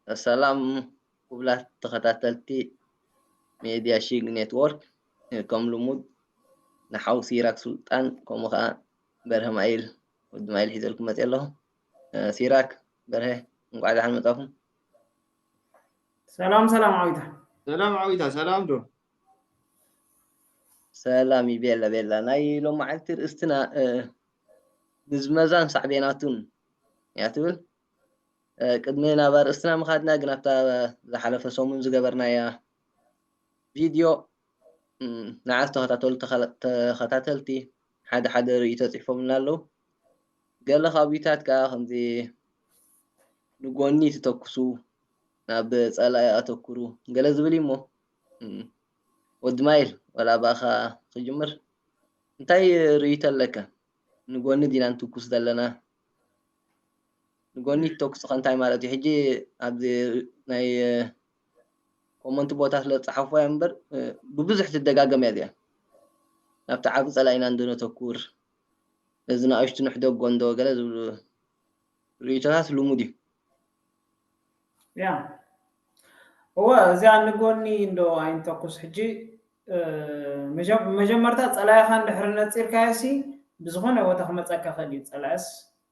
ሰላም ክቡራት ተኸታተልቲ ሜድያ ሺግ ኔትወርክ፣ ከም ልሙድ ንሓው ሲራክ ሱልጣን ከምኡ ኸዓ በርሀ ማይል ወዲ ማይል ሒዘልኩም መፅእ ኣለኹ። ሲራክ፣ በርሀ፣ እንቋዕ ደሓን መጻኹም። ሰላም ሰላም ዓዊታ። ሰላም ዓዊታ፣ ሰላም ዶ? ሰላም ይቤላ ቤላ። ናይ ሎማዓልቲ ርእስትና ምዝመዛን ሳዕቤናቱን እያ ትብል። ቅድሚ ናብ ኣርእስትና ምኻድና ግን ኣብታ ዝሓለፈ ሰሙን ዝገበርናያ ቪድዮ ንዓ ዝተኸታተሉ ተኸታተልቲ ሓደ ሓደ ርእይቶ ጽሒፎምልና ኣለዉ። ገለ ካብዩታት ከዓ ከምዚ ንጎኒ ትተኩሱ፣ ናብ ጸላኢ ኣተኩሩ ገለ ዝብል እዩ እሞ ወዲ ማይል፣ ወላ ብኣኻ ክጅምር፣ እንታይ ርእይቶ ኣለካ? ንጎኒ ዲና ንትኩስ ዘለና? ንጎኒ ትተኩስ ከ እንታይ ማለት እዩ? ሕጂ ኣብዚ ናይ ኮመንት ቦታ ስለ ዝጸሓፎ እያ እምበር ብብዙሕ ትደጋገም እያ እዚኣ። ናብቲ ዓቢ ጸላኢና እንድነተኩር፣ ነዚ ንኣሽቱ ንሕደጎ እንዶ ገለ ዝብሉ ርእይቶታት ልሙድ እዩ። ያ እወ፣ እዚኣ ንጎኒ እንዶ ኣይንተኩስ። ሕጂ መጀመርታ ጸላኢኻ እንድሕር ነጺርካዮ ሲ ብዝኾነ ቦታ ክመጸካ ክእል እዩ። ጸላእስ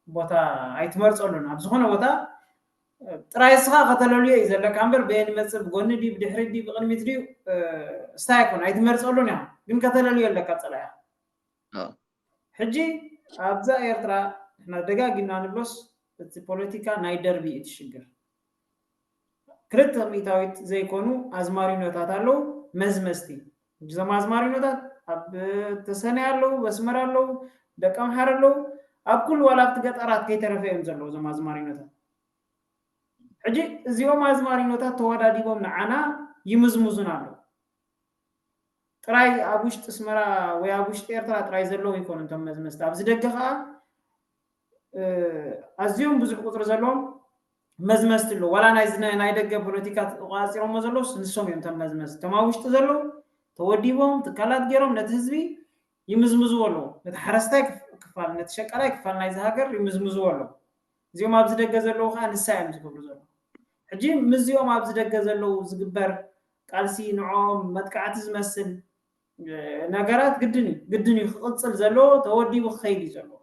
ቦታ ኣይትመርጸሉን። ኣብ ዝኾነ ቦታ ጥራይ እስኻ ከተለልዮ እዩ ዘለካ እምበር በየን ይመጽእ፣ ብጎኒ ድዩ፣ ብድሕሪ ድዩ፣ ብቕድሚት ድዩ፣ እስታይ ኣይኮን ኣይትመርጸሉን እያ። ግን ከተለልዮ ኣለካ ጸላኢኻ። ሕጂ ኣብዛ ኤርትራ ንሕና ደጋጊምና ንብሎስ እቲ ፖለቲካ ናይ ደርቢ እዩ እቲ ሽግር። ክልተ ሚእታዊት ዘይኮኑ ኣዝማሪኖታት ኣለዉ፣ መዝመዝቲ። እዞም ኣዝማሪኖታት ኣብ ተሰነይ ኣለዉ፣ በስመራ ኣለዉ፣ ደቂ ኣምሓር ኣለዉ፣ ኣብ ኩሉ ዋላ ኣብቲ ገጠራት ከይተረፈ እዮም ዘለዉ እዞም ኣዝማሪኖታት። ሕጂ እዚኦም ኣዝማሪኖታት ተወዳዲቦም ንዓና ይምዝምዙና ኣለዉ። ጥራይ ኣብ ውሽጢ ኣስመራ ወይ ኣብ ውሽጢ ኤርትራ ጥራይ ዘለዉ ይኮኑ እቶም መዝመዝቲ። ኣብዚ ደገ ከዓ ኣዝዮም ብዙሕ ቁፅሪ ዘለዎም መዝመዝቲ ኣለዉ። ዋላ ናይ ደገ ፖለቲካ ተቋፂሮሞ ዘለዉ ንሶም እዮም እቶም መዝመዝቲ። እቶም ኣብ ውሽጢ ዘለዉ ተወዲቦም ትካላት ገይሮም ነቲ ህዝቢ ይምዝምዝዎ ኣለዉ። ነቲ ሓረስታይ ክፋል፣ ነቲ ሸቃላይ ክፋል ናይዚ ሃገር ይምዝምዝዎ ኣለዉ። እዚኦም ኣብዚ ደገ ዘለዉ ከዓ ንሳ እዮም ዝገብሩ ዘለዉ። ሕጂ ምስዚኦም ኣብዚ ደገ ዘለዉ ዝግበር ቃልሲ ንዕኦም መጥቃዕቲ ዝመስል ነገራት ግድን እዩ፣ ግድን እዩ ክቕፅል ዘለዎ፣ ተወዲቡ ክኸይድ እዩ ዘለዎ።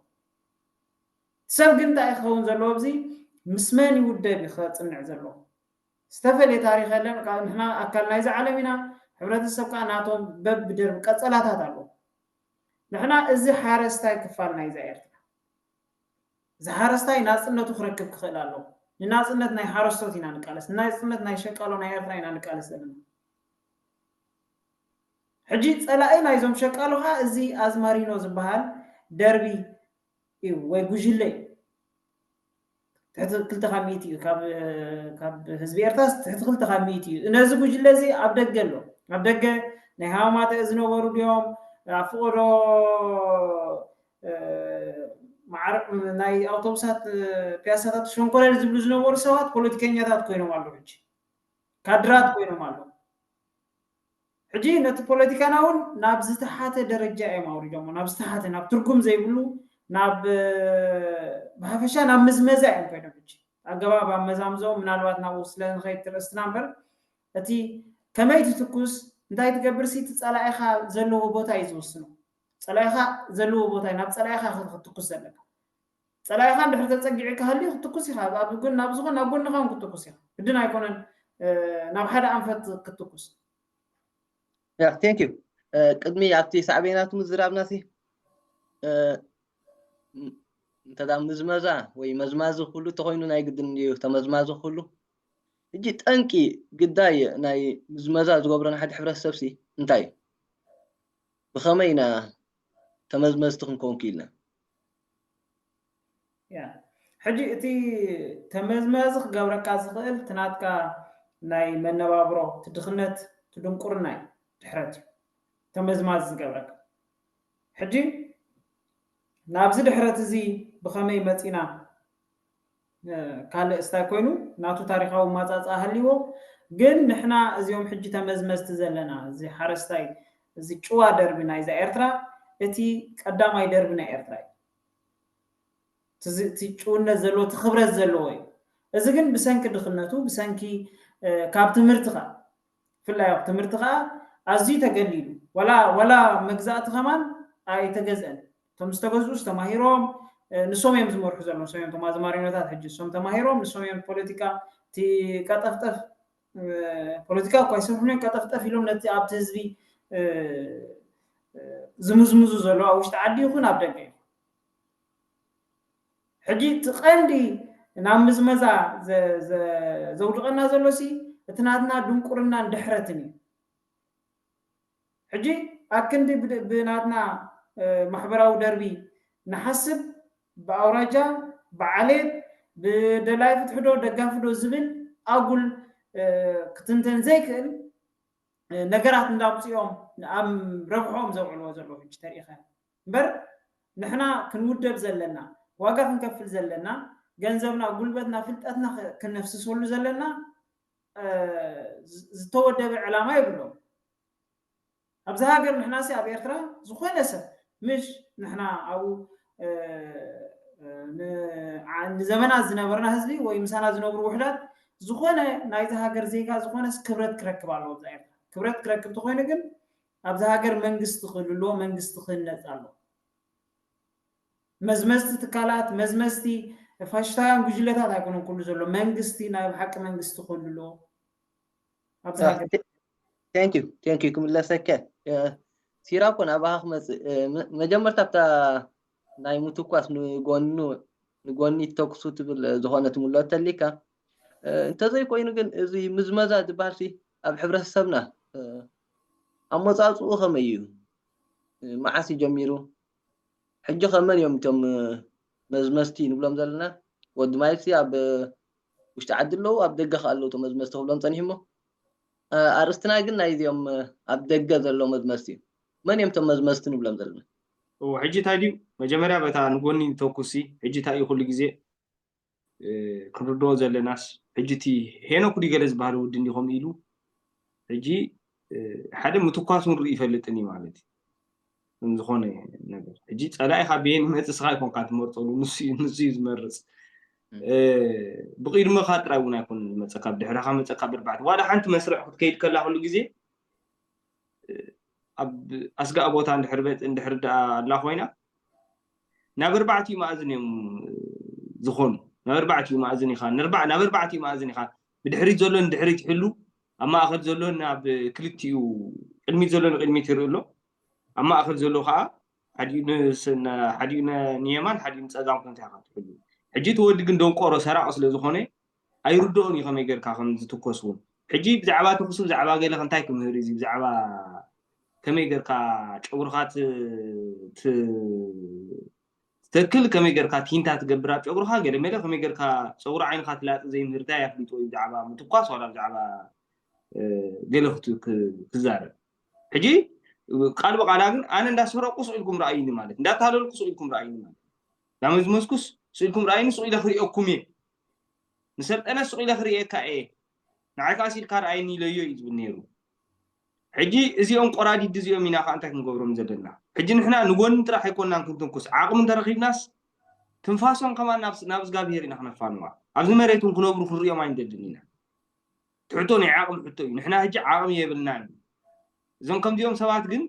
ሰብ ግን እንታይ ክኸውን ዘለዎ? ኣብዚ ምስ መን ይውደብ እዩ ክፅንዕ ዘለዎ። ዝተፈለየ ታሪክ የለን። ንሕና ኣካል ናይዚ ዓለም ኢና። ሕብረተሰብ ከዓ ናቶም በብደርቢ ቀፀላታት ኣለዎ። ንሕና እዚ ሓረስታይ ክፋል ናይዛ ኤርትራ፣ እዚ ሓረስታይ ናፅነቱ ክረክብ ክኽእል ኣለዎ። ንናፅነት ናይ ሓረስቶት ኢና ንቃለስ፣ ንናፅነት ናይ ሸቃሎ ናይ ኤርትራ ኢና ንቃለስ ዘለና። ሕጂ ፀላኢ ናይዞም ሸቃሎ ከዓ እዚ ኣዝማሪኖ ዝበሃል ደርቢ እዩ ወይ ጉጅለ እዩ። ትሕቲ ክልተ ካብ ሚእቲ እዩ፣ ካብ ህዝቢ ኤርትራ ትሕቲ ክልተ ካብ ሚእቲ እዩ። ነዚ ጉጅለ እዚ ኣብ ደገ ኣሎ። ኣብ ደገ ናይ ሃማማተ ዝነበሩ ድዮም፣ ኣብ ፍቆዶ ናይ ኣውቶቡሳት ፒያሳታት ሸንኮለል ዝብሉ ዝነበሩ ሰባት ፖለቲከኛታት ኮይኖም ኣለዉ። ሕጂ ካድራት ኮይኖም ኣለዉ። ሕጂ ነቲ ፖለቲካና እውን ናብ ዝተሓተ ደረጃ እዮም ኣውሪዶሞ፣ ናብ ዝተሓተ፣ ናብ ትርጉም ዘይብሉ፣ ናብ ብሓፈሻ ናብ ምዝመዛ እዮም ኮይኖም። ሕጂ ኣገባብ ኣመዛምዞም ምናልባት ናብኡ ስለ ንኸይድ ትርእስትና እምበር እቲ ከመይ ትትኩስ እንታይ ትገብር ሲ እቲ ጸላኢኻ ዘለዎ ቦታ እዩ ዝወስኖ። ጸላኢኻ ዘለዎ ቦታ እዩ፣ ናብ ጸላኢኻ ክትትኩስ ዘለካ። ጸላኢኻ እንድሕር ተጸጊዑ ክሃልዩ ክትትኩስ ኢኻ። ኣብ ጎን ናብ ዝኾን ናብ ጎንኻ እውን ክትትኩስ ኢኻ። ግድን ኣይኮነን ናብ ሓደ ኣንፈት ክትትኩስ። Yeah, thank you. ቅድሚ ኣብቲ ሳዕቤናቱ ምዝራብና ሲ እንተዳ ምዝመዛ ወይ መዝማዚ ኩሉ ተኾይኑ ናይ ግድን እዩ ተመዝማዚ ኩሉ። ሕጂ ጠንቂ ግዳይ ናይ ምዝመዛ ዝገብሮ ንሓደ ሕብረተሰብ ሲ እንታይ እዩ? ብኸመይ ኢና ተመዝመዝቲ ክንከውን ክኢልና? ሕጂ እቲ ተመዝመዚ ክገብረካ ዝኽእል እቲ ናትካ ናይ መነባብሮ፣ እቲ ድኽነት፣ እቲ ድንቁርና እዩ ድሕረት እዩ ተመዝማዚ ዝገብረካ። ሕጂ ናብዚ ድሕረት እዚ ብኸመይ መፂና ካልእ እስታይ ኮይኑ ናቱ ታሪኻዊ ማፃፃ ሃልይዎ። ግን ንሕና እዚኦም ሕጂ ተመዝመዝቲ ዘለና እዚ ሓረስታይ እዚ ጭዋ ደርቢ ናይዛ ኤርትራ እቲ ቀዳማይ ደርቢ ናይ ኤርትራ እዩ። እቲ ጭውነት ዘለዎ እቲ ክብረት ዘለዎ እዩ። እዚ ግን ብሰንኪ ድኽነቱ፣ ብሰንኪ ካብ ትምህርቲ ከዓ፣ ብፍላይ ኣብ ትምህርቲ ከዓ ኣዝዩ ተገሊሉ፣ ወላ መግዛእቲ ከማን ኣይተገዝአን። እቶም ዝተገዝኡስ ተማሂሮም፣ ንሶም እዮም ዝመርሑ ዘለዉ፣ ንሶም እዮም እቶም ኣዝማሪኖታት። ሕጂ ንሶም ተማሂሮም፣ ንሶም እዮም ፖለቲካ፣ እቲ ቀጠፍጠፍ ፖለቲካ እኳ ይሰርሑን እዮም፣ ቀጠፍጠፍ ኢሎም ነቲ ኣብቲ ህዝቢ ዝምዝምዙ ዘለዉ ኣብ ውሽጢ ዓዲ ይኹን ኣብ ደገ ይኹን። ሕጂ እቲ ቀንዲ ናብ ምዝመዛ ዘውድቐና ዘሎ ሲ እቲ ናትና ድንቁርናን ድሕረትን እዩ። ሕጂ ኣክንዲ ብናትና ማሕበራዊ ደርቢ ንሓስብ፣ ብኣውራጃ፣ ብዓሌት፣ ብደላይ ፍትሒ ዶ ደጋፊ ዶ ዝብል ኣጉል ክትንተን ዘይክእል ነገራት እንዳምፅኦም ኣብ ረብሖም ዘውዕልዎ ዘለዉ ሕጂ ተሪኢኻ እምበር፣ ንሕና ክንውደብ ዘለና፣ ዋጋ ክንከፍል ዘለና፣ ገንዘብና፣ ጉልበትና፣ ፍልጠትና ክነፍስሰሉ ዘለና ዝተወደበ ዕላማ የብሎም። ኣብዚ ሃገር ንሕናሲ ኣብ ኤርትራ ዝኾነ ሰብ፣ ምሽ ንሕና ኣብኡ ንዘመናት ዝነበርና ህዝቢ ወይ ምሳና ዝነብሩ ውሕዳት፣ ዝኾነ ናይዚ ሃገር ዜጋ ዝኾነስ ክብረት ክረክብ ኣለዎ። ኣብዛ ኤርትራ ክብረት ክረክብ ተኾይኑ ግን ኣብዚ ሃገር መንግስቲ ክህሉ ኣለዎ፣ መንግስቲ ክህነፅ ኣለዎ። መዝመዝቲ ትካላት፣ መዝመዝቲ ፋሽስታውያን ጉጅለታት ኣይኮነን ኩሉ ዘሎ፣ መንግስቲ ናይ ብሓቂ መንግስቲ ክህሉ ኣለዎ ኣብዚ ሃገር። Thank you, thank you። ክምለሰከ ሲራኮ ናባኻ ክመፅእ፣ መጀመርታ ኣብታ ናይ ምትኳስ ንጎኑ ንጎኒ ተኩሱ ትብል ዝኾነ ትምልኦ ተሊካ፣ እንተዘይኮይኑ ግን እዚ ምዝመዛ ዝበሃል ሲ ኣብ ሕብረተሰብና ኣመፃፅኡ ከመይ እዩ? መዓስ እዩ ጀሚሩ? ሕጂ ከ መን እዮም እቶም መዝመዝቲ ንብሎም ዘለና? ወዲ ማይልሲ ኣብ ውሽጢ ዓዲ ኣለዉ፣ ኣብ ደገ ከ ኣለዉ እቶም መዝመዝቲ ክብሎም ፀኒሑ እሞ፣ ኣርእስትና ግን ናይዚኦም ኣብ ደገ ዘለዉ መዝመዝቲ እዩ። መን እዮም እቶም መዝመዝቲ ንብሎም ዘለና? እዎ፣ ሕጂ እንታይ ድዩ መጀመርያ በታ ንጎኒ ተኩሲ፣ ሕጂ እንታይ እዩ ኩሉ ግዜ ክንርድኦ ዘለናስ፣ ሕጂ እቲ ሄኖክ ድዩ ገለ ዝበሃል ውዲ እንዲኾም ኢሉ፣ ሕጂ ሓደ ምትኳስ እውን ርኢ ይፈልጥን እዩ ማለት እዩ። ዝኾነ ነገር ሕጂ ፀላኢኻ ብየን ይመፅእ፣ ስኻ ኣይኮንካ ትመርፀሉ፣ ንሱ እዩ ዝመርፅ። ብቕድመኻ ጥራይ እውን ኣይኮን ዝመፀካ፣ ብድሕረኻ መፀካ። ብርባዕቲ ዋላ ሓንቲ መስርዕ ክትከይድ ከላ ኩሉ ግዜ ኣብ ኣስጋእ ቦታ እንድሕር በ- እንድሕር ደኣ ኣላ ኮይና፣ ናብ ኣርባዕቲኡ መኣዝን እዮም ዝኾኑ። ናብ ኣርባዕቲኡ መኣዝን ኢኻ ንርባ ናብ ኣርባዕቲኡ መኣዝን ኢኻ፣ ብድሕሪት ዘሎ ንድሕሪት ይሕሉ፣ ኣብ ማእኸል ዘሎ ናብ ክልቲኡ፣ ቅድሚት ዘሎ ንቅድሚት ይርኢ ኣሎ፣ ኣብ ማእኸል ዘሎ ከዓ ሓዲኡ ንየማን ሓዲኡ ንፀጋም ከምታ ኢኻ ትሕሉ። ሕጂ እቲ ወዲ ግን ደንቆሮ ሰራቂ ስለ ዝኾነ ኣይርድኦን እዩ ከመይ ጌርካ ከም ዝትኮስ እውን። ሕጂ ብዛዕባ ተኹሲ ብዛዕባ ገለ እንታይ ክምህር እዩ እዚ ብዛዕባ ከመይ ጌርካ ጨጉርኻ ትተክል፣ ከመይ ጌርካ ቲንታ ትገብር ኣብ ጨጉርኻ፣ ገለ መለ ከመይ ጌርካ ጸጉሪ ዓይንኻ ትላጽ ዘይምህር እንታይ ኣፍሊጥዎ እዩ ብዛዕባ ምትኳስ ዋላ ብዛዕባ ገለ ክዛረብ። ሕጂ ቃል ብቓላ ግን ኣነ እንዳሰረቁ ስቕ ኢልኩም ረኣዩኒ ማለት እንዳታለልኩ ስቕ ኢልኩም ረኣዩኒ ማለት እንዳመዝመዝኩስ ስቕ ኢልኩም ረኣዩኒ ስቕ ኢለ ክሪኦኩም እየ። ንሰልጠነ ስቕ ኢለ ክርእየካ እየ፣ ንዓይ ከዓ ስኢልካ ረኣየኒ ኢለዮ እዩ ዝብል ነይሩ። ሕጂ እዚኦም ቆራዲድ እዚኦም ኢና ከዓ እንታይ ክንገብሮም ዘለና? ሕጂ ንሕና ንጎኒ ጥራሕ ኣይኮንናን ክንትንኩስ፣ ዓቕሚ እንተረኺብናስ ትንፋሶም ከማን ናብ እግዚኣብሄር ኢና ክነፋንዋ። ኣብዚ መሬት እውን ክነብሩ ክንሪኦም ኣይንደልን ኢና። ትሕቶ ናይ ዓቕሚ ሕቶ እዩ። ንሕና ሕጂ ዓቕሚ የብልናን። እዞም ከምዚኦም ሰባት ግን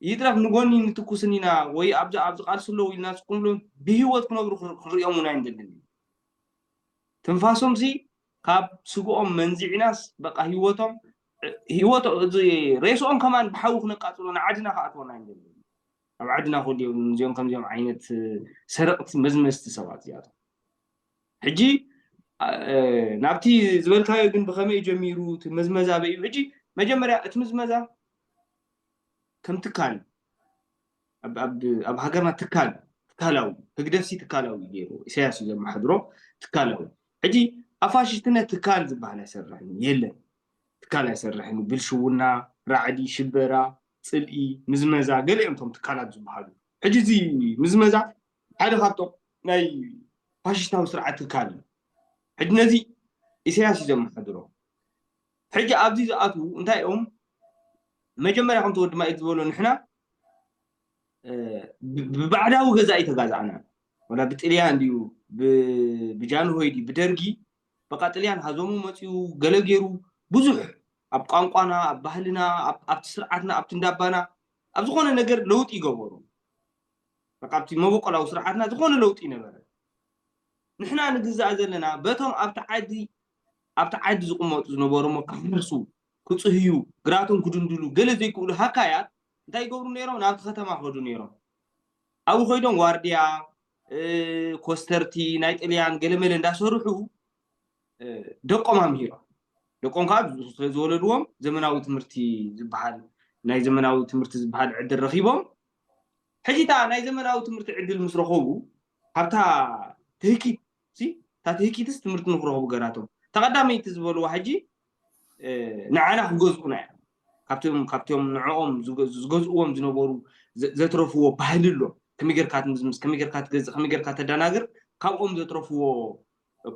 ይትረፍ ንጎኒ ንትኩስን ኢና ወይ ኣብዚ ኣብዚ ቃልሲ ኣለዉ ኢልና ስቁምሎም ብህይወት ክነብሩ ክንሪኦም እውን ኣይንደልን ኢና። ትንፋሶምሲ ካብ ስግኦም መንዚዕናስ በቃ ህይወቶም ህይወቶ እዚ ሬስኦም ከማን ብሓዊ ክነቃፅሎ ንዓድና ክኣትወና እዮም ዘለዉ። ኣብ ዓድና ክህሉ እዮም እዚኦም ከምዚኦም ዓይነት ሰረቕቲ መዝመዝቲ ሰባት እዚኣቶም። ሕጂ ናብቲ ዝበልካዮ ግን ብኸመይ ጀሚሩ እቲ መዝመዛ በይ እዩ? ሕጂ መጀመርያ እቲ ምዝመዛ ከም ትካል ኣብ ሃገርና ትካል ትካላዊ ህግደፍሲ ትካላዊ ገይሩ ኢሳያስ እዩ ዘመሓድሮ ትካላዊ። ሕጂ ኣብ ፋሽስትነት ትካል ዝበሃል ኣይሰርሕን የለን። ትካል ኣይሰርሕን እዩ። ብልሽውና፣ ራዕዲ፣ ሽበራ፣ ፅልኢ፣ ምዝመዛ ገለ እዮም እቶም ትካላት ዝበሃሉ። ሕጂ እዚ ምዝመዛ ሓደ ካብቶም ናይ ፋሽስታዊ ስርዓት ትካል እዩ። ሕጂ ነዚ ኢሳያስ እዩ ዘመሓድሮ። ሕጂ ኣብዚ ዝኣትዉ እንታይ እዮም መጀመርያ ከምቲ ወዲ ማይክ ዝበሎ ንሕና ብባዕዳዊ ገዛ እዩ ተጋዛእና ወላ ብጥልያን ድዩ ብጃንሆይ ድዩ ብደርጊ በቃ ጥልያን ሃዞሙ መፅኡ ገለ ገይሩ ብዙሕ ኣብ ቋንቋና ኣብ ባህልና ኣብቲ ስርዓትና ኣብቲ እንዳባና ኣብ ዝኾነ ነገር ለውጢ ይገበሩ። በቃ ኣብቲ መበቆላዊ ስርዓትና ዝኾነ ለውጢ ነበረ። ንሕና ንግዛእ ዘለና በቶም ኣብቲ ዓዲ ኣብቲ ዓዲ ዝቕመጡ ዝነበሩ እሞ ክሓርሱ ክፅህዩ ግራቶም ክድንድሉ ገለ ዘይክእሉ ሃካያት እንታይ ይገብሩ ነይሮም? ናብቲ ከተማ ከዱ ነይሮም። ኣብኡ ኮይዶም ዋርድያ ኮስተርቲ ናይ ጥልያን ገለመለ እንዳሰርሑ ደቆም ኣምሂሮም። ደቆም ከዓ ስለዝወለድዎም ዘመናዊ ትምህርቲ ዝበሃል ናይ ዘመናዊ ትምህርቲ ዝበሃል ዕድል ረኪቦም። ሕጂ እታ ናይ ዘመናዊ ትምህርቲ ዕድል ምስ ረኸቡ ካብታ ትህኪት እታ ትህኪትስ ትምህርቲ ንክረኽቡ ገራቶም። ተቐዳመይቲ ዝበልዋ ሕጂ ንዓና ክገዝኡና እዮም። ካብቶም ካብቶም ንዕኦም ዝገዝእዎም ዝነበሩ ዘትረፍዎ ባህሊ ኣሎ። ከመይ ጌርካ ትምዝምዝ፣ ከመይ ጌርካ ትገዝእ፣ ከመይ ጌርካ ተደናግር፣ ካብኦም ዘትረፍዎ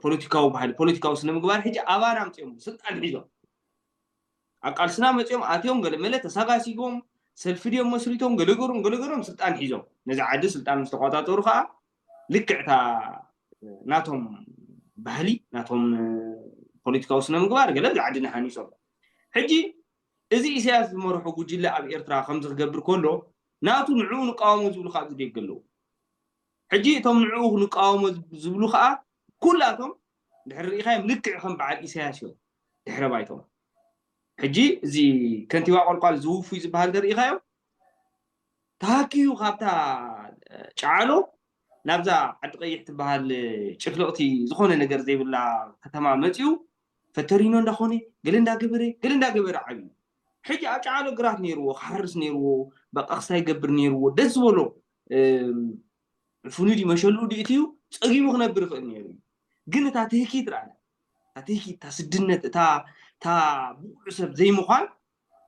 ፖለቲካዊ ባህሊ፣ ፖለቲካዊ ስነ ምግባር ሕጂ ኣባና ኣምፅኦም ስልጣን ሒዞም ኣብ ቃልስና መፅኦም ኣትዮም ገለ መለ ተሳጋሲጎም ሰልፊ ድዮም መስሪቶም ገለገሮም ገለገሮም ስልጣን ሒዞም ነዚ ዓዲ ስልጣን ምስ ተቆፃፀሩ ከዓ ልክዕታ ናቶም ባህሊ ናቶም ፖለቲካዊ ስነ ምግባር ገለ ኣብዚ ዓድና ሃኒፆም። ሕጂ እዚ ኢሳያስ ዝመርሖ ጉጅለ ኣብ ኤርትራ ከምዚ ክገብር ከሎ ናቱ ንዕኡ ንቃወሞ ዝብሉ ካብ ዝደግ ኣለዉ። ሕጂ እቶም ንዕኡ ንቃወሞ ዝብሉ ከዓ ኩላቶም ድሕሪ ርኢኻዮም ልክዕ ከም በዓል ኢሳያስ እዮም ድሕረ ባይቶም። ሕጂ እዚ ከንቲባ ቆልቋል ዝውፉይ ዝበሃል ተርኢኻዮ ተሃኪዩ ካብታ ጨዓሎ ናብዛ ዓዲ ቀይሕ ትበሃል ጭፍልቕቲ ዝኾነ ነገር ዘይብላ ከተማ መፂኡ ፈተሪኖ እንዳኾነ ገለ እንዳገበረ ገለ እንዳገበረ ዓብዩ። ሕጂ ኣብ ጨዓሎ ግራት ነይርዎ ክሓርስ ነይርዎ በቃ ክስታይ ይገብር ነይርዎ ደስ ዝበሎ ፍኑይ ድዩ መሸልኡ ድዩ እትዩ ፀጊቡ ክነብር ይኽእል ነይሩ እዩ። ግን እታ ትህኪት ርኣና እታ ትህኪት እታ ስድነት እታ እታ ብቑዕ ሰብ ዘይምዃን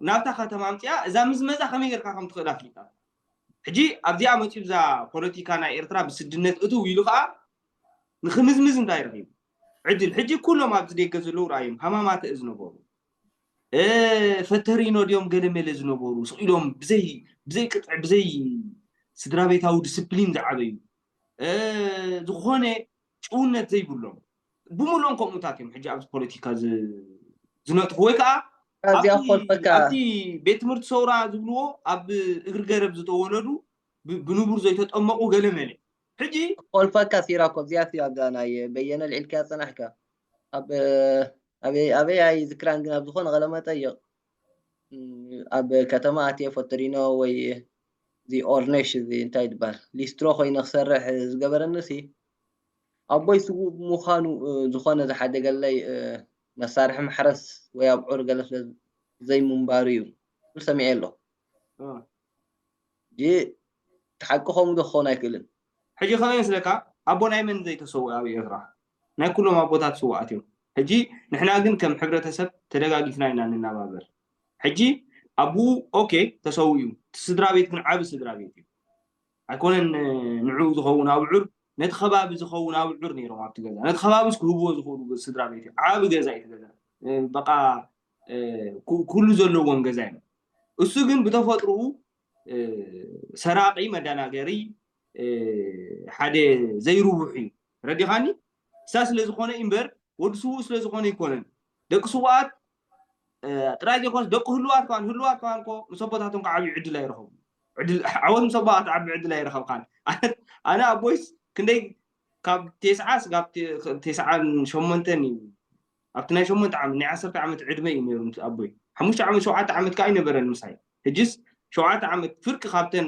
ናብታ ከተማ ኣምፅኣ እዛ ምዝመዛ ከመይ ጌርካ ከም ትኽእል ኣፍሊጣ። ሕጂ ኣብዚኣ መፂኡ እዛ ፖለቲካ ናይ ኤርትራ ብስድነት እትው ኢሉ ከዓ ንክምዝምዝ እንታይ ረኺቡ ዕድል። ሕጂ ኩሎም ኣብዚ ደገ ዘለዉ ረኣዮም ሃማማተ ዝነበሩ ፈተሪኖ ድዮም ገለ መለ ዝነበሩ ስቕ ኢሎም ብዘይ ብዘይ ቅጥዒ ብዘይ ስድራ ቤታዊ ዲስፕሊን ዝዓበዩ ዝኾነ ጭውነት ዘይብሎም ብምሉኦም ከምኡታት እዮም ሕጂ ኣብዚ ፖለቲካ ዝነጥፉ ወይ ከዓ እዚኣ ክፈልጠካ ኣብቲ ቤት ትምህርቲ ሰውራ ዝብልዎ ኣብ እግሪ ገረብ ዝተወለዱ ብንቡር ዘይተጠመቑ ገለ መለ ሕጂ ክፈልፈካ ሲራኮ እዚኣ ኣብዛ ናይ በየነ ልዒልካ ፀናሕካ ኣብ ኣበይ ኣበይ ኣይዝክራን ግን ኣብ ዝኾነ ቀለመጠይቕ ኣብ ከተማ ኣትየ ፈተሪኖ ወይ እዚ ኦርኔሽ እዚ እንታይ ይበሃል ሊስትሮ ኮይነ ክሰርሕ ዝገበረኒ ሲ ኣቦይ ስዉእ ብምዃኑ ዝኾነ ዝሓደገለይ መሳርሒ ማሕረስ ወይ ኣብዑር ገለ ስለ ዘይምንባሩ እዩ ዝብል ሰሚዐ ኣሎ። ጂ እቲ ሓቂ ከምኡ ዶ ክኸውን ኣይክእልን። ሕጂ ከመይ ይመስለካ ኣቦ ናይ መን ዘይተሰውእ ኣብ ኤርትራ ናይ ኩሎም ኣቦታት ስውኣት እዮም። ሕጂ ንሕና ግን ከም ሕብረተሰብ ተደጋጊፍና ኢና ንናባበር። ሕጂ ኣቡኡ ኦኬ ተሰዊኡ እቲ ስድራ ቤት ግን ዓቢ ስድራ ቤት እዩ። ኣይኮነን ንዕኡ ዝኸውን ኣብዑር ነቲ ከባቢ ዝኸውን ኣብዑር ነይሮም ኣብቲ ገዛ ነቲ ከባቢስ ክህብዎ ዝኽእሉ ስድራ ቤት እዩ። ዓቢ ገዛ እዩ እቲ ገዛ በቃ ኩሉ ዘለዎም ገዛ እዮም። እሱ ግን ብተፈጥርኡ ሰራቂ መደናገሪ ሓደ ዘይርቡሕ እዩ ረዲኻኒ እሳ ስለ ዝኾነ እምበር ወዲ ስዉእ ስለ ዝኾነ ይኮነን ደቂ ስዉኣት ጥራይ ዘይኮነስ ደቂ ህልዋት ከዋን ህልዋት ከዋን ኮ ምስ ኣቦታቶም ከዓብዩ ዕድል ኣይረኸቡ ዓወት ምስ ኣቦታት ዓቢ ዕድል ኣይረኸብካን ኣነ ኣቦይስ ክንደይ ካብ ቴስዓ ስጋብ ቴስዓን ሸሞንተን እዩ ኣብቲ ናይ ሸሞንተ ዓመት ናይ ዓሰርተ ዓመት ዕድመ እዩ ነይሩ ምስ ኣቦይ ሓሙሽተ ዓመት ሸውዓተ ዓመት ከዓ ኣይነበረን ምሳይ ሕጅስ ሸውዓተ ዓመት ፍርቂ ካብተን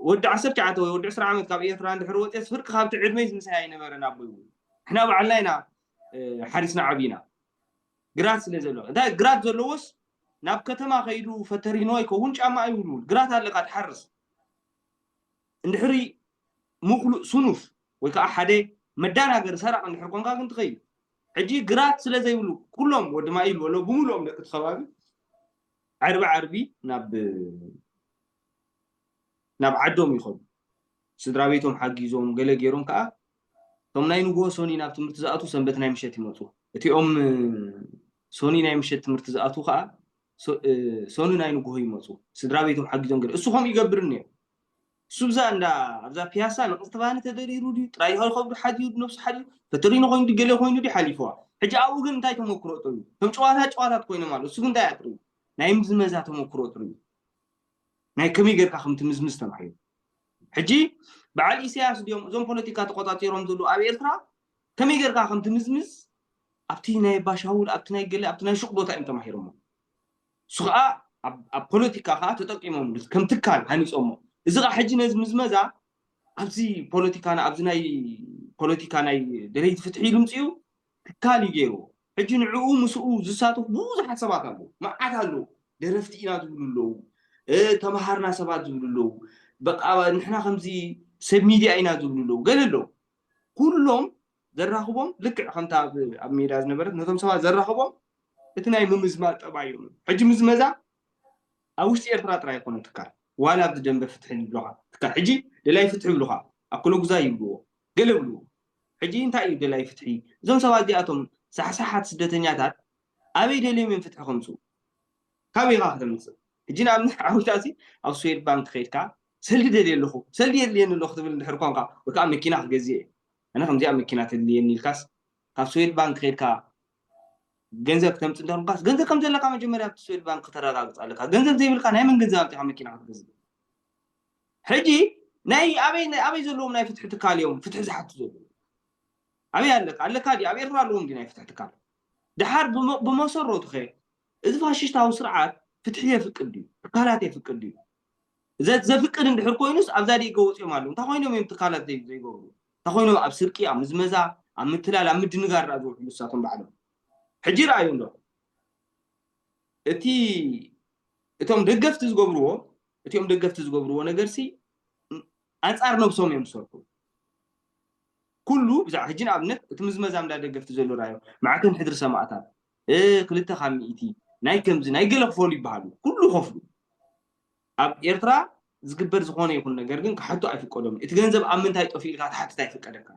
ወዲ ዓሰርተ ሸውዓተ ወይ ወዲ ዕስራ ዓመት ካብ ኤርትራ እንድሕር ወፅስ ፍርቂ ካብቲ ዕድመይ ምሳይ ኣይነበረን ኣቦይ እውን ንሕና ባዕልና ኢና ሓሪስና ዓብና ግራት ስለ ዘለዎ እንታይ ግራት ዘለዎስ ናብ ከተማ ከይዱ ፈተሪኖ ኣይከውን ጫማ ኣይውልውል ግራት ኣለካ ትሓርስ እንድሕሪ ምክሉእ ስኑፍ ወይ ከዓ ሓደ መዳናገሪ ሰራቂ እንድሕር ኮንካ ግን ትኸይድ ሕጂ ግራት ስለ ዘይብሉ ኩሎም ወዲ ማይል በሎ ብምሉኦም ደቂ እቲ ከባቢ ዓርቢ ዓርቢ ናብ ናብ ዓዶም ይኸዱ ስድራ ቤቶም ሓጊዞም ገለ ገይሮም ከዓ እቶም ናይ ንግሆ ሶኒ ናብ ትምህርቲ ዝኣትዉ ሰንበት ናይ ምሸት ይመፁ እቲኦም ሶኒ ናይ ምሸት ትምህርቲ ዝኣትዉ ከዓ ሶኒ ናይ ንግሆ ይመፁ ስድራ ቤቶም ሓጊዞም ገለ እሱ ከምኡ ይገብር እኒኦ እሱ ብዛ እንዳ ኣብዛ ፒያሳ ንቕፅቲ ባኒ ተደሪሩ ድዩ ጥራይ ይኸብዱ ሓድዩ ነብሱ ሓድዩ ፈተሪኑ ኮይኑ ድዩ ገለ ኮይኑ ድዩ ሓሊፍዋ። ሕጂ ኣብኡ ግን እንታይ ተመክሮ ጥሩ ከም ጨዋታ ጨዋታት ኮይኖም ኣለዉ። እሱ ግን እንታይ ኣጥርዩ ናይ ምዝመዛ ተመክሮ ጥርዩ ናይ ከመይ ጌርካ ከም ትምዝምዝ ተማሂሩ። ሕጂ በዓል ኢሳያስ ድዮም እዞም ፖለቲካ ተቆፃፂሮም ዘለዉ ኣብ ኤርትራ ከመይ ጌርካ ከም ትምዝምዝ ኣብቲ ናይ ባሻውል ኣብቲ ናይ ገለ ኣብቲ ናይ ሹቕ ቦታ እዮም ተማሂሮሞ። እሱ ከዓ ኣብ ፖለቲካ ከዓ ተጠቂሞም ከም ትካል ሃኒፆሞ። እዚ ከዓ ሕጂ ነዚ ምዝመዛ ኣብዚ ፖለቲካና ኣብዚ ናይ ፖለቲካ ናይ ደለይቲ ፍትሒ ኢሉ ምፅኡ ትካል እዩ ገይርዎ። ሕጂ ንዕኡ ምስኡ ዝሳተፉ ብዙሓት ሰባት ኣለዉ፣ መዓት ኣለዉ። ደረፍቲ ኢና ዝብሉ ኣለዉ፣ ተምሃርና ሰባት ዝብሉ ኣለዉ፣ በቃ ንሕና ከምዚ ሰብ ሚድያ ኢና ዝብሉ ኣለዉ፣ ገለ ኣለዉ። ኩሎም ዘራኽቦም ልክዕ ከምታ ኣብ ሜዳ ዝነበረት ነቶም ሰባት ዘራኽቦም እቲ ናይ ምምዝማዝ ጠባይ እዮም። ሕጂ ምዝመዛ ኣብ ውሽጢ ኤርትራ ጥራይ ኣይኮነን ትካል ዋላ ኣብዚ ደንበ ፍትሒ ዝብሉኻ ትካል ሕጂ ደላይ ፍትሒ ይብሉኻ ኣክሎ ጉዛይ ይብልዎ ገለ ይብልዎ። ሕጂ እንታይ እዩ ደላይ ፍትሒ? እዞም ሰባት እዚኣቶም ሳሕሳሓት ስደተኛታት ኣበይ ደልዮም እዮም ፍትሒ ከምፅኡ? ካበይ ኢኻ ክተምፅእ? ሕጂ ንኣብነት ዓዊታ እዚ ኣብ ስዌድ ባንክ ከይድካ ሰልዲ ደልየ ኣለኹ ሰልዲ የድልየኒ ኣሎ ክትብል እንድሕር ኮንካ ወይ ከዓ መኪና ክገዝእ እየ ኣነ ከምዚኣ መኪና ተድልየኒ ኢልካስ ካብ ስዌድ ባንክ ከይድካ ገንዘብ ክተምፅእ እንተኮንካስ ገንዘብ ከም ዘለካ መጀመርያ ኣብቲ ስዌድ ባንክ ክተረጋግፅ ኣለካ። ገንዘብ ዘይብልካ ናይ መን ገንዘብ ኣምፂኻ መኪና ክትገዝእ? ሕጂ ናይ ኣበይ ናይ ኣበይ ዘለዎም ናይ ፍትሒ ትካል እዮም ፍትሒ ዝሓቱ ዘለዉ? ኣበይ ኣለካ ኣለካ ድዩ ኣብ ኤርትራ ኣለዎም ድዩ ናይ ፍትሒ ትካል? ድሓር ብመ- ብመሰረቱ ከ እዚ ፋሽስታዊ ስርዓት ፍትሒ የፍቅድ ድዩ ትካላት የፍቅድ ድዩ? ዘ- ዘፍቅድ እንድሕር ኮይኑስ ኣብዛ ደገ ወፂኦም ኣለዉ እንታይ ኮይኖም እዮም ትካላት ዘይ- ዘይገብሩ እንታይ ኮይኖም ኣብ ስርቂ ኣብ ምዝመዛ ኣብ ምትላል ኣብ ምድንጋር ዳ ዝውዕሉ ንሳቶም ባዕሎም ሕጂ ረኣዩ ኣሎ እቲ እቶም ደገፍቲ ዝገብርዎ እቲኦም ደገፍቲ ዝገብርዎ ነገርሲ ኣንፃር ነብሶም እዮም ዝሰርሑ ኩሉ ብዛዕባ ሕጂ ንኣብነት እቲ ምዝመዛ እንዳ ደገፍቲ ዘሎ ራዮ ማዕከን ሕድሪ ሰማእታት ክልተ ካብ ሚእቲ ናይ ከምዚ ናይ ገለ ክፈሉ ይበሃሉ ኩሉ ከፍሉ ኣብ ኤርትራ ዝግበር ዝኾነ ይኹን ነገር ግን ክሓቱ ኣይፍቀዶም እቲ ገንዘብ ኣብ ምንታይ ጠፊኡ ኢልካ ትሓትት ኣይፍቀደካ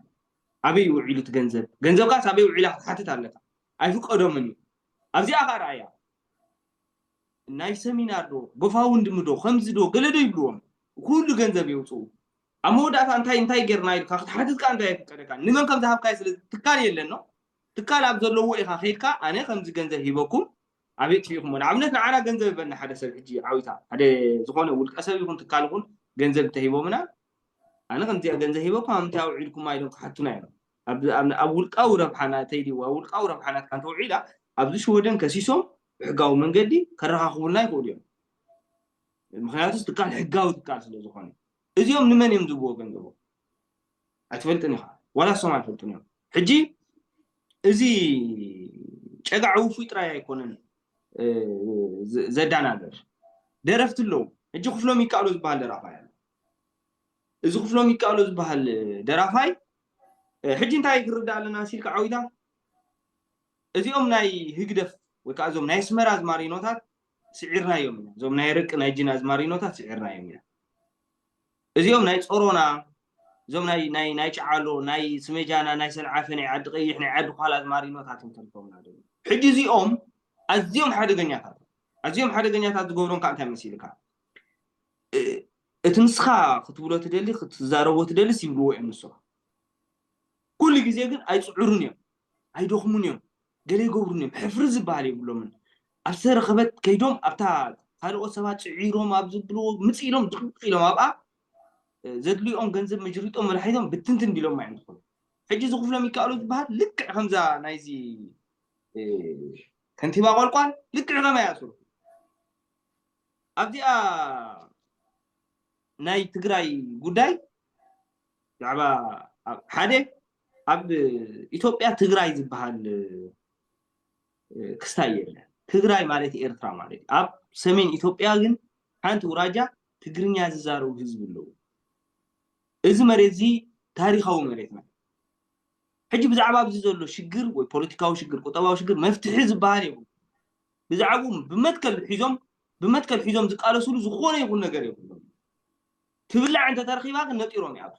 ኣበይ ውዒሉ እቲ ገንዘብ ገንዘብካስ ኣበይ ውዒላ ክትሓትት ኣለካ ኣይፍቀዶምን እዩ ኣብዚኣ ከዓ ረኣያ ናይ ሰሚናር ዶ ጎፋውንድሚ ዶ ከምዚ ዶ ገለ ዶ ይብልዎም ኩሉ ገንዘብ የውፅኡ ኣብ መወዳእታ እንታይ እንታይ ጌርና ኢልካ ክትሓትት ከዓ እንታይ ኣይፍቀደካ ንመን ከም ዝሃብካዮ ስለ ትካል የለን ነው ትካል ኣብ ዘለዎ ኢኻ ከይድካ ኣነ ከምዚ ገንዘብ ሂበኩም ኣበይ ጥፊእኹሞ ንኣብነት ንዓና ገንዘብ ይበና ሓደ ሰብ ሕጂ ዓዊታ ሓደ ዝኾነ ውልቀ ሰብ ይኹን ትካል ይኹን ገንዘብ እንተሂቦምና ኣነ ከምዚኣ ገንዘብ ሂበኩም ኣብ ምንታይ ኣውዒልኩማ ኢሎም ክሓቱና እዮም ኣብ ውልቃዊ ረብሓ ናተይ ድዩ ኣብ ውልቃዊ ረብሓ ናትካ እንተውዒላ ኣብዚ ሽወደን ከሲሶም ብሕጋዊ መንገዲ ከረኻኽቡልና ይኽእሉ እዮም ምክንያቱ ትካል ሕጋዊ ትካል ስለ ዝኾነ እዚኦም ንመን እዮም ዝብዎ ገንዘቦም ኣይትፈልጥን ኢኻ ዋላ እሶም ኣይፈልጡን እዮም ሕጂ እዚ ጨጋዕ ውፉይ ጥራይ ኣይኮነን ዘዳናገር ደረፍቲ ኣለዉ ሕጂ ክፍሎም ይከኣሎ ዝበሃል ደራፋይ ኣሎ እዚ ክፍሎም ይከኣሎ ዝበሃል ደራፋይ ሕጂ እንታይ ክርዳእ ኣለና ሲልካ ዓዊታ እዚኦም ናይ ህግደፍ ወይ ከዓ እዞም ናይ ኣስመራ ኣዝማሪኖታት ስዒርናዮም ኢና እዞም ናይ ርቂ ናይ ጅን ኣዝማሪኖታት ስዒርናዮም ኢና እዚኦም ናይ ጾሮና እዞም ናይ ናይ ናይ ጫዓሎ ናይ ስመጃና ናይ ሰንዓፈ ናይ ዓዲ ቀይሕ ናይ ዓዲ ኳላ ኣዝማሪኖታት እዮም ተርፎምና ዘለዉ ሕጂ እዚኦም ኣዝዮም ሓደገኛታት ኣዝዮም ሓደገኛታት ዝገብሮም ከዓ እንታይ መሲልካ እቲ ንስኻ ክትብሎ ትደሊ ክትዛረቦ ትደልስ ይብልዎ እዮም ንሶም ኩሉ ግዜ ግን ኣይፅዕሩን እዮም ኣይደኽሙን እዮም ገለ ይገብሩን እዮም ሕፍሪ ዝበሃል የብሎምን ኣብ ዝተረኸበት ከይዶም ኣብታ ካልኦት ሰባት ፅዒሮም ኣብ ዝብልዎ ምፅ ኢሎም ድቕቕ ኢሎም ኣብኣ ዘድልኦም ገንዘብ መጅሪጦም መድሓኒቶም ብትንትን ቢሎም እዮም ዝኾኑ ሕጂ ዝኽፍሎም ይከኣሉ ዝበሃል ልክዕ ከምዛ ናይዚ ከንቲባ ቆልቋል ልክዕ ከማይ ኣስሩ ኣብዚኣ ናይ ትግራይ ጉዳይ ብዛዕባ ሓደ ኣብ ኢትዮጵያ ትግራይ ዝበሃል ክስታይ የለ ትግራይ ማለት ኤርትራ ማለት ኣብ ሰሜን ኢትዮጵያ ግን ሓንቲ ውራጃ ትግርኛ ዝዛረቡ ህዝቢ ኣለዉ እዚ መሬት እዚ ታሪካዊ መሬትና ሕጂ ብዛዕባ ኣብዚ ዘሎ ሽግር ወይ ፖለቲካዊ ሽግር ቁጠባዊ ሽግር መፍትሒ ዝበሃል የብሉ ብዛዕብኡ ብመትከል ሒዞም ብመትከል ሒዞም ዝቃለስሉ ዝኾነ ይኹን ነገር የብሎም ትብላዕ እንተተረኺባ ግን ነጢሮም ይኣቱ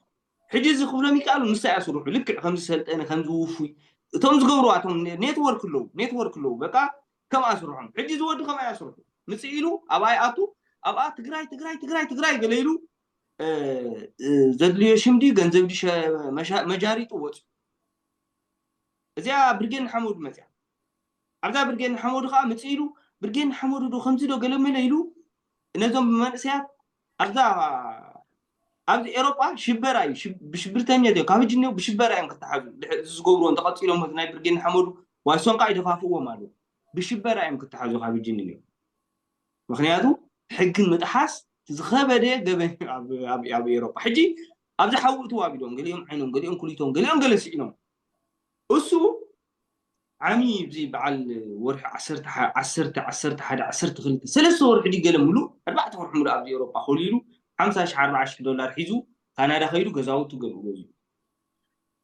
ሕጂ እዚ ክብሎም ይከኣሉ ንሳ እያ ስርሑ ልክዕ ከምዚ ሰልጠነ ከምዚ ውፉይ እቶም ዝገብርዋ እቶም ኔትወርክ ኣለዉ ኔትወርክ ኣለዉ በቃ ከምኣ ስርሖም ሕጂ ዝወዲ ከምኣ እያ ስርሑ ምፅእ ኢሉ ኣብኣ ይኣቱ ኣብኣ ትግራይ ትግራይ ትግራይ ትግራይ ገለ ኢሉ ዘድልዮ ሽም ድዩ ገንዘብ ድዩ መጃሪጡ ወፂኡ። እዚኣ ብርጌድ ንሓመዱ መፅያ። ኣብዛ ብርጌድ ንሓመዱ ከዓ ምፅእ ኢሉ ብርጌድ ንሓመዱ ዶ ከምዚ ዶ ገለመለ ኢሉ ነዞም መንእሰያት ኣብዛ ኣብዚ ኤሮጳ ሽበራ እዩ። ብሽብርተኛ እ ካብ ሕጂ ብሽበራ እዮም ክተሓዙ። ዝገብርዎ እንተቐፂሎም ናይ ብርጌድ ንሓመዱ ዋይሶን ከዓ ይደፋፍእዎም ኣለዉ። ብሽበራ እዮም ክተሓዙ ካብ ሕጂ። ምክንያቱ ሕግን ምጥሓስ ዝኸበደ ገበን ኣብ ኤሮጳ። ሕጂ ኣብዚ ሓዊ እትው ኣቢሎም ገሊኦም ዓይኖም ገሊኦም ኩሊቶም ገሊኦም ገለ ስዒኖም እሱ ዓሚ እዚ በዓል ወርሒ ዓሰርተ ዓሰርተ ዓሰርተ ሓደ ዓሰርተ ክልተ ሰለስተ ወርሒ ድዩ ገለ ሙሉእ ኣርባዕተ ወርሒ ሙሉእ ኣብዚ ኤውሮጳ ኮሊሉ ሓምሳ ሺሕ ኣርባዓ ሺሕ ዶላር ሒዙ ካናዳ ከይዱ ገዛውቱ ገሉ ገዚኡ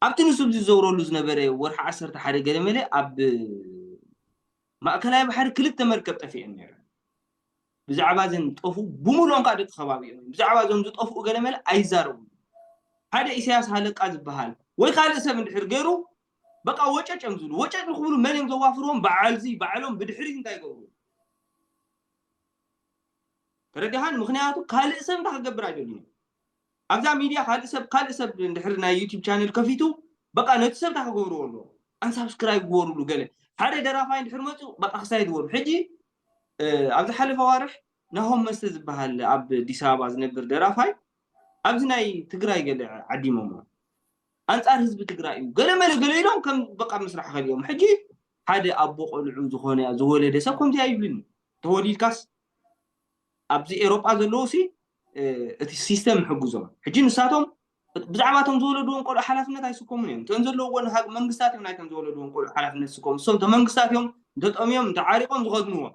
ኣብቲ ንሱ ዝዘውረሉ ዝነበረ ወርሒ ዓሰርተ ሓደ ገለ መለ ኣብ ማእከላይ ባሕሪ ክልተ መርከብ ጠፊአን ነይረን። ብዛዕባ እዘን ዝጠፍኡ ብምሉኦም ከዓ ደቂ ከባቢ እዮም። ብዛዕባ እዞም ዝጠፍኡ ገለመለ ኣይዛረቡን። ሓደ ኢሳያስ ሃለቃ ዝበሃል ወይ ካልእ ሰብ እንድሕር ገይሩ በቃ ወጨጭ እዮም ዝብሉ። ወጨጭ ንክብሉ መን እዮም ዘዋፍርዎም? በዓልዚ ባዕሎም ብድሕሪት እንታይ ይገብሩ? ተረዲኻን? ምክንያቱ ካልእ ሰብ እንታይ ክገብር ኣይደሉን እዮም። ኣብዛ ሚድያ ካልእ ሰብ ካልእ ሰብ እንድሕር ናይ ዩቲብ ቻነል ከፊቱ በቃ ነቲ ሰብ እንታይ ክገብርዎ ኣለዎ? ኣንሳብስክራይብ ግበሩሉ ገለ ሓደ ደራፋይ እንድሕር መፁ በቃ ክሳይ ዝበሉ ሕጂ ኣብ ዝሓለፈ ዋርሕ ናሆም መስተ ዝበሃል ኣብ ኣዲስ ኣበባ ዝነብር ደራፋይ ኣብዚ ናይ ትግራይ ገለ ዓዲሞሞ ኣንፃር ህዝቢ ትግራይ እዩ ገለ መለ ገለ ኢሎም ከም በቃ ምስራሕ ከሊኦም ሕጂ ሓደ ኣቦ ቆልዑ ዝኾነ ዝወለደ ሰብ ከምዚ ኣይብልን ተወሊድካስ ኣብዚ ኤሮጳ ዘለዉ ሲ እቲ ሲስተም ይሕግዞም ሕጂ ንሳቶም ብዛዕባ እቶም ዝወለድዎም ቆልዑ ሓላፍነት ኣይስከሙን እዮም እቶም ዘለዎም መንግስታት እዮም ናይቶም ዝወለድዎም ቆልዑ ሓላፍነት ዝስከሙ እሶም እቶም መንግስታት እዮም እንተጠምዮም እንተዓሪቆም ዝኸድንዎም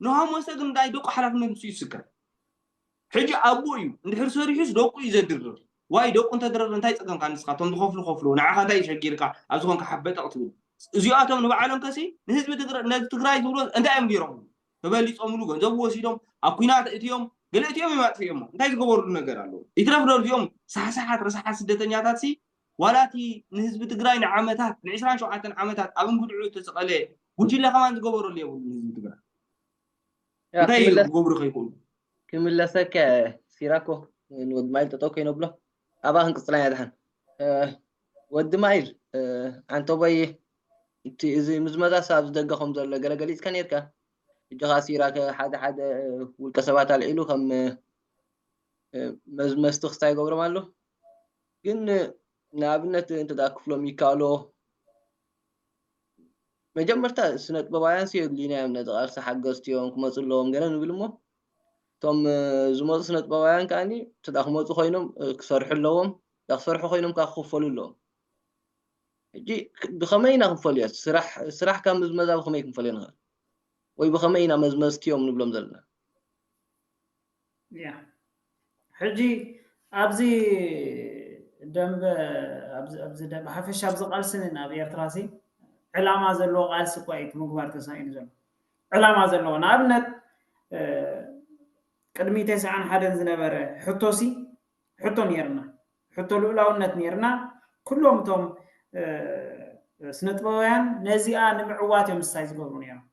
ንሃሞሰ ግን እንታይ ደቁ ሓላፍነት ንሱ ይስከም ሕጂ ኣቦ እዩ እንድሕር ሰሪሑስ ደቁ እዩ ዘድርር ዋይ ደቁ እንተድረር እንታይ ፀገምካ ንስካ እቶም ዝኸፍሉ ከፍሉ ንዓካ እንታይ ይሸጊርካ ኣብ ዝኾንካ ሓበጠቅ ትብል እዚኣቶም ንባዕሎም ከሲ ንህዝቢ ነዚ ትግራይ ዝብሎ እንታይ እዮም ገይሮም ተበሊፆምሉ ገንዘቡ ወሲዶም ኣብ ኩናት እትዮም ገለ እትዮም እዮም ኣጥፊኦሞ እንታይ ዝገበርሉ ነገር ኣለዎ ይትረፍ ዶ እዚኦም ሳሕሳሓት ረሳሓት ስደተኛታት ሲ ዋላ እቲ ንህዝቢ ትግራይ ንዓመታት ንዕስራን ሸውዓተን ዓመታት ኣብ እንግድዑ እተሰቐለ ጉጅለ ከማን ዝገበረሉ የብሉ ንህዝቢ ትግራይ እንታይ ክምለስ- ክገብሩ ከይክእሉ ክምለሰከ ሲራኮ ንወዲ ማይል ጠጠው ከይነብሎ ኣባ ክንቅፅላ ኢና ድሓን ወዲ ማይል ኣንተቦይ እቲ እዚ ምዝመዛስ ኣብዚ ደገ ከም ዘሎ ገለ ገሊፅካ ነርካ ሕጂ ከዓ ሲራከ ሓደ ሓደ ውልቀ ሰባት ኣልዒሉ ከም መዝመስቲ ክስታይ ይገብሮም ኣሎ ግን ንኣብነት እንተ ክፍሎም ይከኣሎ መጀመርታ ስነ ጥበባውያን ሲ የድልዩና እዮም ነዚ ቃልሲ ሓገዝቲ እዮም ክመፁ ኣለዎም ገለ ንብል እሞ እቶም ዝመፁ ስነ ጥበባውያን ከዓኒ እንተ ክመፁ ኮይኖም ክሰርሑ ኣለዎም እንተ ክሰርሑ ኮይኖም ከዓ ክኽፈሉ ኣለዎም ሕጂ ብኸመይ ኢና ክንፈልዮ ስራሕ ካብ ምዝመዛ ብኸመይ ክንፈልዮ ንኽእል ወይ ብኸመይ ኢና መዝመዝቲ እዮም ንብሎም ዘለና ሕጂ ኣብዚ ደንበ ብሓፈሻ ኣብዚ ቃልስን ኣብ ኤርትራ ሲ ዕላማ ዘለዎ ቃልሲ እኳ እዩ ምግባር ተሳኢኑ ዘሎ ዕላማ ዘለዎ ንኣብነት ቅድሚ ተስዓን ሓደን ዝነበረ ሕቶሲ ሕቶ ነርና ሕቶ ልኡላውነት ነርና ኩሎም እቶም ስነጥበባውያን ነዚኣ ንምዕዋት እዮም ምሳይ ዝገብሩ ነሮም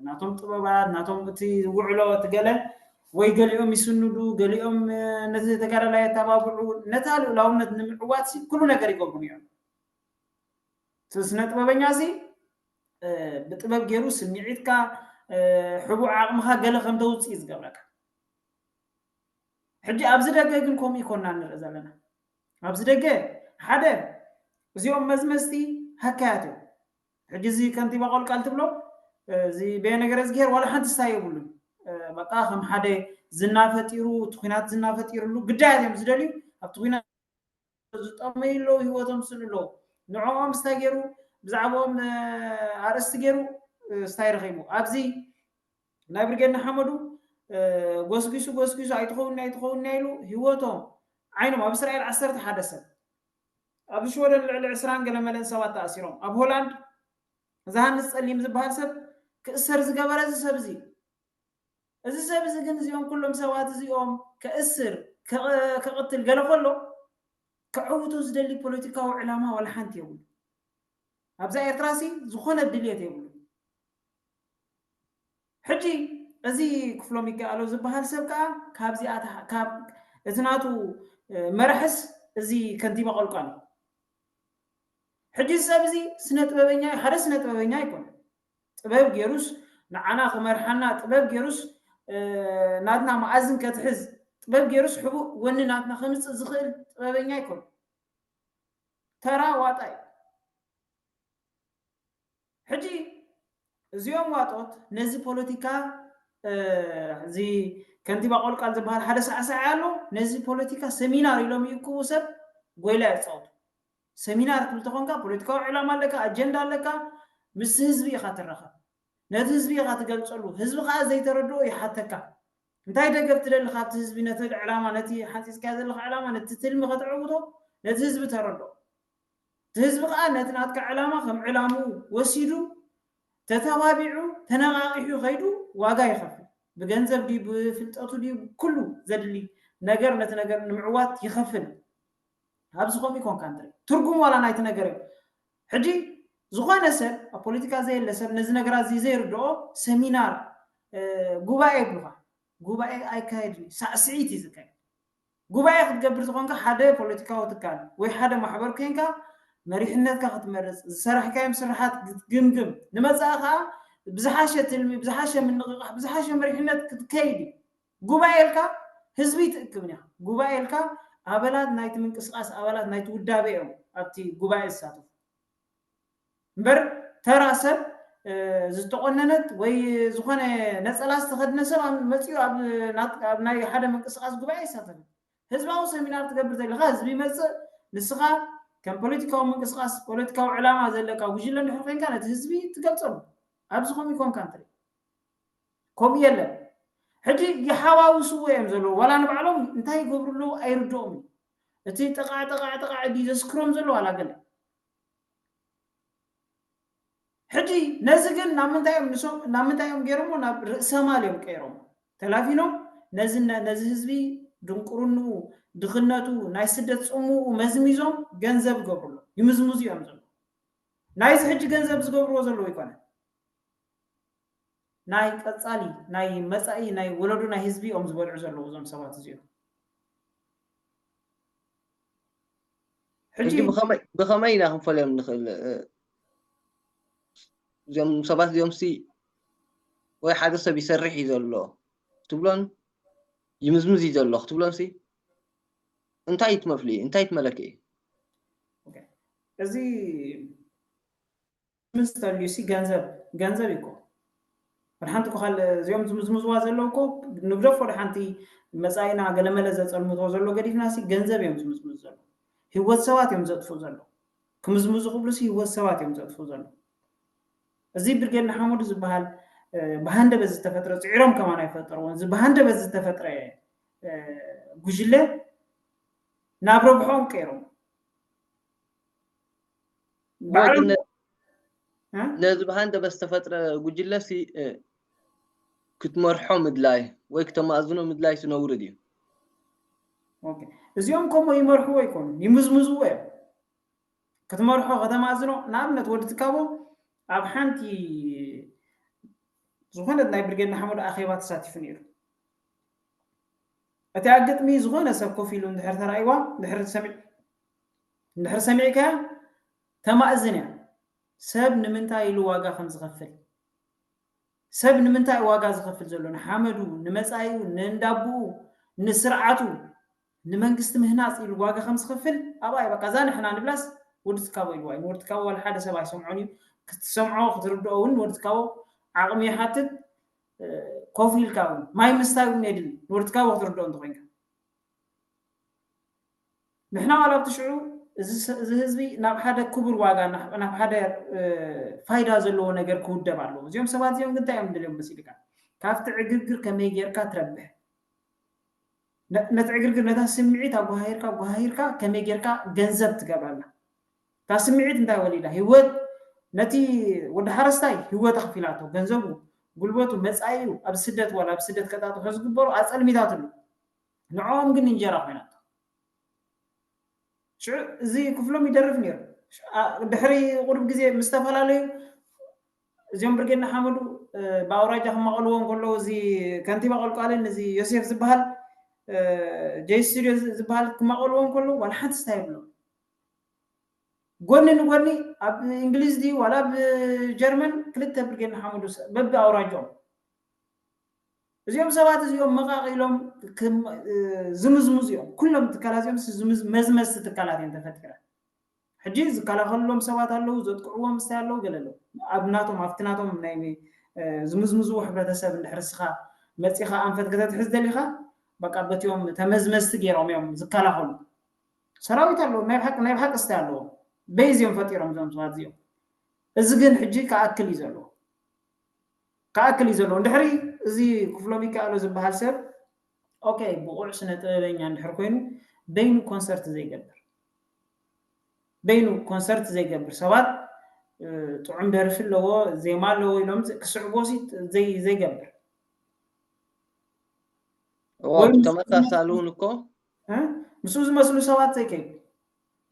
ናቶም ጥበባት ናቶም እቲ ውዕሎ እቲ ገለ ወይ ገሊኦም ይስንዱ ገሊኦም ነቲ ተጋዳላይ የተባብዑ ነታ ልኡላውነት ንምዕዋት ኩሉ ነገር ይገብሩ እዮም ስነ ጥበበኛ ሲ ብጥበብ ገይሩ ስምዒትካ ሕቡዕ ዓቕምኻ ገለ ከም ተውፅእ ዝገብረካ ሕጂ ኣብዚ ደገ ግን ከምኡ ይኮና ንርኢ ዘለና ኣብዚ ደገ ሓደ እዚኦም መዝመዝቲ ሃካያት እዮም ሕጂ እዚ ከንቲባ ቆልቃል ትብሎ እዚ በየነገረ ዝገር ዋላ ሓንቲ ስታይ የብሉን በቃ ከም ሓደ ዝና ፈጢሩ እቲ ኩናት ዝና ፈጢሩሉ ግዳያት እዮም ዝደልዩ ኣብቲ ኩናት ዝጠመዩ ኣለዉ ህይወቶም ስእሉ ኣለዉ ንዕኦም ስታይ ገይሩ ብዛዕባኦም ኣርእስቲ ገይሩ ስታይ ረኺቡ ኣብዚ ናይ ብርጌድ ንሓመዱ ጎስጊሱ ጎስጊሱ ኣይትኸውን ኣይትኸውን ኢሉ ህይወቶም ዓይኖም ኣብ እስራኤል ዓሰርተ ሓደ ሰብ ኣብ ሽወደን ልዕሊ ዕስራን ገለመለን ሰባት ተኣሲሮም ኣብ ሆላንድ ዝሃንስ ፀሊም ዝበሃል ሰብ ክእሰር ዝገበረ እዚ ሰብ እዚ እዚ ሰብ እዚ ግን እዚኦም ኩሎም ሰባት እዚኦም ከእስር ከቕትል ገለ ከሎ ከዕውቶ ዝደሊ ፖለቲካዊ ዕላማ ዋላ ሓንቲ የብሉ ኣብዛ ኤርትራ ሲ ዝኾነ ድልየት የብሉ ሕጂ እዚ ክፍሎም ይከኣሎ ዝበሃል ሰብ ከዓ ካብዚኣ ካብ እቲ ናቱ መራሕስ እዚ ከንቲባ ቆልቋል። ሕጂ ሰብ እዚ ስነ ጥበበኛ ሓደ ስነ ጥበበኛ ኣይኮነ። ጥበብ ገይሩስ ንዓና ክመርሓና ጥበብ ገይሩስ ናትና መኣዝን ከትሕዝ ጥበብ ገይሩስ ሕቡእ ወኒ ናትና ከምፅእ ዝኽእል ጥበበኛ ኣይኮነ። ተራ ዋጣ እዩ። ሕጂ እዚኦም ዋጦት ነዚ ፖለቲካ እዚ ከንቲባ ቆልቃል ዝበሃል ሓደ ሳዕሳዕ ኣሎ። ነዚ ፖለቲካ ሰሚናር ኢሎም ይእክቡ ሰብ ጎይላ ይፃወቱ። ሰሚናር ትብል ተኾንካ ፖለቲካዊ ዕላማ ኣለካ፣ ኣጀንዳ ኣለካ፣ ምስ ህዝቢ ኢኻ ትራኸብ። ነቲ ህዝቢ ኢኻ ትገልፀሉ። ህዝቢ ከዓ ዘይተረድኦ ይሓተካ። እንታይ ደገፍ ትደሊ ካብቲ ህዝቢ ነቲ ዕላማ ነቲ ሓንፂፅካዮ ዘለካ ዕላማ ነቲ ትልሚ ከተዕውቶ ነቲ ህዝቢ ተረድኦ። እቲ ህዝቢ ከዓ ነቲ ናትካ ዕላማ ከም ዕላምኡ ወሲዱ ተተባቢዑ ተነቓቒሑ ከይዱ ዋጋ ይኸፍል። ብገንዘብ ድዩ ብፍልጠቱ ድዩ ኩሉ ዘድሊ ነገር ነቲ ነገር ንምዕዋት ይኸፍል። ኣብዚ ከምኡ ይኮንካ እንትርኢ ትርጉም ዋላ ናይቲ ነገር እዩ። ሕጂ ዝኾነ ሰብ ኣብ ፖለቲካ ዘየለ ሰብ ነዚ ነገራት እዚ ዘይርድኦ ሰሚናር ጉባኤ ይብሉካ። ጉባኤ ኣይካየድን እዩ፣ ሳዕስዒት እዩ ዝካየድ። ጉባኤ ክትገብር ዝኾንካ ሓደ ፖለቲካዊ ትካል ወይ ሓደ ማሕበር ኮይንካ መሪሕነትካ ክትመርፅ ዝሰራሕካዮም ስራሓት ክትግምግም ንመፃኢ ከዓ ብዝሓሸ ትልሚ ብዝሓሸ ምንቕቓሕ ብዝሓሸ መሪሕነት ክትከይድ እዩ። ጉባኤ ኢልካ ህዝቢ ትእክብን ኢኻ። ጉባኤ ኢልካ ኣባላት ናይቲ ምንቅስቃስ ኣባላት ናይቲ ውዳበ እዮም ኣብቲ ጉባኤ ዝሳተፉ። እምበር ተራ ሰብ ዝተቆነነት ወይ ዝኾነ ነፀላ ዝተኸድነ ሰብ መፂኡ ኣብ ናይ ሓደ ምንቅስቃስ ጉባኤ ይሳተፍ። ህዝባዊ ሰሚናር ትገብር ዘለካ ህዝቢ ይመፅእ። ንስኻ ከም ፖለቲካዊ ምንቅስቃስ ፖለቲካዊ ዕላማ ዘለካ ጉጅለ እንድሕር ኮይንካ ነቲ ህዝቢ ትገልፀሉ። ኣብዚ ከምኡ ይኮንካ እንትርኢ ከምኡ የለን። ሕጂ ይሓዋውስዎ እዮም ዘለዉ ዋላ ንባዕሎም እንታይ ይገብሩ ኣለዉ ኣይርድኦም እዩ። እቲ ጠቃዕ ጠቃዕ ጠቃዕ ድዩ ዘስክሮም ዘሎ ዋላ ገለ ሕጂ ነዚ ግን ናብ ምንታይ እዮም ንሶም ናብ ምንታይ እዮም ገይሮሞ ናብ ርእሰማል እዮም ቀይሮሞ ተላፊኖም ነዚ ነዚ ህዝቢ ድንቁርንኡ ድኽነቱ ናይ ስደት ጽምኡ መዝሚዞም ገንዘብ ይገብሩሎ ይምዝምዙ እዮም ዘሎ ናይዚ ሕጂ ገንዘብ ዝገብርዎ ዘለዉ ይኮነ ናይ ቀጻሊ ናይ መጻኢ ናይ ወለዶ ናይ ህዝቢ እዮም ዝበልዑ ዘለዉ እዞም ሰባት እዚኦም ሕጂ ብኸመይ ኢና ክንፈልዮም ንኽእል እዚኦም ሰባት እዚኦም ሲ ወይ ሓደ ሰብ ይሰርሕ እዩ ዘሎ ክትብሎን ይምዝምዝ እዩ ዘሎ ክትብሎን ሲ እንታይ ትመፍል እንታይ ትመለክ እዩ እዚ ምስ ተልዩ ሲ ገንዘብ ገንዘብ ይኮ ወደ ሓንቲ እኮ ካልእ እዚኦም ዝምዝምዝዋ ዘለዉ እኮ ንግደፎ ወደ ሓንቲ መፃኢና ገለመለ ዘፀልምቶ ዘሎ ገዲፍና ሲ ገንዘብ እዮም ዝምዝምዝ ዘሎ ህይወት ሰባት እዮም ዘጥፍኡ ዘሎ ክምዝምዙ ክብሉ ሲ ህይወት ሰባት እዮም ዘጥፍኡ ዘሎ እዚ ብርጌድ ንሓመዱ ዝበሃል ብሃንደበት ዝተፈጥረ ፅዒሮም ከማን ኣይፈጠርዎን እዚ ብሃንደበት ዝተፈጥረ ጉጅለ ናብ ረብሖም ቀይሮም ነዚ ብሃንደበት ዝተፈጥረ ጉጅለሲ ክትመርሖ ምድላይ ወይ ክተማእዝኖ ምድላይ ነውሪ ድዩ እዚኦም ከምኡ ይመርሕዎ ይኮኑ ይምዝምዝዎ እዮም ክትመርሖ ከተማእዝኖ ንኣብነት ወዲ ትካቦ ኣብ ሓንቲ ዝኾነት ናይ ብርጌድ ንሓመዱ ኣኼባ ተሳቲፉ ነይሩ እቲ ኣግጥሚ ዝኾነ ሰብ ኮፍ ኢሉ እንድሕር ተራእይዋ እንድሕር ሰሚዕ እንድሕር ሰሚዕካ ተማእዝን እያ ሰብ ንምንታይ ኢሉ ዋጋ ከም ዝኸፍል ሰብ ንምንታይ ዋጋ ዝኸፍል ዘሎ ንሓመዱ ንመፃኢኡ ንእንዳብኡ ንስርዓቱ ንመንግስቲ ምህናፅ ኢሉ ዋጋ ከም ዝኸፍል ኣብኣ በቃ እዛ ንሕና ንብላስ ወዲ ትካቦ ኢልዋ እዩ ወዲ ትካቦ ዋላ ሓደ ሰብ ኣይሰምዖን እዩ ክትሰምዖ ክትርድኦ እውን ወዲ ትካቦ ዓቕሚ ይሓትት ኮፍ ኢልካ እውን ማይ ምስታይ እውን የድሊ ንወዲ ትካቦ ክትርድኦ እንተኮይንካ ንሕና ዋላ ኣብቲ ሽዑ እዚ ህዝቢ ናብ ሓደ ክቡር ዋጋ ናብ ሓደ ፋይዳ ዘለዎ ነገር ክውደብ ኣለዎ እዚኦም ሰባት እዚኦም ግን እንታይ እዮም ደልዮም መሲልካ ካብቲ ዕግርግር ከመይ ጌርካ ትረብሕ ነቲ ዕግርግር ነታ ስምዒት ኣጓሃሂርካ ኣጓሃሂርካ ከመይ ጌርካ ገንዘብ ትገብረላ እታ ስምዒት እንታይ ወሊዳ ህይወት ነቲ ወዲ ሓረስታይ ህይወት ኣኽፊላቶ ገንዘቡ ጉልበቱ መፃኢኡ ኣብ ስደት ዋላ ኣብ ስደት ከጣጥሖ ዝግበሩ ኣፀልሚታትሉ ንዕኦም ግን እንጀራ ኮይናቶ ሽዑ እዚ ክፍሎም ይደርፍ ነይሩ ድሕሪ ቁሩብ ግዜ ምስ ዝተፈላለዩ እዚኦም ብርጌድ ንሓመዱ ብኣውራጃ ክማቐልዎ እንከለዉ እዚ ከንቲባ ቆልቋልን እዚ ዮሴፍ ዝበሃል ጀይ ስቱድዮ ዝበሃል ክማቐልዎም ከለዉ ዋላ ሓንቲ ስታይ የብሎም። ጎኒ ንጎኒ ኣብ እንግሊዝ ድዩ ዋላ ኣብ ጀርመን ክልተ ብርጌድ ንሓመዱ በቢ ኣውራጃኦም። እዚኦም ሰባት እዚኦም መቃቂሎም ዝምዝምዙ እዮም። ኩሎም ትካላት እዚኦም መዝመዝቲ ትካላት እዮም ተፈጢረ። ሕጂ ዝከላኸልሎም ሰባት ኣለዉ፣ ዘጥቅዕዎም ስታይ ኣለዉ፣ ገለ ኣለዉ። ኣብ ናቶም ኣብቲ ናቶም ናይ ዝምዝምዝዎ ሕብረተሰብ እንድሕር እስኻ መፂኻ ኣንፈት ከተትሕዝ ደሊኻ በቃ በቲኦም ተመዝመዝቲ ገይሮም እዮም ዝከላኸሉ። ሰራዊት ኣለዉ፣ ናይ ብሓቂ ናይ ብሓቂ ስታይ ኣለዎም። በይዝ እዮም ፈጢሮም እዞም ሰባት እዚኦም። እዚ ግን ሕጂ ክኣክል እዩ ዘለዎ። ክኣክል እዩ ዘለዎ። እንድሕሪ እዚ ክፍሎም ይከኣሎ ዝበሃል ሰብ ኦኬ ብቑዕ ስነ ጥበበኛ እንድሕር ኮይኑ በይኑ ኮንሰርት ዘይገብር በይኑ ኮንሰርት ዘይገብር ሰባት ጥዑም ደርፊ ኣለዎ ዜማ ኣለዎ ኢሎም ክስዕቦ ዘይገብር ተመሳሳሊ እውን እኮ ምስኡ ዝመስሉ ሰባት ዘይከይዱ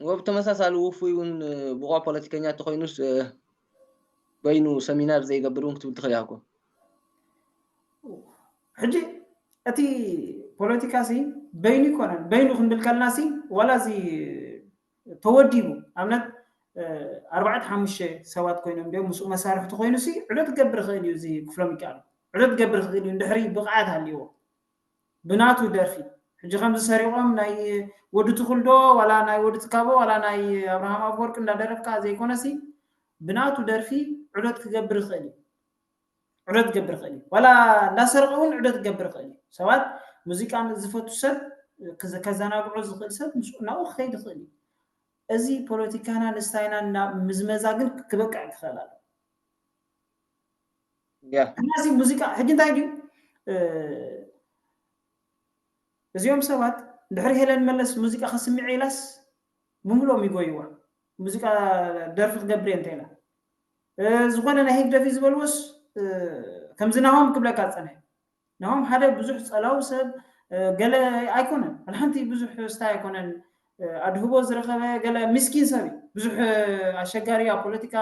ወብተመሳሳሊ ውፉይ እውን ብቑዕ ፖለቲከኛ እንተኮይኑስ በይኑ ሰሚናር ዘይገብር እውን ክትብል ትኽእል ኢኻ እኮ። ሕጂ እቲ ፖለቲካ ሲ በይኑ ይኮነን በይኑ ክንብል ከልና ሲ ዋላ እዚ ተወዲቡ ኣብነት ኣርባዕተ ሓሙሽተ ሰባት ኮይኖም ዲኦም ምስኡ መሳርሕቲ ኮይኑ ሲ ዕዶ ትገብር ይኽእል እዩ። እዚ ክፍሎም ይከኣል ዕዶ ትገብር ይኽእል እዩ እንድሕሪ ብቕዓት ሃልይዎ ብናቱ ደርፊ ሕጂ ከምዚ ሰሪቖም ናይ ወዲ ትኹልዶ ዋላ ናይ ወዲ ትካቦ ዋላ ናይ ኣብርሃም ኣፈወርቂ እንዳደረፍካ ዘይኮነሲ ብናቱ ደርፊ ዕዶት ክገብር ይኽእል እዩ። ዕዶት ክገብር ይኽእል እዩ። ዋላ እንዳሰረቐ እውን ዕዶት ክገብር ይኽእል እዩ። ሰባት ሙዚቃ ዝፈቱ ሰብ ከዘናግዖ ዝኽእል ሰብ ምስኡ ናብኡ ክኸይድ ይኽእል እዩ። እዚ ፖለቲካና ንስታይና ምዝመዛ ግን ክበቅዕ ክኽእል ኣሎ። ሕናዚ ሙዚቃ ሕጂ እንታይ ድዩ እዚኦም ሰባት ድሕሪ ሄለን መለስ ሙዚቃ ከስምዕ ኢላስ ብምልኦም ይጎይዋ። ሙዚቃ ደርፊ ክገብር እየ እንተ ኢላ ዝኾነ ናይ ህግደፍ እዩ ዝበልዎስ ከምዚ ናሆም ክብለካ ዝፀንሐ ናሆም ሓደ ብዙሕ ፀላዊ ሰብ ገለ ኣይኮነን። ሓንቲ ብዙሕ ስታይ ኣይኮነን ኣድህቦ ዝረኸበ ገለ ምስኪን ሰብ እዩ። ብዙሕ ኣሸጋሪ ኣብ ፖለቲካ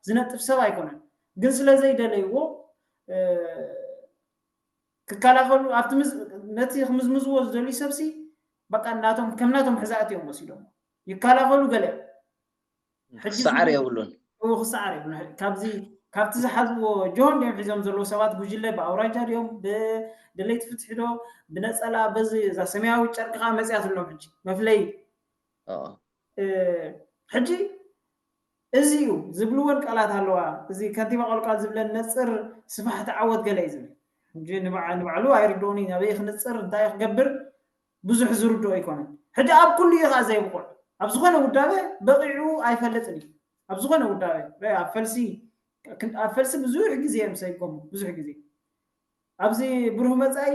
ዝነጥፍ ሰብ ኣይኮነን። ግን ስለ ዘይደለይዎ ክከላኸሉ ኣብቲ ነቲ ክምዝምዝዎ ዝደልዩ ሰብሲ በቃ ናቶም ከም ናቶም ሕዛእቲ እዮም ወሲዶም ይከላኸሉ ገለ ክሰዓር የብሉን። ክሰዓር የብሉን። ካብዚ ካብቲ ዝሓዝዎ ጆሆን ድዮም ሒዞም ዘለዉ ሰባት ጉጅለ ብኣውራጃ ድዮም ብደለይቲ ፍትሒ ዶ ብነፀላ በዚ እዛ ሰማያዊ ጨርቂ ከዓ መፅያትሎም ሕጂ መፍለይ ሕጂ እዚ እዩ ዝብልወን ቃላት ኣለዋ። እዚ ከንቲባ ቆልቃል ዝብለን ነፅር ስፋሕቲ ዓወት ገለ እዩ ዝብል እንጂ ንባዕሉ ኣይርድኡን እዩ ናበይ ክንፅር እንታይ ክገብር ብዙሕ ዝርድኦ ኣይኮነን። ሕጂ ኣብ ኩሉ እዩ ከዓ ዘይብቑዕ ኣብ ዝኾነ ውዳበ በቂዑ ኣይፈልጥን እዩ። ኣብ ዝኾነ ውዳበ ኣብ ፈልሲ ኣብ ፈልሲ ብዙሕ ግዜ እዮም ሰይጎም ብዙሕ ግዜ ኣብዚ ብሩህ መፃኢ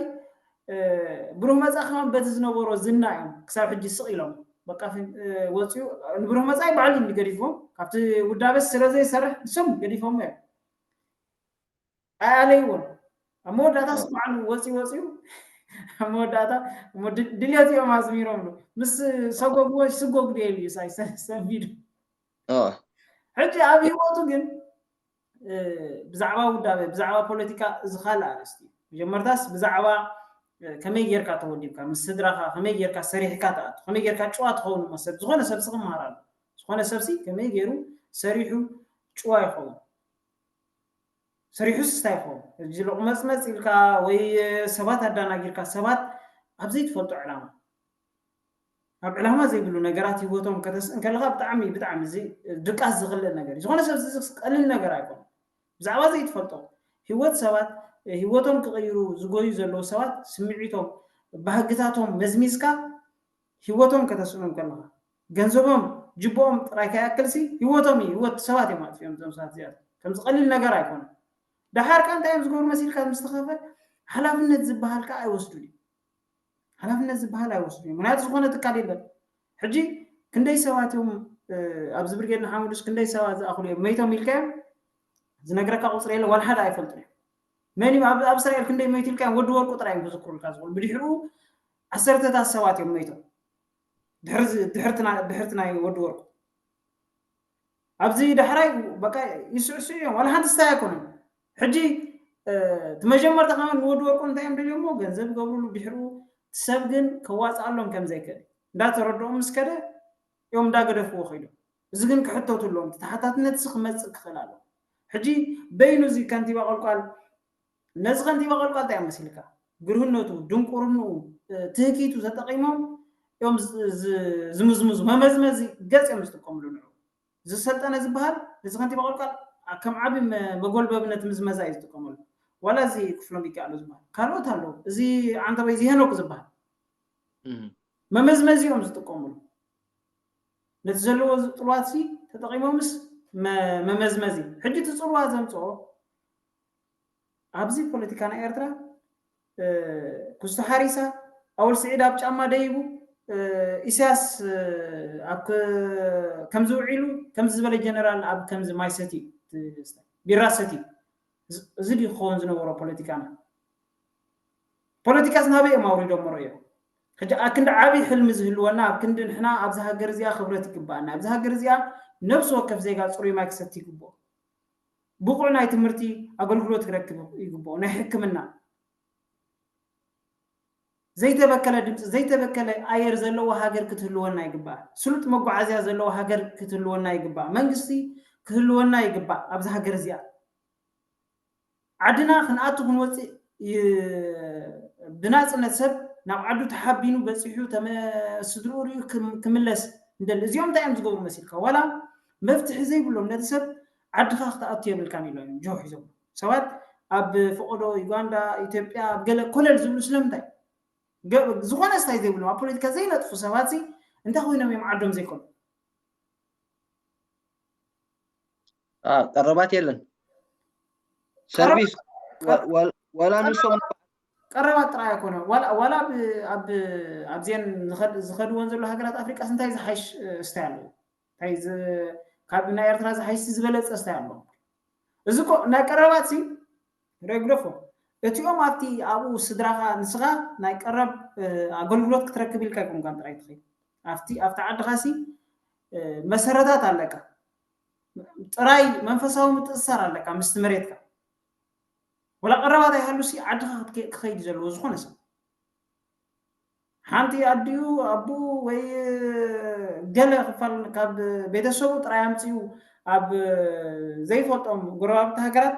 ብሩህ መፃኢ ከማን በቲ ዝነበሮ ዝና እዮም ክሳብ ሕጂ ስቕ ኢሎም በቃ ወፂኡ ንብሩህ መፃኢ ባዕሉ ገዲፍዎም ካብቲ ውዳበ ስለ ዘይሰርሕ ንሶም ገዲፎም እዮም። ኣያለይዎን ኣብ መወዳእታ ስማዕኑ ወፂ ወፂኡ ኣብ መወዳእታ ድልዮት እዮም ኣዝሚሮም ምስ ሰጎግዎ ስጎግ ድየሉ እዩ ሳይ ሰሚዱ ሕጂ ኣብ ህይወቱ ግን ብዛዕባ ውዳበ ብዛዕባ ፖለቲካ እዚ ካልእ ኣርእስቲ እዩ። መጀመርታስ ብዛዕባ ከመይ ጌርካ ተወዲብካ ምስ ስድራኻ ከመይ ጌርካ ሰሪሕካ ትኣቱ ከመይ ጌርካ ጭዋ ትኸውን እሞ ሰብ ዝኾነ ሰብሲ ክመሃር ኣሎ። ዝኾነ ሰብሲ ከመይ ገይሩ ሰሪሑ ጭዋ ይኸውን ሰሪሑስ እንታይ ይኸውን? ሕጂ ሎቕመጽመጽ ኢልካ ወይ ሰባት ኣዳናጊርካ ሰባት ኣብ ዘይትፈልጦ ዕላማ ኣብ ዕላማ ዘይብሉ ነገራት ህይወቶም ከተስእን ከለካ ብጣዕሚ ብጣዕሚ እዚ ድቃስ ዝኽልእ ነገር እዩ። ዝኾነ ሰብ እዚ ቀሊል ነገር ኣይኮነ። ብዛዕባ ዘይትፈልጦ ህይወት ሰባት ህይወቶም ክቕይሩ ዝጎዩ ዘለዉ ሰባት ስምዒቶም ባህግታቶም መዝሚዝካ ህይወቶም ከተስእኖም ከለካ ገንዘቦም ጅቦኦም ጥራይ ከይኣክልሲ ህይወቶም እዩ ህይወት ሰባት እዮም ኣጥፊኦም እዞም ሰባት እዚኣቶም ከምዚ ቀሊል ነገር ኣይኮነ። ደሓር ከ እንታይ እዮም ዝገብሩ መሲልካ ምስ ተኸፈ ሓላፍነት ዝበሃል ከ ኣይወስዱን እዩ። ሓላፍነት ዝበሃል ኣይወስዱን እዩ። ምክንያቱ ዝኾነ ትካል የለን። ሕጂ ክንደይ ሰባት እዮም ኣብዚ ብርጌድ ንሓመዱስ ክንደይ ሰባት ዝኣኽሉ እዮም መይቶም ኢልካዮም ዝነግረካ ቁፅሪ የለ ዋላ ሓደ ኣይፈልጡን እዮም። መን እዩ ኣብ እስራኤል ክንደይ መይቱ ኢልካዮም ወዲ ወርቁ ጥራይ እዮም ክዝክሩልካ ዝኽእሉ ብድሕሪኡ ዓሰርተታት ሰባት እዮም መይቶም ድሕርቲ ናይ ወዲ ወርቁ ኣብዚ ዳሕራይ በቃ ይስዕስዑ እዮም ዋላ ሓንቲ ስታይ ኣይኮነን። ሕጂ እቲ መጀመርታ ከማን ንወዲ ወርቁ እንታይ እዮም ደልዮሞ ገንዘብ ይገብሩሉ ድሕሩ ሰብ ግን ከዋፅኣሎም ከም ዘይክእል እንዳተረድኦም ምስ ከደ እዮም እንዳገደፍዎ ከይዶም። እዚ ግን ክሕተቱ ኣለዎም። ተሓታትነት እዚ ክመፅእ ክኽእል ኣለዎ። ሕጂ በይኑ እዚ ከንቲባ ቆልቋል ነዚ ከንቲባ ቆልቋል እንታይ እዮም መሲልካ? ግርህነቱ፣ ድንቁርንኡ፣ ትህኪቱ ተጠቒሞም እዮም ዝ- ዝ- ዝምዝምዙ። መመዝመዚ ገፅ እዮም ዝጥቀምሉ ንዑ። ዝሰልጠነ ዝበሃል እዚ ከንቲባ ቆልቋል ከም ዓቢ መ- መጎልበቢ ነቲ ምዝመዛ እዩ ዝጥቀመሉ። ዋላ እዚ ክፍሎም ይከኣሉ ዝበሃል ካልኦት ኣለዉ። እዚ ዓንተበይ እዚ ሄኖክ ዝበሃል መመዝመዚ እዮም ዝጥቀምሉ። ነቲ ዘለዎ ጥልዋት ሲ ተጠቒሞምስ መ- መመዝመዚ። ሕጂ እቲ ፅልዋ ዘምፅኦ ኣብዚ ፖለቲካ ናይ ኤርትራ ኩስቶ ሓሪሳ ኣወል ስዒድ ኣብ ጫማ ደይቡ ኢሳያስ ኣብ ከምዚ ውዒሉ ከምዚ ዝበለ ጀነራል ኣብ ከምዚ ማይ ሰቲ ቢራ ሰቲ እዚ ድዩ ክኸውን ዝነበሮ ፖለቲካና? ፖለቲካስ ናበይ እዮም ኣውሪዶሞ ርእዮ? ሕጂ ኣብ ክንዲ ዓብዪ ሕልሚ ዝህልወና ኣብ ክንዲ ንሕና ኣብዚ ሃገር እዚኣ ክብረት ይግባኣና ኣብዚ ሃገር እዚኣ ነብሲ ወከፍ ዜጋ ፅሩይ ማይ ክሰቲ ይግብኦ። ብቑዕ ናይ ትምህርቲ ኣገልግሎት ክረክብ ይግብኦ፣ ናይ ሕክምና ዘይተበከለ ድምፂ ዘይተበከለ ኣየር ዘለዎ ሃገር ክትህልወና ይግባእ። ስሉጥ መጓዓዝያ ዘለዎ ሃገር ክትህልወና ይግባእ። መንግስቲ ክህልወና ይግባእ ኣብዚ ሃገር እዚኣ። ዓድና ክንኣቱ ክንወፅእ ብናፅነት ሰብ ናብ ዓዱ ተሓቢኑ በፂሑ ስድርኡ ሪኡ ክምለስ እንደሊ እዚኦም እንታይ እዮም ዝገብሩ መሲልካ ዋላ መፍትሒ ዘይብሎም ነቲ ሰብ ዓድኻ ክትኣቱ የብልካን ኢሎም እዮም ጆ ሒዞም ሰባት ኣብ ፈቆዶ ዩጋንዳ ኢትዮጵያ ኣብ ገለ ኮለል ዝብሉ ስለምንታይ ዝኾነ ስታይ ዘይብሎም ኣብ ፖለቲካ ዘይነጥፉ ሰባት እንታይ ኮይኖም እዮም ዓዶም ዘይኮኑ ቀረባት የለን ሰርቪስ ዋላ ንሶም ቀረባት ጥራይ ኣይኮነ ዋላ ኣብዚአን ዝኸድወን ዘሎ ሃገራት ኣፍሪቃ እንታይ ዝሓይሽ ስታይ ኣለዎ እንታይ ካብ ናይ ኤርትራ ዝሓይሽ ዝበለፀ ስታይ ኣለዎ እዚ ናይ ቀረባት ሲ ረግደፎ እቲኦም ኣብቲ ኣብኡ ስድራኻ ንስኻ ናይ ቀረብ ኣገልግሎት ክትረክብ ኢልካ ይኮንካ ጥራይ ትኸይድ ኣብቲ ኣብቲ ዓድኻ ሲ መሰረታት ኣለካ ጥራይ መንፈሳዊ ምትእስሳር ኣለካ ምስቲ መሬትካ ወላ ቀረባት ኣይሃሉ ሲ ዓድኻ ክኸይድ ዘለዎ ዝኾነ ሰብ ሓንቲ ኣዲኡ ኣቦኡ ወይ ገለ ክፋል ካብ ቤተሰቡ ጥራይ ኣምፅኡ ኣብ ዘይፈልጦም ጎረባብቲ ሃገራት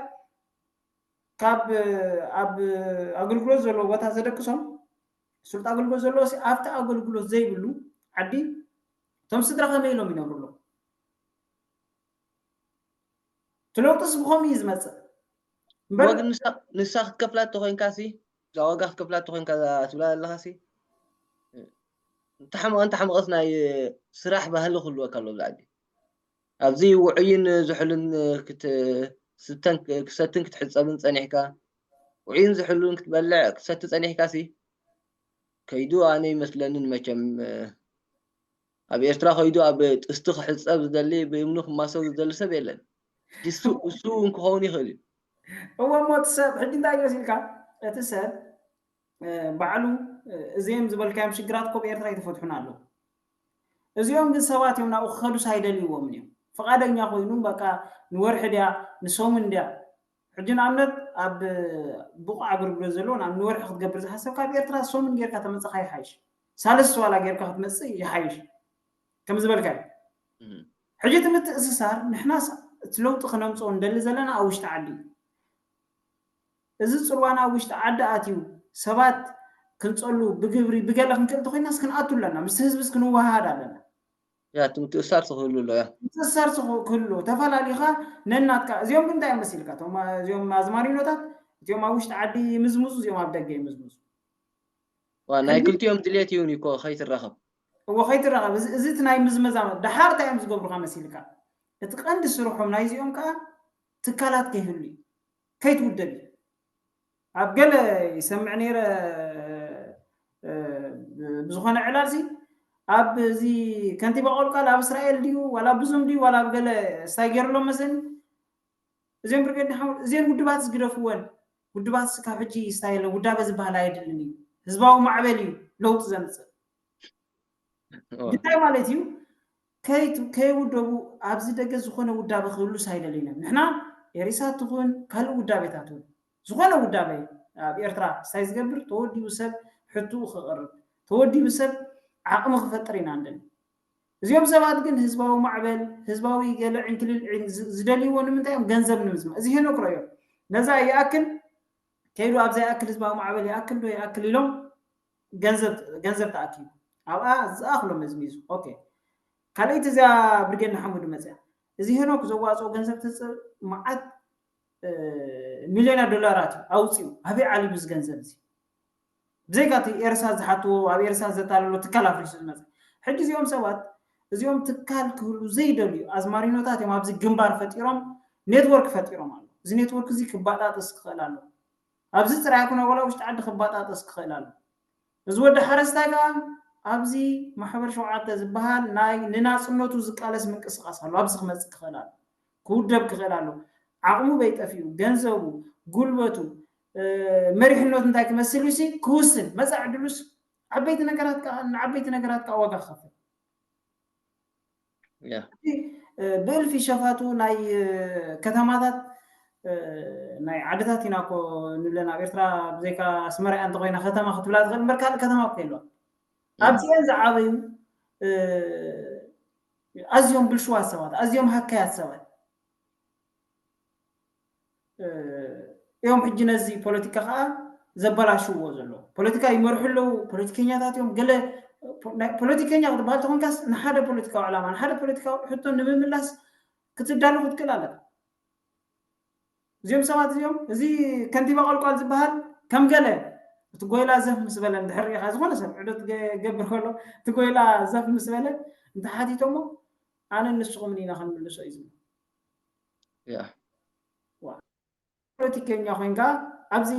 ካብ ኣብ ኣገልግሎት ዘለዎ ቦታ ዘደቅሶም ስሉጥ ኣገልግሎት ዘለዎ ኣብቲ ኣገልግሎት ዘይብሉ ዓዲ እቶም ስድራ ከመይ ኢሎም ይነብሩ ኣለዉ እቲ ለውጥስ ብኸምኡ እዩ ዝመፅእ እምበር ንሳ ክትከፍላ ተኮይንካ ሲ እዛ ዋጋ ክትከፍላ ተኮይንካ ትብላ ዘለካ ሲ እንተሓመቐ እንተሓመቐስ ናይ ስራሕ ባህሊ ክህልወካ ኣሎ ብዛ ዓዲ ኣብዚ ውዑይን ዝሑልን ክሰትን ክትሕፀብን ፀኒሕካ ውዑይን ዝሑልን ክትበልዕ ክትሰቲ ፀኒሕካ ሲ ከይዱ ኣነ ይመስለንን መቸም ኣብ ኤርትራ ከይዱ ኣብ ጥስቲ ክሕፀብ ዝደሊ ብእምኑ ክማሰብ ዝደሊ ሰብ የለን እሱ እውን ክኸውን ይኽእል እዩ እወ እሞ እቲ ሰብ ሕጂ እንታይ ይመስልካ እቲ ሰብ ባዕሉ እዚኦም ዝበልካዮም ሽግራት ኮብ ኤርትራ ይተፈትሑን ኣለዉ እዚኦም ግን ሰባት እዮም ናብኡ ክኸዱስ ኣይደልይዎም እዮም ፍቓደኛ ኮይኑ በቃ ንወርሒ ድያ ንሰሙን ድያ ሕጂ ንኣብነት ኣብ ብቑዕ ኣገልግሎት ዘለዎ ናብ ንወርሒ ክትገብር ዝሓሰብ ካብ ኤርትራ ሰሙን ጌርካ ተመፅኻ ይሓይሽ ሳልስቲ ዋላ ጌርካ ክትመፅእ ይሓይሽ ከም ዝበልካ ሕጂ እቲ ምትእስሳር ንሕናስ እቲ ለውጢ ክነምፅኦ ንደሊ ዘለና ኣብ ውሽጢ ዓዲ እዚ ፅልዋና ኣብ ውሽጢ ዓዲ ኣትዩ ሰባት ክንፀሉ ብግብሪ ብገለ ክንክእል ተኮይናስ ክንኣቱ ኣለና ምስ ህዝብስ ክንወሃሃድ ኣለና ያ እቲ ምትእሳር ክህሉ ኣሎ ያ ምትእሳር ክህሉ ተፈላሊኻ ነናትካ እዚኦም ግን እንታይ መሲልካ እዚኦም ኣዝማሪኖታት እዚኦም ኣብ ውሽጢ ዓዲ ይምዝምዙ እዚኦም ኣብ ደገ ይምዝምዙ ናይ ክልቲኦም ድሌት ይሁን ይኮ ከይትራኸብ እዎ ከይትራኸብ እዚ እቲ ናይ ምዝመዛ ደሓር እንታይ እዮም ዝገብሩካ መሲልካ እቲ ቀንዲ ስርሖም ናይዚኦም ከዓ ትካላት ከይህሉ እዩ ከይትውደብ እዩ ኣብ ገለ ይሰምዕ ነይረ ብዝኾነ ዕላል ሲ ኣብ እዚ ከንቲባ ቆልቃል ኣብ እስራኤል ድዩ ዋላ ብዙም ድዩ ዋላ ኣብ ገለ ስታይ ገይርሎም መሰኒ እዚኦም ብርጌድ ንሓመድ እዚኦም ውድባትስ ግደፍወን ውድባትስ ካብ ሕጂ ስታይ የለን ውዳበ ዝበሃል ኣየድልን እዩ ህዝባዊ ማዕበል እዩ ለውጢ ዘምፅእ እንታይ ማለት እዩ ከይውደቡ ኣብዚ ደገ ዝኾነ ውዳበ ክህሉ ሳይደሊና ንሕና ኤሪሳት ትኹን ካልእ ውዳቤታት እውን ዝኾነ ውዳበ ኣብ ኤርትራ ስታይ ዝገብር ተወዲቡ ሰብ ሕትኡ ክቕርብ፣ ተወዲቡ ሰብ ዓቕሚ ክፈጥር ኢና ንደሊ። እዚኦም ሰባት ግን ህዝባዊ ማዕበል፣ ህዝባዊ ገለ ዕንክሊል ዕን-፣ ዝ-፣ ዝደልይዎ ንምንታይ እዮም? ገንዘብ ንምዝማን። እዚ ሄኖክ ረዮ። ነዛ ይኣክል ከይዱ ኣብዛ ይኣክል ህዝባዊ ማዕበል ይኣክል ዶ ይኣክል ኢሎም ገንዘብ፣ ገንዘብ ተኣኪቡ። ኣብኣ ዝኣኽሎ መዝሚዙ። ኦኬ። ካልኣይቲ እዚኣ ብርጌድ ንሓመዱ መፅያ። እዚ ሄኖክ ዘዋፅኦ ገንዘብ ትፅእ መዓት፣ እ፣ ሚልዮናት ዶላራት እዩ ኣውፂኡ። ኣበይ ዓሊቡ እዚ ገንዘብ እዚ? ብዘይካ እቲ ኤርሳ ዝሓትዎ፣ ኣብ ኤርሳ ዘታለሎ ትካል ኣፍሪሱ ዝመፀ። ሕጂ እዚኦም ሰባት፣ እዚኦም ትካል ክህሉ ዘይደልዩ ኣዝማሪኖታት እዮም ኣብዚ ግንባር ፈጢሮም፣ ኔትወርክ ፈጢሮም ኣሎ። እዚ ኔትወርክ እዚ ክባጣጠስ ክኽእል ኣሎ። ኣብዚ ጥራይ ኣይኮነ፣ ዋላ ውሽጢ ዓዲ ክባጣጠስ ክኽእል ኣሎ። እዚ ወዲ ሓረስታይ ከኣ ኣብዚ ማሕበር ሸውዓተ ዝበሃል ናይ ንናጽነቱ ዝቃለስ ምንቅስቃስ ኣሎ። ኣብዚ ክመጽእ ክኽእል ኣሎ። ክውደብ ክኽእል ኣሎ። ዓቕሙ በይጠፊኡ፣ ገንዘቡ፣ ጉልበቱ፣ እ፣ መሪሕነቱ እንታይ ክመስል እዩ ሲ ክውስን። መጻኢ ዕድሉስ ዓበይቲ ነገራት ከኣ፣ ንዓበይቲ ነገራት ከኣ ዋጋ ክኸፍል። ያ እ፣ ብእልፊ ሸፋቱ ናይ፣ እ፣ ከተማታት፣ እ፣ ናይ ዓድታት ኢና እኮ ንብለን ኣብ ኤርትራ ብዘይካ ኣስመራ እያ እንተኾይና ከተማ ክትብላ ትኽእል እምበር ካልእ ከተማ እኮ የለዋ። ኣብዚአን ዝዓበዩ፣ እ፣ ኣዝዮም ብልሽዋት ሰባት፣ ኣዝዮም ሃካያት ሰባት፣ እ፣ እዮም ሕጂ ነዚ ፖለቲካ ከዓ ዘበላሽዎ ዘለዉ። ፖለቲካ ይመርሑ ኣለዉ፣ ፖለቲከኛታት እዮም። ገለ ፖ-፣ ናይ ፖለቲከኛ ክትበሃል ተኾንካስ ንሓደ ፖለቲካዊ ዕላማ፣ ንሓደ ፖለቲካዊ ሕቶ ንምምላስ ክትዳሎ ክትክእል ኣለካ። እዚኦም ሰባት እዚኦም፣ እዚ ከንቲባ ቆልቋል ዝበሃል ከም ገለ እቲ ጎይላ ዘፍ ምስ በለ እንድሕር ርኢኻ፣ ዝኾነ ሰብ ዕዶት ገ-፣ ገብር ከሎ እቲ ጎይላ ዘፍ ምስ በለ እንተሓቲቶሞ ኣነ ንስኹምን ኢና ክንምልሶ እዩ ዝብል። ያ ፖለቲከኛ ኮይንካ ኣብዚ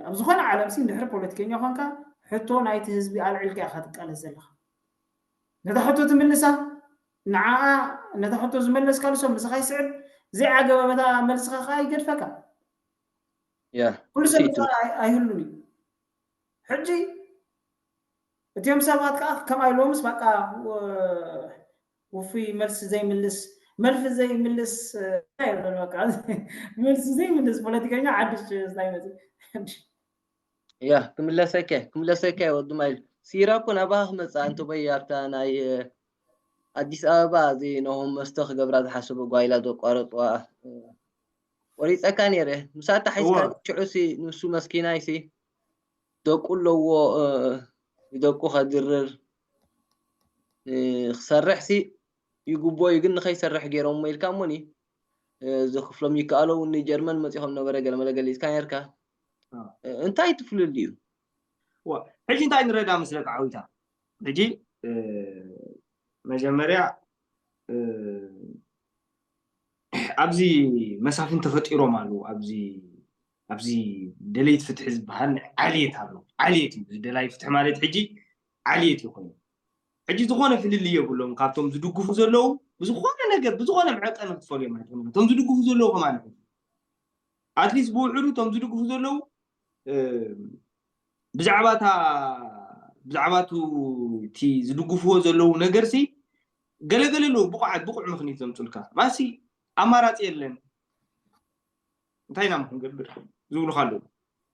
ኣብ ዝኾነ ዓለም ሲ እንድሕር ፖለቲከኛ ኮይንካ ሕቶ ናይቲ ህዝቢ ኣልዒልካ ኢኻ ትቃለስ ዘለኻ። ነታ ሕቶ ትምልሳ፣ ንዓኣ ነታ ሕቶ ዝመለስካሉ ሰብ ምሳኻ ይስዕብ፣ ዘይዓገበ በታ መልስኻ ከዓ ይገድፈካ። ያ ኩሉ ሰብ ፊቱ ምሳኻ ኣይ-፣ ኣይህሉን እዩ። ሕጂ እቲኦም ሰባት ከዓ ከም ኣይሎምስ በቃ ወ-፣ ውፉይ መልሲ ዘይምልስ፣ መልሲ ዘይምልስ፣ እ፣ እንታይ ይበል በቃ፣ መልሲ ዘይምልስ ፖለቲከኛ ሓድሽ እንታይ ይመጽእ? ያ ክምለሰከ ክምለሰከ ወዲ ማይል ሲራ እኮ ናባኻ ክመጽእ ኣንተ በይ ኣብታ ናይ፣ እ፣ ኣዲስ ኣበባ እዚ ነሆም መስተ ክገብራ ዝሓሰቡ ጓይላ ዘቋረፅዋ፣ እ፣ ቆሪፀካ ነይረ። ምሳታ ሓይስካ እወ። ሽዑ ሲ ንሱ መስኪናይ ሲ ደቁ ኣለዎ፣ እ፣ ንደቁ ከድርር፣ እ፣ ክሰርሕ ሲ ይግቦ እዩ፣ ግን ንኸይሰርሕ ገይሮሞ ኢልካ እሞኒ፣ እ፣ ዝኽፍሎም ይከኣለው። ንጀርመን መፂኾም ነበረ ገለመለ ገሊፅካ ነርካ። ኣዎ። እ፣ እንታይ ትፍልል እዩ? ዋ፣ ሕጂ እንታይ ንረዳ መስለካ ዓዊታ? ሕጂ፣ እ፣ መጀመርያ፣ እ፣ ኣብዚ መሳፍን ተፈጢሮም ኣለዉ። ኣብዚ፣ ኣብዚ ደለይቲ ፍትሒ ዝበሃል ዓልየት ኣሎ። ዓልየት እዩ። እዚ ደላይ ፍትሒ ማለት ሕጂ ዓልየት እዩ ኮይኑ። ሕጂ ዝኾነ ፍልልይ የብሎም ካብቶም ዝድግፉ ዘለዉ። ብዝኾነ ነገር፣ ብዝኾነ መዐቀኒ ክትፈልዮም ኣይትኽእሉን። እቶም ዝድግፉ ዘለዉ ከማን ይኹኑ። ኣትሊስት ብውሕዱ እቶም ዝድግፉ ዘለዉ፣ እ፣ ብዛዕባ እታ፣ ብዛዕባ እቱ እቲ ዝድግፍዎ ዘለዉ ነገርሲ ገለገለ ኣለዉ ብቑዓት፣ ብቑዕ ምኽኒት ዘምፁልካ። ማሲ ኣማራፂ የለን። እንታይ ኢና ክንገብር ዝብሉኻ ኣለዉ።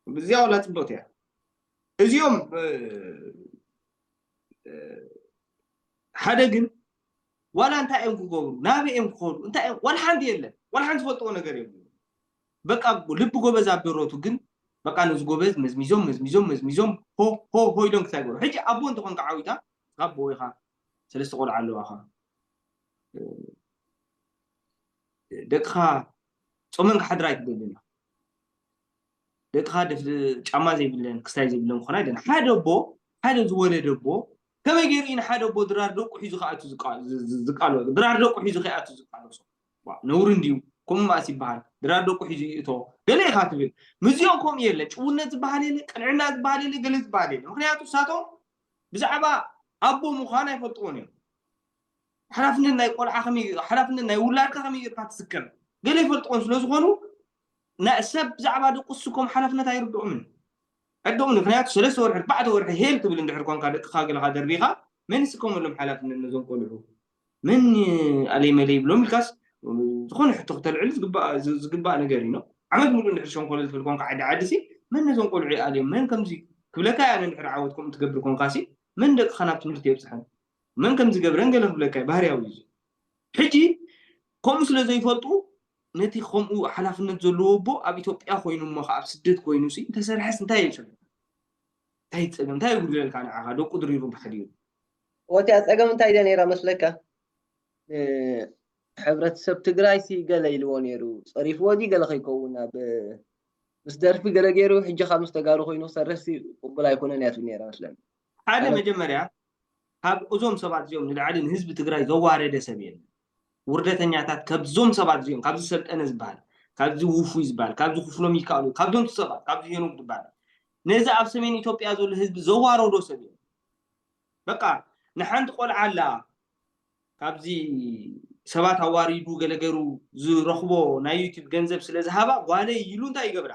እዚኣ ዋላ ፅብቕቲ እያ። እዚኦም፣ እ፣ እ፣ ሓደ ግን ዋላ እንታይ እዮም ክገብሩ፣ ናበይ እዮም ክኸዱ፣ እንታይ እዮም፣ ዋላ ሓንቲ የለን። ዋላ ሓንቲ ዝፈልጥዎ ነገር የብሉ። በቃ ልቢ ጎበዝ ኣብ ደረቱ ግን በቃ ነዚ ጎበዝ መዝሚዞም፣ መዝሚዞም፣ መዝሚዞም፣ ሆ፣ ሆ፣ ሆ ኢሎም ክሳይ ገሩ። ሕጂ ኣቦ እንተኾንካ ዓዊታ፣ ኣቦ ኢኻ፣ ሰለስተ ቆልዓ ኣለዋኻ። ደቅኻ ጾመን ክሓድራ ኣይትደልን ኢኻ። ደቅኻ ደፍ-፣ ጫማ ዘይብለን፣ ክስታይ ዘይብለን ክኾና ኣይደልን። ሓደ ኣቦ፣ ሓደ ዝወለደ ኣቦ፣ ከመይ ገይሩ እዩ ንሓደ ኣቦ ድራር ደቁ ሒዙ ክኣቱ ዝቃ-፣ ዝ-፣ ዝ-፣ ዝቃሎ-፣ ድራር ደቁ ሒዙ ከይኣቱ ዝቃለሶ? ዋ፣ ነውሪ እንድዩ። ከምኡ መኣስ ይበሃል? ድራር ደቁ ሒዙ ይእቶ። ገለ ኢኻ ትብል። ምስዚኦም ከምኡ የለን። ጭውነት ዝበሃል የለ፣ ቅንዕና ዝበሃል የለ፣ ገለ ዝበሃል የለ። ምኽንያቱ ንሳቶም ብዛዕባ ኣቦ ምዃን ኣይፈልጥዎን እዮም። ሓላፍነት ናይ ቆልዓ ከመይ፣ ሓላፍነት ናይ ውላድካ ከመይ ጌርካ ትስከም? ገለ ይፈልጥዎን ስለ ዝኾኑ፣ ና-፣ ሰብ ብዛዕባ ደቁ ዝስከም ሓላፍነት ኣይርድኦምን። ኣይርድኦምን። ምኽንያቱ ሰለስተ ወርሒ፣ ኣርባዕተ ወርሒ ሄል ትብል እንድሕር ኮንካ፣ ደቅኻ ገለኻ ደርቢኻ፣ መን ይስከመሎም ሓላፍነት ነዞም ቆልዑ? መን ኣለይ መለይ ይብሎም ኢልካስ፣ ዝኾነ ሕቶ ክተልዕል ዝግባእ፣ ዝ-፣ ዝግባእ ነገር እዩ። ዓመት ሙሉእ እንድሕር ሸንኮለል ትብል ኮንካ ዓዲ ዓዲ ሲ፣ መን ነዞም ቆልዑ ይኣልዮም? መን ከምዚ? ክብለካ እየ። ኣነ እንድሕር ዓወት ከምኡ ትገብር ኮንካሲ፣ መን ደቅኻ ናብ ትምህርቲ የብፅሐን? መን ከም ዝገብረን ገለ ክብለካ እየ። ባህርያዊ እዩ። ሕጂ ከምኡ ስለ ዘይፈልጡ፣ ነቲ ከምኡ ሓላፍነት ዘለዎ ኣቦ ኣብ ኢትዮጵያ ኮይኑ እሞ ኣብ ስደት ኮይኑ ሲ እንተሰርሐስ እንታይ ይሰብ? እንታይ ይፀገም? እንታይ ይጉድለልካ ንዓኻ? ደቁ ድሪሩ ብሓዲኡ። ወቲያ ፀገም እንታይ ድያ ነይራ መስለካ? ሕብረተሰብ ትግራይ ሲ ገለ ኢልዎ ነይሩ። ፀሪፍዎ ዲ ገለ ከይከውን ኣብ ምስ ደርፊ ገለ ገይሩ ሕጂ ካብ ምስ ተጋሩ ኮይኑ ክሰርሕ ሲ ቅቡል ኣይኮነን እያ ትብል ነይራ መስለኒ። ሓደ መጀመርያ ካብ እዞም ሰባት እዚኦም ንላዕሊ ንህዝቢ ትግራይ ዘዋረደ ሰብ የለን። ውርደተኛታት ካብዞም ሰባት እዚኦም፣ ካብዚ ሰልጠነ ዝበሃል፣ ካብዚ ውፉይ ዝበሃል፣ ካብዚ ክፍሎም ይከኣሉ፣ ካብዞም ሰባት፣ ካብዚ ሄኖክ ዝበሃል፣ ነዚ ኣብ ሰሜን ኢትዮጵያ ዘሎ ህዝቢ ዘዋረዶ ሰብ የለን። በቃ ንሓንቲ ቆልዓ ኣላ ካብዚ ሰባት ኣዋሪዱ ገለገሩ ዝረኽቦ ናይ ዩቲብ ገንዘብ ስለ ዝሃባ ጓለይ ኢሉ እንታይ ይገብራ?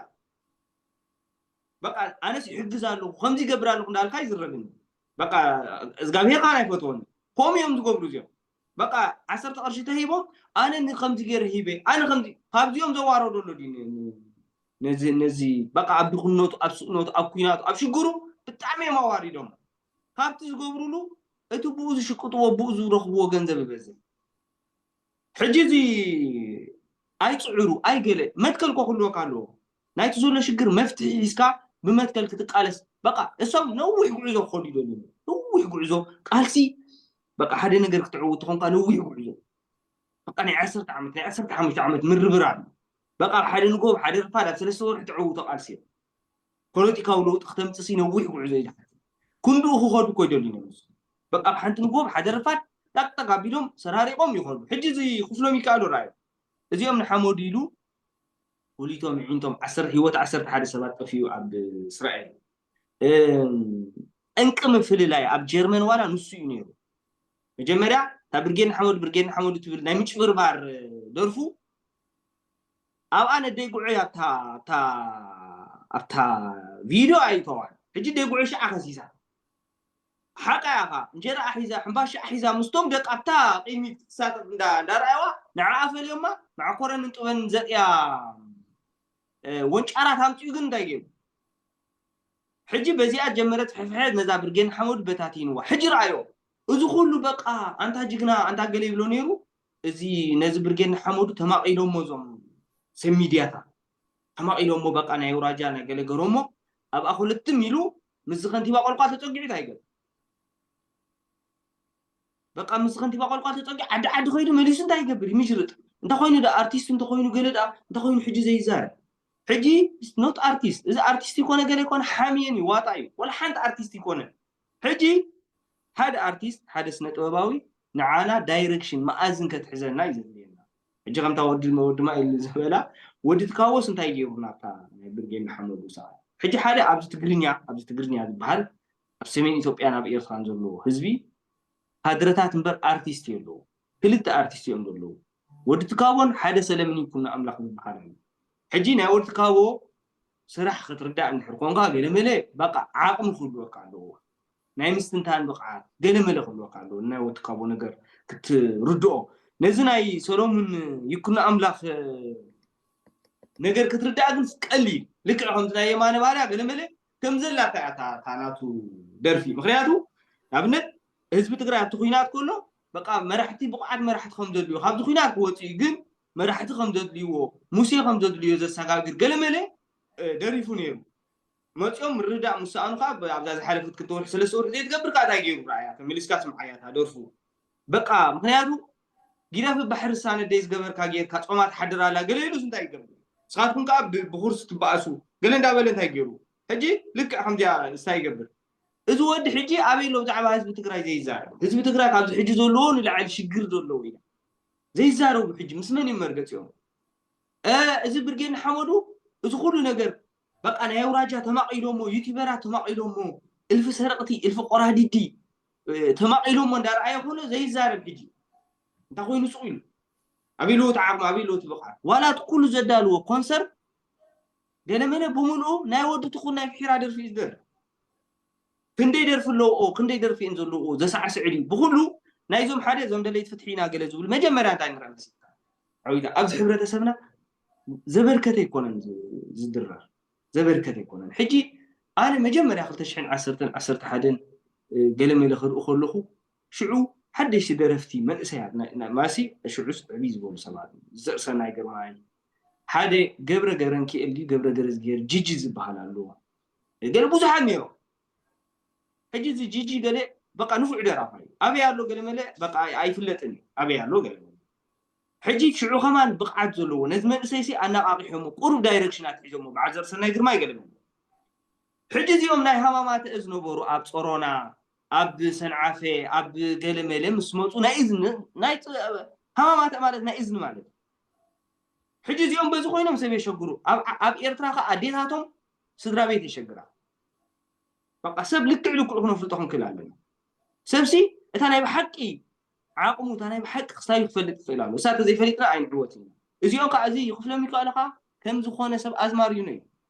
በቃ ኣነስ ይሕግዝ ኣለኹ ከምዚ ይገብር ኣለኹ እንዳልካ ይዝረብኒ። በቃ እግዚኣብሄር ካን ኣይፈትወኒ። ከምኡ እዮም ዝገብሩ እዚኦም። በቃ ዓሰርተ ቅርሺ ተሂቦም ኣነ ንከምዚ ገይረ ሂበ ኣነ ከምዚ ካብዚኦም ዘዋረዶ ኣሎ ድዩ ን- ን- ነዚ ነዚ በቃ ኣብ ድኽነቱ ኣብ ስእነቱ ኣብ ኩናቱ ኣብ ሽግሩ ብጣዕሚ እዮም ኣዋሪዶም። ካብቲ ዝገብሩሉ እቲ ብኡ ዝሽቅጥዎ ብኡ ዝረኽብዎ ገንዘብ ይበዝሕ። ሕጂ እዚ ኣይፅዕሩ ኣይገለ መትከል ኮ ክህልወካ ኣለዎ። ናይቲ ዘሎ ሽግር መፍትሒ ሒዝካ ብመትከል ክትቃለስ። በቃ እሶም ነዊሕ ጉዕዞ ክኸዱ ይደልዩ። ነዊሕ ጉዕዞ ቃልሲ በቃ ሓደ ነገር ክትዕውት ተኾንካ ነዊሕ ጉዕዞ በቃ ናይ ዓሰርተ ዓመት ናይ ዓሰርተ ሓሙሽተ ዓመት ምርብራብ በቃ ኣብ ሓደ ንጎብ ሓደ ርፋድ ኣብ ሰለስተ ወርሒ ተዕውቶ ቃልሲ እዮም። ፖለቲካዊ ለውጢ ክተምፅሲ ነዊሕ ጉዕዞ እዩ ዝሓት። ክንድኡ ክኸዱ እኮ ይደልዩ እዮም። በቃ ኣብ ሓንቲ ንጎብ ሓደ ርፋድ ጣቅጣቅ ኣቢሎም ሰራሪቆም ይኸዱ። ሕጂ እዚ ክፍሎም ይከኣሉ ረኣዩ። እዚኦም ንሓመዱ ኢሉ ወሊቶም ዒንቶም ዓሰርተ ህይወት ዓሰርተ ሓደ ሰባት ጠፊኡ ኣብ እስራኤል። ጠንቂ ምፍልላይ ኣብ ጀርመን ዋላ ንሱ እዩ ነይሩ። መጀመርያ እታ ብርጌድ ንሓመዱ ብርጌድ ንሓመዱ ትብል ናይ ምጭብርባር ደርፉ ኣብኣ ነደይ ጉዑይ ኣብታ ኣብታ ቪድዮ ኣይተዋን። ሕጂ ደይ ጉዑይ ሽዓ ከሲሳ ሓቃ ያኻ እንጀራ ኣሒዛ ሕምባሻ ኣሒዛ ምስቶም ደቂ ኣብታ ቅድሚት ትሳተፍ እንዳረኣይዋ ንዓኣ ፈልዮማ መዓኮረንን ጥበን ዘርእያ ወንጫራት ኣምፅኡ ግን እንታይ ገይሩ? ሕጂ በዚኣ ጀመረት ሕፍሐት ነዛ ብርጌድ ንሓመዱ በታቲንዋ። ሕጂ ረኣዮ እዚ ኩሉ በቃ ኣንታ ጅግና ኣንታ ገለ ይብሎ ነይሩ። እዚ ነዚ ብርጌድ ንሓመዱ ተማቒሎሞ እዞም ሰብ ሚድያታት ተማቒሎሞ በቃ ናይ ኣውራጃ ናይ ገለ ገሮሞ ኣብኣ ክልትም ኢሉ ምስዚ ከንቲባ ቆልቋል ተፀጊዑ እንታይ ይገብር? በቃ ምስ ከንቲባ ቆልቋል ተፀጊ ዓዲ ዓዲ ከይዱ መሊሱ እንታይ ይገብር? ይምሽርጥ። እንተኮይኑ ዳ ኣርቲስት እንተኮይኑ ገለ ዳ እንተኮይኑ ሕጂ ዘይዛረብ ሕጂ ኖት ኣርቲስት እዚ ኣርቲስት ይኮነ ገለ ይኮነ ሓምየን እዩ ዋጣ እዩ ወላ ሓንቲ ኣርቲስት ይኮነ። ሕጂ ሓደ ኣርቲስት ሓደ ስነ ጥበባዊ ንዓና ዳይረክሽን መኣዝን ከትሕዘና እዩ ዘድልየና። ሕጂ ከምታ ወዲ ወዲ ማይል ዝበላ ወዲ ትካቦስ እንታይ ገይሩ ናብታ ናይ ብርጌድ ንሓመዱ ሰዓት ሕጂ ሓደ ኣብዚ ትግርኛ ኣብዚ ትግርኛ ዝበሃል ኣብ ሰሜን ኢትዮጵያን ኣብ ኤርትራን ዘለዎ ህዝቢ ካድረታት እምበር ኣርቲስት የለዉ። ክልተ ኣርቲስት እዮም ዘለዉ። ወዲ ትካቦን ሓደ ሰለምን ይኩኖ ኣምላኽ ዝበሃል ኣሎ። ሕጂ ናይ ወዲ ትካቦ ስራሕ ክትርዳእ እንድሕር ኮንካ ገለመለ በቃ ዓቕሚ ክህልወካ ኣለዎ። ናይ ምስትንታን ብቕዓት ገለመለ ክህልወካ ኣለዎ። ናይ ወዲ ትካቦ ነገር ክትርድኦ ነዚ ናይ ሰሎሙን ይኩኖ ኣምላኽ ነገር ክትርዳእ ግን ቀሊል ልክዕ ከምቲ ናይ የማነ ባርያ ገለመለ ከም ዘላታ እያ እታ ናቱ ደርፊ። ምክንያቱ ንኣብነት ህዝቢ ትግራይ ኣብቲ ኩናት ከሎ በቃ መራሕቲ ብቑዓት መራሕቲ ከም ዘድልዮ ካብዚ ኩናት ክወፅእ እዩ ግን መራሕቲ ከም ዘድልይዎ ሙሴ ከም ዘድልዮ ዘሰጋግር ገለመለ ደሪፉ ነይሩ። መፂኦም ምርዳእ ምስ ሰኣኑ ከዓ ኣብዛ ዝሓለፈት ክልተ ወርሒ ሰለስተ ወርሒ ዘይትገብር ከዓ እንታይ ገይሩ ረኣያ ተመሊስካ ስምዓያ እታ ደርፉ በቃ ምክንያቱ ጊዳፍ ባሕሪ ሳነደይ ዝገበርካ ጌርካ ፆማ ትሓድር ኣላ ገለ ኢሉስ እንታይ ይገብር ንስኻትኩም ከዓ ብኩርሲ ትበኣሱ ገለ እንዳበለ እንታይ ገይሩ ሕጂ ልክዕ ከምዚኣ እስታ ይገብር እዚ ወዲ ሕጂ ኣበይ ኣሎ ብዛዕባ ህዝቢ ትግራይ ዘይዛረብ ህዝቢ ትግራይ ካብዚ ሕጂ ዘለዎ ንላዕሊ ሽግር ዘለዎ ኢና ዘይዛረቡ ሕጂ ምስ መን እዩ መርገፂኦም እዚ ብርጌድ ንሓመዱ እዚ ኩሉ ነገር በቃ ናይ ኣውራጃ ተማቒሎሞ ዩቲበራት ተማቒሎሞ እልፊ ሰረቕቲ እልፊ ቆራዲዲ ተማቒሎሞ እንዳረኣየ ኮነ ዘይዛረብ ሕጂ እንታይ ኮይኑ ሱቕ ኢሉ ኣበይ ኣለዎ እቲ ዓቕሚ ኣበይ ኣለዎ እቲ ብቕዓት ዋላ እቲ ኩሉ ዘዳልዎ ኮንሰርት ገለመለ ብምልኡ ናይ ወዲ ትኹን ናይ ፍሒራ ደርፊ እዩ ዝደርፍ ክንደይ ደርፊ ኣለዎ ክንደይ ደርፊ እየን ዘለዎ ዘሳዕስዕ ድዩ ብኩሉ ናይዞም ሓደ እዞም ደለይቲ ፍትሒ ኢና ገለ ዝብሉ መጀመርያ እንታይ ንረአ መሲልካ ዓዊታ ኣብዚ ሕብረተሰብና ዘበርከተ ኣይኮነን ዝድረር ዘበርከተ ኣይኮነን ሕጂ ኣነ መጀመርያ ክልተ ሽሕን ዓሰርተን ዓሰርተ ሓደን ገለመለ ክርኢ ከለኹ ሽዑ ሓደሽቲ ደረፍቲ መንእሰያት ማሲ ሽዑስ ዕብይ ዝበሉ ሰባት ዘርእሰናይ ግርማይ ሓደ ገብረ ገረንኪኤል ድዩ ገብረ ገረዝጊሄር ጂጂ ዝበሃል ኣለዎ። ገለ ብዙሓት ነይሮም። ሕጂ እዚ ጂጂ ገለ በቃ ንፉዕ ደራፋይ እዩ። ኣበይ ኣሎ ገለ መለ በቃ ኣይፍለጥን እዩ። ኣበይ ኣሎ ገለ መለ ሕጂ ሽዑ ከማን ብቕዓት ዘለዎ ነዚ መንእሰይ ሲ ኣነቓቒሖሞ ቁሩብ ዳይረክሽን ኣትሒዞሞ በዓል ዘርእሰናይ ግርማይ ገለ መለ ሕጂ እዚኦም ናይ ሃማማተ ዝነበሩ ኣብ ጾሮና ኣብ ሰንዓፈ ኣብ ገለ መለ ምስ መፁ ናይ እዝኒ ናይ ሃማማተ ማለት ናይ እዝኒ ማለት ሕጂ እዚኦም በዚ ኮይኖም ሰብ የሸግሩ። ኣብ ኤርትራ ከ ኣዴታቶም ስድራ ቤት የሸግራ። በቃ ሰብ ልክዕ ልክዑ ክነፍልጦ ክንክእል ኣለና። ሰብሲ እታ ናይ ብሓቂ ዓቕሙ እታ ናይ ብሓቂ ክስታዩ ክፈልጥ ይኽእል ኣሎ። እሳ ተዘይፈሊጥና ኣይንዕወት ኢና። እዚኦም ከዓ እዚ ክፍሎም ይከኣሉ ከዓ ከም ዝኾነ ሰብ ኣዝማሪኖ እዩ።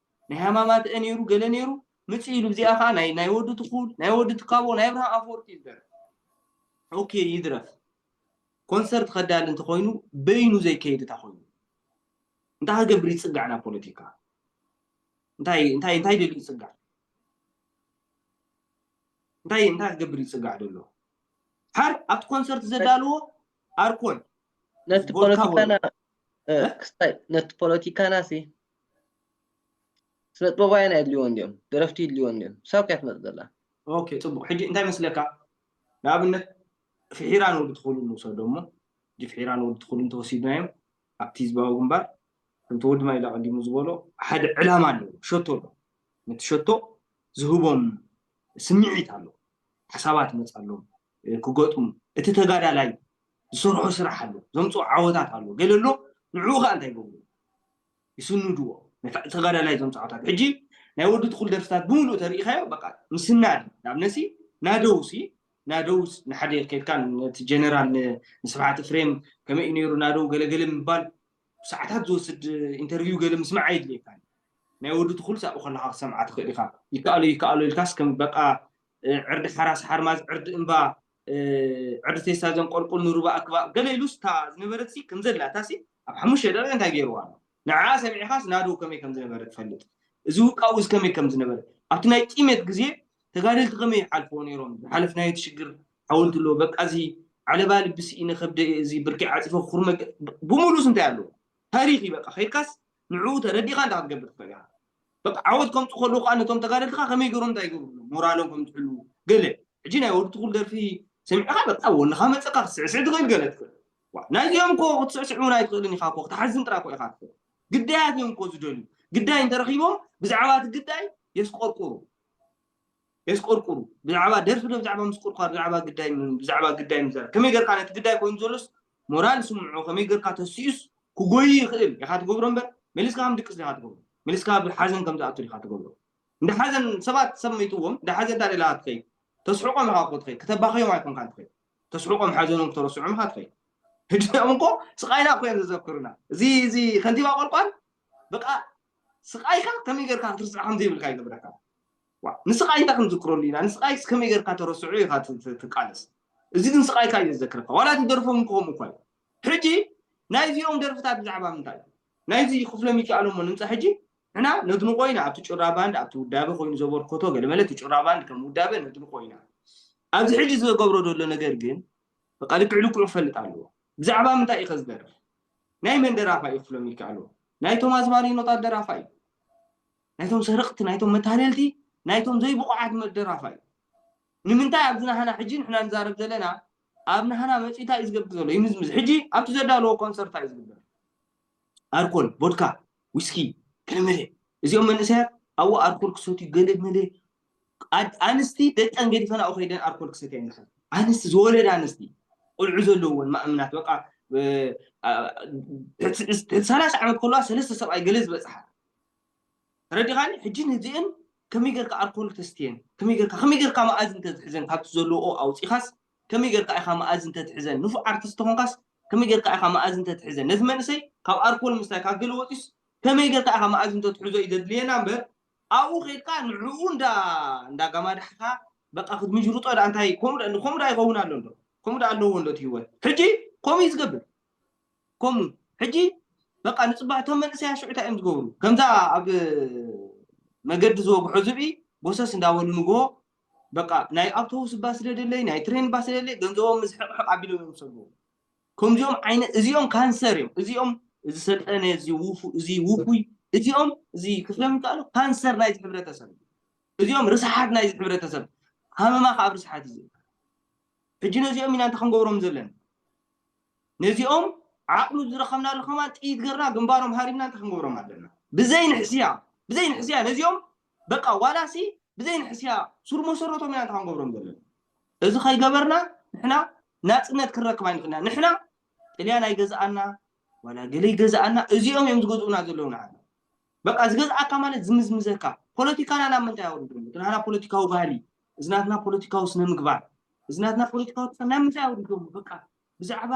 ናይ ሃማማት ነይሩ ገለ ነይሩ ምፅ ኢሉ እዚኣ ከዓ ናይ ናይ ወዲ ትኹል ናይ ወዲ ትካቦ ናይ ብርሃን ኣፈወርቂ ይዝደር ኦኬ ይድረፍ ኮንሰርት ከዳሊ እንተኮይኑ በይኑ ዘይከይድ እታ ኮይኑ እንታይ ክገብር ይፅጋዕ ናብ ፖለቲካ እንታይ እንታይ እንታይ ደሊ ይፅጋዕ እንታይ እንታይ ክገብር ይፅጋዕ ደሎ ሓር ኣብቲ ኮንሰርት ዘዳልዎ ኣርኮል ነቲ ፖለቲካና ክስታይ ነቲ ፖለቲካና ሲ ስነ ጥበባውያን ኣየድልይዎ እንዲኦም ደረፍቲ ይድልይዎ እንዲኦም ሳብ ከያ ትመፅእ ዘላ ኦኬ ፅቡቅ ሕጂ እንታይ መስለካ ንኣብነት ፍሒራን ወዲ ትኽእሉ ንውሰዶ እሞ ሕጂ ፍሒራን ወዲ ትኽእሉ እንተወሲድናዮም ኣብቲ ህዝባዊ ግንባር ከምቲ ወዲ ማይላ ቀዲሙ ዝበሎ ሓደ ዕላማ ኣለዎ ሸቶ ኣሎ ነቲ ሸቶ ዝህቦም ስምዒት ኣሎ ሓሳባት መፃሎም ክገጥሙ እቲ ተጋዳላይ ዝሰርሖ ስራሕ ኣሎ ዘምፅኦ ዓወታት ኣሎ ገለ ኣሎ ንዕኡ ከዓ እንታይ ይገብሩ ይስንድዎ ነቲ ተጋዳላይ ዘምፅኦ ዓወታት ሕጂ ናይ ወዲ ትኹል ደርፍታት ብምሉእ ተሪኢኻዮ በቃ ምስናድ ንኣብነሲ ናደውሲ ናደው ንሓደ ከድካ ነቲ ጀነራል ንስብሓት ፍሬም ከመይ እዩ ነይሩ ናደው ገለገለ ምባል ሰዓታት ዝወስድ ኢንተርቪው ገለ ምስማዕ ኣይድልየካ ናይ ወዲ ትኹል ሳብኡ ከለካ ክሰምዓ ትኽእል ኢካ ይከኣሎ ይከኣሎ ኢልካስ ከም በቃ ዕርዲ ሓራስ ሓርማዝ ዕርዲ እምባ ዕርዲ ቴስታ ዘንቆልቁል ንሩባ ኣክባ ገለ ኢሉስ እታ ዝነበረት ሲ ከምዘላታ ሲ ኣብ ሓሙሽተ ደቂቕ እንታይ ገይርዋ ኣሎ ንዓ ሰሚዕኻስ ናደው ከመይ ከም ዝነበረ ትፈልጥ እዚ ውቃውስ ከመይ ከም ዝነበረ ኣብቲ ናይ ጢሜት ግዜ ተጋደልቲ ከመይ ይሓልፍዎ ነይሮም ዝሓለፍናዮ ትሽግር ሓወልቲ ኣለዎ በቃ እዚ ዓለባ ልቢ ስኢነ ከብደ እዚ ብርኪ ዓፂፈ ክርመ ብሙሉስ እንታይ ኣለዎ ታሪኽ እዩ በቃ ከይድካስ ንዕኡ ተረዲእካ እንታይ ክትገብር ትኽእል ኢኻ በቃ ዓወት ከምፁ ከለዉ ከዓ ነቶም ተጋደልትኻ ከመይ ገሮም እንታይ ይገብሩ ሞራሎም ከም ትሕልዉ ገለ ሕጂ ናይ ወዲ ትኹል ደርፊ ሰሚዕኻ በቃ ወንኻ መፀካ ክትስዕስዕ ትኽእል ገለ ትኽእል ናይዚኦም እኮ ክትስዕስዕ እውን ኣይትኽእልን ኢኻ እኮ ክትሓዝን ጥራ እኮ ኢኻ ትኽእል ግዳያት እዮም እኮ ዝደልዩ ግዳይ እንተረኺቦም ብዛዕባ እቲ ግዳይ የስቆርቁሩ የስቆርቁሩ ብዛዕባ ደርፊ ዶ ብዛዕባ ምስቁርቋር ብዛዕባ ግዳይ ብዛዕባ ግዳይ ምዘራ ከመይ ገርካ ነቲ ግዳይ ኮይኑ ዘሎስ ሞራል ስምዖ ከመይ ገርካ ተሲኡስ ክጎይ ይኽእል ኢኻ ትገብሮ እምበር መሊስካ ከም ድቅስ ኢኻ ትገብሮ መሊስካ ብሓዘን ከም ዝኣቱ ኢኻ ትገብሮ እንደ ሓዘን ሰባት ሰብ መይትዎም እንደ ሓዘን እንታይ ደላ ትኸይ ተስሕቆም ኢኻ እኮ ትኸይ ከተባኸዮም ኣይኮንካ ትኸይ ተስሕቆም ሓዘኖም ክተረስዖም ኢኻ ትኸይ ህድኦም እኮ ስቃይና እኮ እዮም ዘዘክሩና እዚ እዚ ከንቲባ ቆልቋል በቃ ስቃይካ ከመይ ገርካ ክትርስዓ ከም ዘይብልካ ይገብረካ ንስቃይ እንታይ ክንዝክረሉ ኢና ንስቃይ ከመይ ገርካ ተረስዑ ኢካ ትቃለስ እዚ ግን ስቃይካ እዩ ዘዘክረካ ዋላ ትደርፎም ክኸምኡ እኳ እዩ ሕጂ ናይዚኦም ደርፍታት ብዛዕባ ምንታይ ናይዚ ክፍሎም ይከኣሎሞ ንምፃ ሕጂ ንሕና ነድንቆ ኢና ኣብቲ ጩራ ባንድ ኣብቲ ውዳበ ኮይኑ ዘበርከቶ ገለመለ እቲ ጩራ ባንድ ከም ውዳበ ነድንቆ ኢና ኣብዚ ሕጂ ዝገብሮ ዘሎ ነገር ግን በቃ ልክዕ ልክዑ ክፈልጥ ኣለዎ ብዛዕባ ምንታይ እዩ ከዝደርፍ ናይ መን ደራፋ እዩ ክፍሎም ይከኣሎ ናይቶም ኣዝማሪኖታት ደራፋ እዩ ናይቶም ሰረቕቲ ናይቶም መታለልቲ ናይቶም ዘይብቑዓት ደራፋ እዩ ንምንታይ ኣብዚ ናህና ሕጂ ንሕና ንዛረብ ዘለና ኣብ ናህና መፂኡ እንታይ እዩ ዝገብር ዘሎ ይምዝምዝ ሕጂ ኣብቲ ዘዳለዎ ኮንሰርት እንታይ እዩ ዝግበር ኣርኮል ቦድካ ዊስኪ ገለመለ እዚኦም መንእሰያት ኣብኡ ኣርኮል ክሰትዩ ገለመለ ኣንስቲ ደቀን ገዲፈን ኣብኡ ከይደን ኣርኮል ክሰትያ ይንሕን ኣንስቲ ዝወለዳ ኣንስቲ ቆልዑ ዘለዎን ማእምናት በቃ ሰላሳ ዓመት ከለዋ ሰለስተ ሰብኣይ ገለ ዝበፅሓ ተረዲኻኒ ሕጂ ንዚአን ከመይ ጌርካ ኣርኮል ተስትየን ከመይ ጌርካ ከመይ ጌርካ መኣዝ እንተትሕዘን ካብቲ ዘለዎኦ ኣውፂኻስ ከመይ ጌርካ ኢኻ መኣዝ እንተትሕዘን ንፉዕ ኣርቲስት ተኾንካስ ከመይ ጌርካ ኢኻ መኣዝ እንተትሕዘን ነቲ መንእሰይ ካብ ኣርኮል ምስታይ ካብ ገለ ወፂስ ከመይ ጌርካ ኢኻ መኣዝ እንተትሕዞ እዩ ዘድልየና እምበር ኣብኡ ከይድካ ንዕኡ እንዳ እንዳ ጋማዳሕካ በቃ ክትምጅርጦ ዳ እንታይ ከምኡ ዳ- ከምኡ ዳ ይኸውን ኣሎ እንዶ ከምኡ ዳ ኣለዎ እንዶ እቲ ህይወት ሕጂ ከምኡ እዩ ዝገብር ከምኡ ሕጂ በቃ ንፅባሕ እቶም መንእሰያ ሽዑ እንታይ እዮም ዝገብሩ ከምዛ ኣብ መገዲ ዝወግሖ ዝብኢ ጎሰስ እንዳበሉ ንጎ በቃ ናይ ኣውቶቡስ ባ ስለደለይ ናይ ትሬን ባ ስለደለይ ገንዘቦም ምስ ሕቕሕቕ ኣቢሎም እዮም ዝሰግቡ። ከምዚኦም ዓይነት እዚኦም ካንሰር እዮም። እዚኦም እዚ ሰልጠነ እዚ ውፉ እዚ ውፉይ እዚኦም እዚ ክፍሎም ይከኣሉ ካንሰር ናይዚ ሕብረተሰብ እዚኦም ርስሓት ናይዚ ሕብረተሰብ ሃመማ ከዓ ኣብ ርስሓት እዩ። ሕጂ ነዚኦም ኢና እንታይ ክንገብሮም ዘለና? ነዚኦም ዓቕሚ ዝረኸብናሉ ከማን ጥይት ገርና ግንባሮም ሃሪምና እንታይ ክንገብሮም ኣለና? ብዘይ ንሕስያ ብዘይ ንሕስያ ነዚኦም በቃ ዋላሲ ብዘይ ንሕስያ ሱር መሰረቶም ኢና እንታይ ክንገብሮም ዘለና? እዚ ከይገበርና ንሕና ናፅነት ክንረክብ ኣይንኽእልና። ንሕና ጥልያን ኣይገዝኣና ዋላ ገለ ይገዝኣና እዚኦም እዮም ዝገዝኡና ዘለዉ ንዓና። በቃ ዝገዝኣካ ማለት ዝምዝምዘካ ፖለቲካና ናብ ምንታይ ኣውሪዶም? እቲ ናትና ፖለቲካዊ ባህሊ እዚ ናትና ፖለቲካዊ ስነ ምግባር እዚ ናትና ፖለቲካዊ ናብ ምንታይ ኣውሪዶም? በቃ ብዛዕባ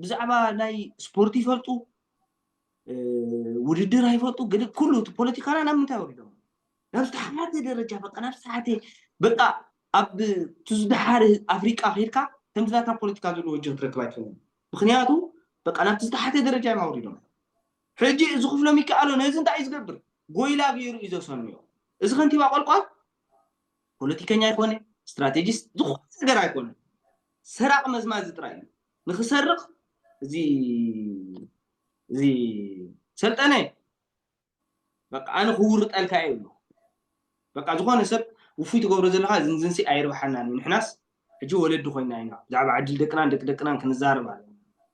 ብዛዕባ ናይ ስፖርት ይፈልጡ ውድድር ኣይፈልጡ ገለ ኩሉ እቲ ፖለቲካና ናብ ምንታይ ኣውሪዶም? ናብ ዝተሓተ ደረጃ በቃ ናብ ዝተሓተ በቃ ኣብ ትዝድሓር ኣፍሪቃ ከይድካ ከምዚ ናትና ፖለቲካ ዘለዎ ወጀን ክትረክብ ኣይትኽእልን። ምክንያቱ በቃ ናብቲ ዝተሓተ ደረጃ እዮም ኣውሪዶም። ሕጂ እዚ ክፍሎም ይከኣሎ ነዚ እንታይ እዩ ዝገብር? ጎይላ ገይሩ እዩ ዘሰንዮ። እዚ ከንቲባ ቆልቋል ፖለቲከኛ ኣይኮነ፣ ስትራቴጂስት ዝኾነ ነገር ኣይኮነ። ሰራቕ መዝማዚ ጥራይ እዩ። ንክሰርቕ እዚ እዚ ሰልጠነ በቃ ኣነ ክውርጠልካ እየ ይብሎ። በቃ ዝኾነ ሰብ ውፉይ ትገብሮ ዘለካ ዝንዝንሲ ኣይርብሓናን እዩ። ንሕናስ ሕጂ ወለዲ ኮይና ኢና ብዛዕባ ዕድል ደቅናን ደቂ ደቅናን ክንዛረብ ኣለና።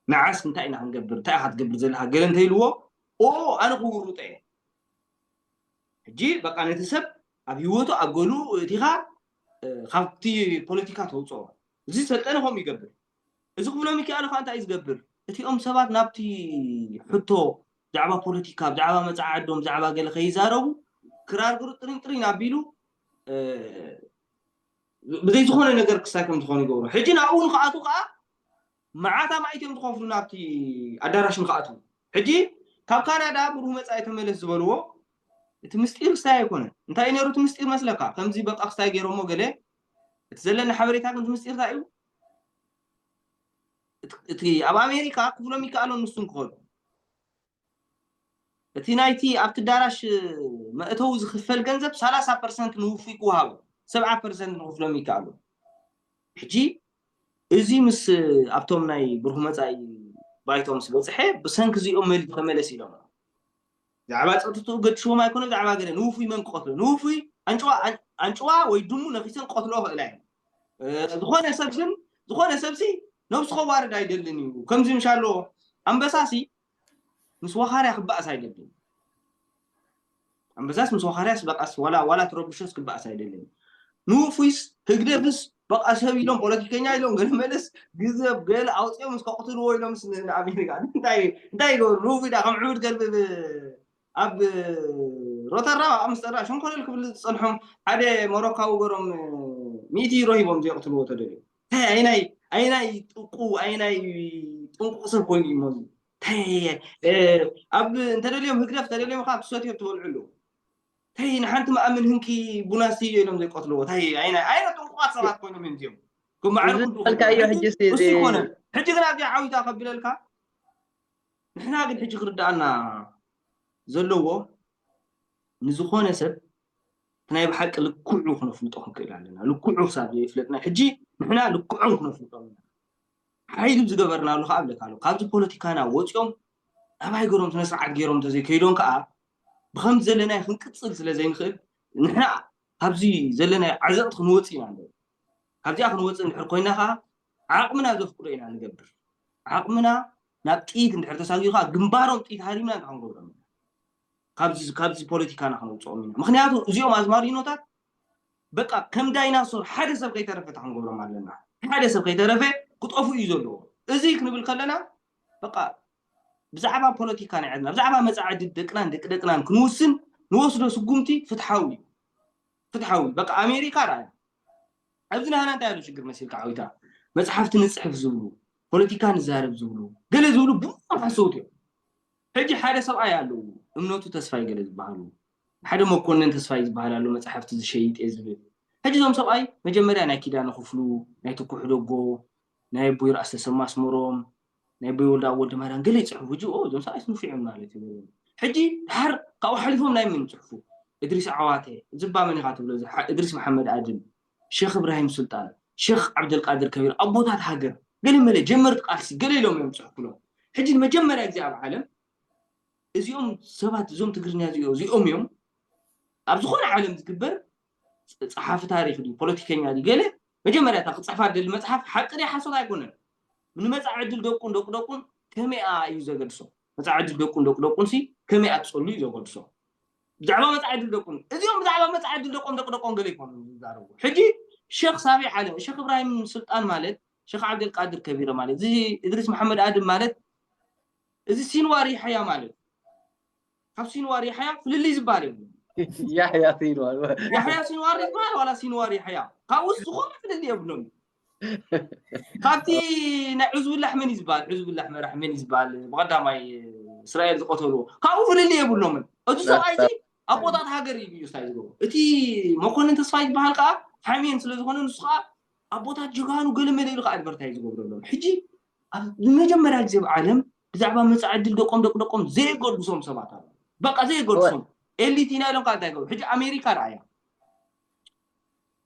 መዓስ እንታይ ኢና ክንገብር እንታይ ኢካ ትገብር ዘለካ ገለ እንተይልዎ ኦ ኣነ ክውርጦ እየ። ሕጂ በቃ ነቲ ሰብ ኣብ ህይወቱ ኣብ ገሉ እቲኻ ካብቲ ፖለቲካ ተውፅኦ። እዚ ሰልጠነ ከምኡ ይገብር። እዚ ክፍሎም ይከኣሉ ከዓ እንታይ እዩ ዝገብር? እቲኦም ሰባት ናብቲ ሕቶ ብዛዕባ ፖለቲካ ብዛዕባ መፅዓ ዓዶም ብዛዕባ ገለ ከይዛረቡ ክራር ግርጥሪን ጥሪን ኣቢሉ ብዘይ ዝኾነ ነገር ክስታይ ከም ዝኾኑ ይገብሩ። ሕጂ ናብኡ ንክኣቱ ከዓ መዓት ኣማኢት እዮም ዝኸፍሉ ናብቲ ኣዳራሽ ንክኣትዉ። ሕጂ ካብ ካናዳ ብሩህ መፃኢ ተመለስ ዝበልዎ እቲ ምስጢር ክስታይ ኣይኮነን። እንታይ እዩ ነይሩ እቲ ምስጢር መስለካ? ከምዚ በቃ ክስታይ ገይሮሞ ገለ እቲ ዘለና ሓበሬታ ግን እቲ ምስጢር እንታይ እዩ? እቲ ኣብ ኣሜሪካ ክፍሎም ይከኣሎ ንሱን ክኸዱ እቲ ናይቲ ኣብቲ ዳራሽ መእተዊ ዝኽፈል ገንዘብ ሰላሳ ፐርሰንት ንውፉይ ክወሃቦ ሰብዓ ፐርሰንት ንክፍሎም ይከኣሉ። ሕጂ እዚ ምስ ኣብቶም ናይ ብሩህ መፃኢ ባይቶ ምስ በፅሐ ብሰንኪ እዚኦም መሊሱ ተመለስ ኢሎም። ብዛዕባ ፀጥትኡ ገድሽዎም ኣይኮነ ብዛዕባ ገለ ንውፉይ መን ክቐትሎ ንውፉይ ኣንጭዋ ኣንጭዋ ወይ ድሙ ነኺሰን ክቐትልኦ ክእላ እየን። ዝኾነ ሰብ ግን ዝኾነ ሰብሲ ነብሱ ከዋርድ ኣይደልን እዩ። ከምዚ ምሻሎ ኣንበሳሲ ምስ ወኻርያ ክበኣስ ኣይደልን። ኣንበሳስ ምስ ወኻርያስ በቃስ ዋላ ዋላ ትረብሾስ ክበኣስ ኣይደልን። ንውፉይስ ህግደፍስ በቃ ሰብ ኢሎም ፖለቲከኛ ኢሎም ገለ መለስ ግዘብ ገለ ኣውፅኦም ምስ ከቕትልዎ ኢሎም ንኣሜሪካ እንታይ እንታይ ይገብሩ? ንውፉይ ዳ ከም ዕብድ ገልብብ ኣብ ሮተራ ኣምስተራ ሸንኮለል ክብል ዝፀንሖም ሓደ ሞሮካዊ ገሮም ሚእቲ ዩሮ ሂቦም ዘይቕትልዎ ተደልዩ ኣይናይ ኣይናይ ጥቁ ኣይናይ ጥንቁቕ ሰብ ኮይኑ እዩ ሞዚ ኣብ እንተደልዮም ህግደፍ ተደልዮም ካብ ትሰትዮም ትበልዑ ኣለዉ ተይ ንሓንቲ መኣምን ህንኪ ቡና ስትዮ ኢሎም ዘይቀትልዎ ታይ ኣይና ኣይና ጥንቁቓት ሰባት ኮይኖም እዮም እዚኦም ክመዓልኩ ዝልካዮ ሕጂ እሱ ይኮነ ሕጂ ግን ኣብዚኣ ዓዊታ ከብለልካ ንሕና ግን ሕጂ ክርዳኣና ዘለዎ ንዝኾነ ሰብ ናይ ብሓቂ ልክዑ ክነፍልጦ ክንክእል ኣለና። ልክዑ ክሳብ ዘይፍለጥና ሕጂ ንሕና ልክዖም ክነፍልጦም ኢና። ሓይሊ ዝገበርናሉ ከዓ እብለካ ኣለኩ ካብዚ ፖለቲካና ወፂኦም ኣባይ ገሮም ስነስርዓት ገይሮም እንተዘይከይዶም ከዓ ብከምዚ ዘለናዮ ክንቅፅል ስለ ዘይንክእል ንሕና ካብዚ ዘለናዮ ዓዘቕቲ ክንወፅእ ኢና ኣለና። ካብዚኣ ክንወፅእ እንድሕር ኮይና ከዓ ዓቕምና ዘፍቅዶ ኢና ንገብር። ዓቕምና ናብ ጥይት እንድሕር ተሳጊሩ ከዓ ግንባሮም ጥይት ሃሪምና እንታይ ክንገብሮም ኢና? ካብዚ ፖለቲካና ከነውፅኦም ኢና። ምክንያቱ እዚኦም ኣዝማሪኖታት በቃ ከም ዳይናሶር ሓደ ሰብ ከይተረፈ እንታይ ክንገብሮም ኣለና? ሓደ ሰብ ከይተረፈ ክጠፍኡ እዩ ዘለዎ። እዚ ክንብል ከለና በቃ ብዛዕባ ፖለቲካ ናይ ዓድና ብዛዕባ መፃኢ ዕድል ደቅናን ደቂ ደቅናን ክንውስን ንወስዶ ስጉምቲ ፍትሓዊ እዩ። ፍትሓዊ በቃ ኣሜሪካ ርኣያ ኣብዚ ናህና እንታይ ኣሎ ሽግር መሲልካ ዓዊታ መፅሓፍቲ ንፅሕፍ ዝብሉ ፖለቲካ ንዛረብ ዝብሉ ገለ ዝብሉ ብዙሕ ሓሰውት እዮም። ሕጂ ሓደ ሰብኣይ ኣለዉ እምነቱ ተስፋይ ገለ ዝበሃሉ ሓደ መኮነን ተስፋይ ዝበሃል ኣሎ መፅሓፍቲ ዝሸይጥ እየ ዝብል ሕጂ እዞም ሰብኣይ መጀመርያ ናይ ኪዳነ ክፍሉ ናይ ትኩሕ ደጎ ናይ ኣቦይ ርኣስ ተሰማ ኣስመሮም ናይ ኣቦይ ወልደኣብ ወልደማርያም ገለ ይፅሕፉ ሕጂ እዞም ሰብኣይ ንፉዕ እዮም ማለት እዩ። ሕጂ ድሓር ካብኡ ሓሊፎም ናይ መን ይፅሕፉ እድሪስ ዓዋተ፣ ዝባ መን ኢኻ ትብሎ? እዚ ሓ- እድሪስ መሓመድ ኣድም፣ ሸኽ እብራሂም ሱልጣን፣ ሸኽ ዓብደልቃድር ከቢር፣ ኣቦታት ሃገር፣ ገለ መለ ጀመርቲ ቃልሲ ገለ ኢሎም እዮም ዝፅሕፉሎም። ሕጂ ንመጀመርያ ግዜ ኣብ ዓለም እዚኦም ሰባት፣ እዞም ትግርኛ እዚኦ- እዚኦም እዮም ኣብ ዝኾነ ዓለም ዝግበር ጸ- ጸሓፊ ታሪኽ ድዩ ፖለቲከኛ ድዩ ገለ መጀመርያ እታ ክፅሕፋ ደሊ መፅሓፍ ሓቂ ድያ ሓሶት ኣይኮነን። ንመፃኢ ዕድል ደቁን ደቁ ደቁን ከመይኣ እዩ ዘገድሶ። መፃኢ ዕድል ደቁን ደቁ ደቁን ሲ ከመይኣ ትፀሉ እዩ ዘገድሶ። ብዛዕባ መፃኢ ዕድል ደቁን እዚኦም ብዛዕባ መፃኢ ዕድል ደቆም ደቁ ደቆም ገለ ይኮኑ ዝዛረቡ። ሕጂ ሸኽ ሳቢ ዓለም ሸኽ እብራሂም ስልጣን ማለት ሸኽ ዓብደልቃድር ከቢረ ማለት እዚ እድሪስ መሓመድ ኣድም ማለት እዚ ሲንዋር ይሕያ ማለት ካብ ሲንዋር ይሕያ ፍልልይ ዝበሃል የብሉን። ያሕያ ሲንዋር ያሕያ ሲንዋር ይበሃል ዋላ ሲንዋር ይሕያ ካብኡስ ዝኾነ ፍልልይ የብሎም። ካብቲ ናይ ዑዝብላሕ መን ይዝበሃል ዑዝብላሕ መራሕ መን ይዝበሃል ብቐዳማይ እስራኤል ዝቐተልዎ ካብኡ ፍልልይ የብሎምን። እዚ ሰብኣይ እዚ ኣቦታት ሃገር እዩ እዩ ስታይ ዝገብሩ። እቲ መኮንን ተስፋይ ዝበሃል ከዓ ሓሜን ስለ ዝኾነ ንሱ ከዓ ኣቦታት ጀጋኑ ገለመለ ኢሉ ከዓ ኣድቨርታይ ዝገብረሎም። ሕጂ ኣብ ንመጀመርያ ግዜ ኣብ ዓለም ብዛዕባ መፃኢ ዕድል ደቆም ደቂ ደቆም ዘየገድሶም ሰባት ኣለዉ። በቃ ዘየገድሶም ኤሊት ኢና ኢሎም ከዓ እንታይ ይገብሩ? ሕጂ ኣሜሪካ ረኣያ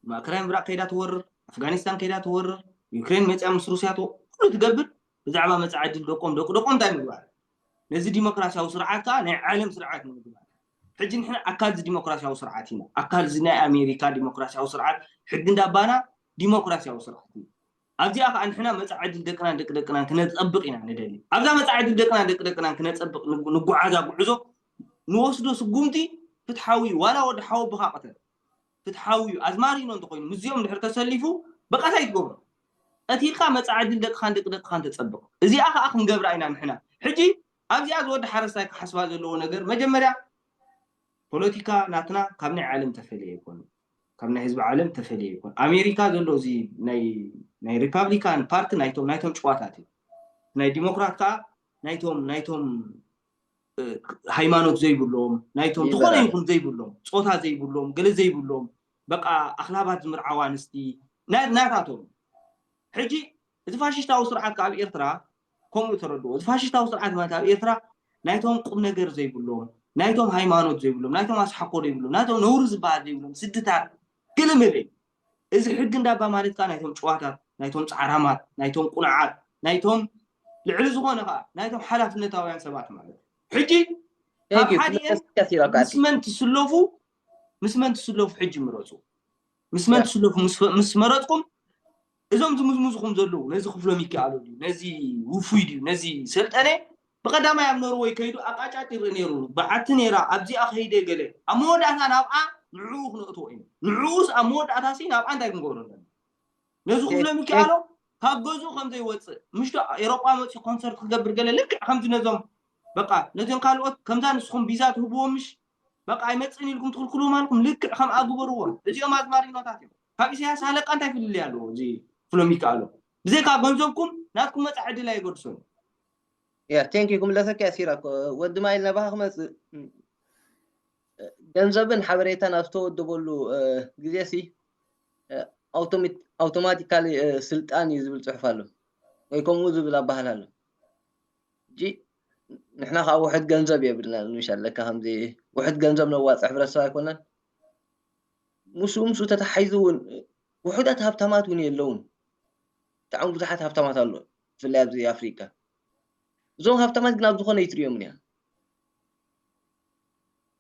ማእከላይ ምብራቕ ከይዳ ትወርር፣ ኣፍጋኒስታን ከይዳ ትወርር፣ ዩክሬን መፅያ ምስ ሩስያ ትወ- ኩሉ ትገብር ብዛዕባ መፃኢ ዕድል ደቆም ደቂ ደቆም እንታይ ምግባር? ነዚ ዲሞክራሲያዊ ስርዓት ከዓ ናይ ዓለም ስርዓት ንምግባር። ሕጂ ንሕና ኣካል እዚ ዲሞክራሲያዊ ስርዓት ኢና። ኣካል እዚ ናይ ኣሜሪካ ዲሞክራሲያዊ ስርዓት ሕጊ እንዳባና ዲሞክራሲያዊ ስርዓት እዩ። ኣብዚኣ ከዓ ንሕና መፃኢ ዕድል ደቅናን ደቂ ደቅናን ክነፀብቕ ኢና ንደሊ። ኣብዛ መፃኢ ዕድል ደቅናን ደቂ ደቅናን ክነፀብቕ ንጉ- ንጓዓዛ ጉዕዞ ንወስዶ ስጉምቲ ፍትሓዊ እዩ። ዋላ ወዲ ሓወቦኻ ቅተል ፍትሓዊ እዩ። ኣዝማሪኖ እንተኮይኑ ምስዚኦም ድሕር ተሰሊፉ በቃ እንታይ ትገብሮ? ቀቲልካ መፃኢ ዕድል ደቅኻን ደቂ ደቅኻን ተፀብቕ። እዚኣ ከዓ ክንገብራ ኢና ንሕና። ሕጂ ኣብዚኣ ዝወዲ ሓረስታይ ክሓስባ ዘለዎ ነገር መጀመርያ ፖለቲካ ናትና ካብ ናይ ዓለም ተፈልየ ኣይኮነ ካብ ናይ ህዝቢ ዓለም ተፈልየ ኣይኮነ ኣሜሪካ ዘሎ እዚ ናይ ናይ ሪፓብሊካን ፓርቲ ናይቶም ናይቶም ጭዋታት እዩ ናይ ዲሞክራት ከዓ ናይቶም ናይቶም ሃይማኖት ዘይብሎም ናይቶም ዝኾነ ይኹን ዘይብሎም ፆታ ዘይብሎም ገለ ዘይብሎም በቃ ኣክላባት ዝምርዓዋ ኣንስቲ ናታቶም ሕጂ እቲ ፋሽስታዊ ስርዓት ኣብ ኤርትራ ከምኡ ተረድዎ። እዚ ፋሽስታዊ ስርዓት ማለት ኣብ ኤርትራ ናይቶም ቁም ነገር ዘይብሎም፣ ናይቶም ሃይማኖት ዘይብሎም፣ ናይቶም ኣስሓኮ ዘይብሎም፣ ናይቶም ነውሪ ዝበሃል ዘይብሎም ስድታት ገለመለ እዩ። እዚ ሕጊ እንዳባ ማለት ከዓ ናይቶም ጭዋታት፣ ናይቶም ፃዕራማት፣ ናይቶም ቁኑዓት፣ ናይቶም ልዕሊ ዝኾነ ከዓ ናይቶም ሓላፍነታውያን ሰባት ማለት እዩ። ሕጂ ካብ ሓዲኤን ምስ መን ትስለፉ ምስ መን ትስለፉ ሕጂ ምረፁ። ምስ መን ትስለፉ ምስ መረፅኩም እዞም ዝምዝምዝኹም ዘለዉ ነዚ ክፍሎም ይከኣሉ ድዩ ነዚ ውፉይ ድዩ ነዚ ሰልጠነ ብቐዳማይ ኣብ ኖርወይ ከይዱ ኣቃጫጭር ነይሩ በዓቲ ነይራ ኣብዚኣ ከይደ ገለ ኣብ መወዳእታ ናብኣ ንዕኡ ክነእትዎ ኢና ንዕኡስ ኣብ መወዳእታ ሲ ናብኣ እንታይ ክንገብሮ ኣለና ነዚ ክፍሎም ይከኣሎ ካብ ገዝኡ ከም ዘይወፅእ ምሽቶ ኤሮጳ መፅኡ ኮንሰርት ክገብር ገለ ልክዕ ከምዚ ነዞም በቃ ነዞም ካልኦት ከምዛ ንስኹም ቪዛ ትህብዎ ምሽ በቃ ኣይመፅእን ኢልኩም ትኽልክሉ ማልኩም ልክዕ ከምኣ ግበርዎ እዚኦም ኣዝማሪኖታት እዮም ካብ ኢሳያስ ሃለቃ እንታይ ፍልልይ ኣለዎ እዚ ክፍሎም ይከኣሎ ብዘይካ ገንዘብኩም ናትኩም መፃ ዕድል ኣይገድሶን ያ ቴንኪ ክምለሰካ ያ ሲራክ ወዲ ማይል ናባኻ ክመፅእ ገንዘብን ሓበሬታን ኣብ ዝተወደበሉ ግዜ ሲ ኣውቶማቲካሊ ስልጣን እዩ ዝብል ፅሑፍ ኣሎ ወይ ከምኡ ዝብል ኣባህል ኣሎ እጂ ንሕና ከዓ ውሕድ ገንዘብ የብልና ንሻለካ ከምዚ ውሕድ ገንዘብ ነዋፅእ ሕብረተሰብ ኣይኮነን ምስኡ ምስኡ ተታሓሒዙ እውን ውሑዳት ሃብታማት እውን የለውን ብጣዕሚ ብዙሓት ሃብታማት ኣሎ ብፍላይ ኣብዚ ኣፍሪካ እዞም ሃብታማት ግን ኣብ ዝኾነ ይትሪኦምን እያ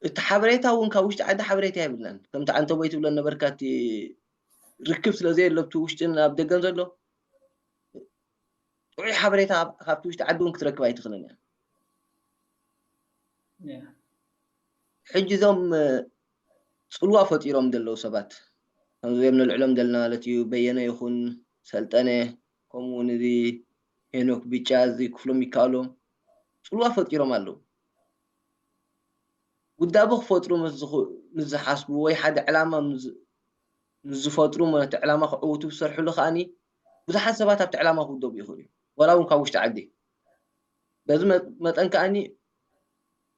እቲ ሓበሬታ እውን ካብ ውሽጢ ዓዲ ሓበሬታ የብልናን ከምቲ ዓንተቦይ ትብሎ ነበርካ እቲ ርክብ ስለ ዘየሎ ኣብቲ ውሽጥን ኣብ ደገን ዘሎ ጥዑይ ሓበሬታ ካብቲ ውሽጢ ዓዲ እውን ክትረክብ ኣይትኽእልን እያ ሕጂ እዞም ፅልዋ ፈጢሮም ዘለዉ ሰባት ከምዚኦም ንልዕሎም ዘለና ማለት እዩ በየነ ይኹን ሰልጠነ ከምኡ እውን እዚ ሄኖክ ብጫ እዚ ክፍሎም ይከኣሎም ፅልዋ ፈጢሮም ኣለዉ ውዳበ ክፈጥሩ ምስ ዝሓስቡ ወይ ሓደ ዕላማ ምስ ዝፈጥሩ ነቲ ዕላማ ክዕውቱ ዝሰርሕሉ ከዓኒ ብዙሓት ሰባት ኣብቲ ዕላማ ክውደቡ ይኽእሉ እዩ ዋላ እውን ካብ ውሽጢ ዓዲ በዚ መጠን ከዓኒ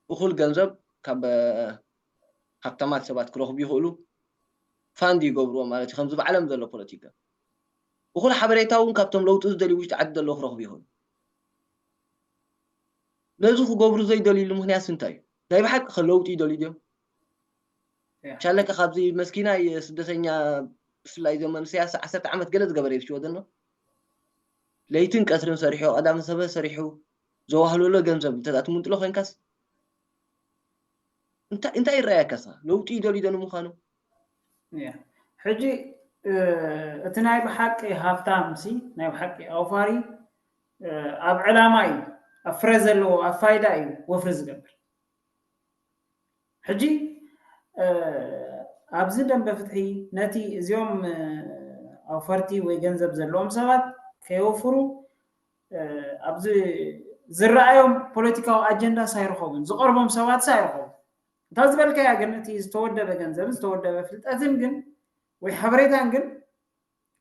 እኹል ገንዘብ ካብ ሃብታማት ሰባት ክረኽቡ ይኽእሉ ፋንድ ይገብርዎ ማለት እዩ ከምዚ ባዕሎም ዘሎ ፖለቲካ እኹል ሓበሬታ እውን ካብቶም ለውጢ ዝደልዩ ውሽጢ ዓዲ ዘለዉ ክረኽቡ ይኽእሉ ነዚ ክገብሩ ዘይደልዩሉ ምክንያት እንታይ እዩ ናይ ብሓቂ ከለውጢ ይደልዩ ድዮም ቻለካ ካብዚ መስኪናይ ስደተኛ ብፍላይ እዞም መንእሰያት ዓሰርተ ዓመት ገለ ዝገበረ እዩ ዝሽወደኖ። ለይትን ቀትርን ሰሪሑ፣ ቀዳምን ሰበ ሰሪሑ፣ ዘዋህለሎ ገንዘብ እንተ ትምንጥሎ ኮይንካስ እንታይ እንታይ ይረኣየካስ? ለውጢ ይደልዩ ዶ ንምዃኑ? ሕጂ እቲ ናይ ብሓቂ ሃብታም ሲ ናይ ብሓቂ ኣውፋሪ ኣብ ዕላማ እዩ፣ ኣብ ፍረ ዘለዎ ኣብ ፋይዳ እዩ ወፍሪ ዝገብር። ሕጂ ኣብዚ ደንበ ፍትሒ ነቲ እዚኦም ኣውፈርቲ ወይ ገንዘብ ዘለዎም ሰባት ከየወፍሩ ኣብዚ ዝረኣዮም ፖለቲካዊ ኣጀንዳስ ኣይረኸቡን፣ ዝቐርቦም ሰባትስ ኣይረኸቡን። እታ ዝበልካያ ግን እቲ ዝተወደበ ገንዘብን ዝተወደበ ፍልጠትን ግን ወይ ሓበሬታን ግን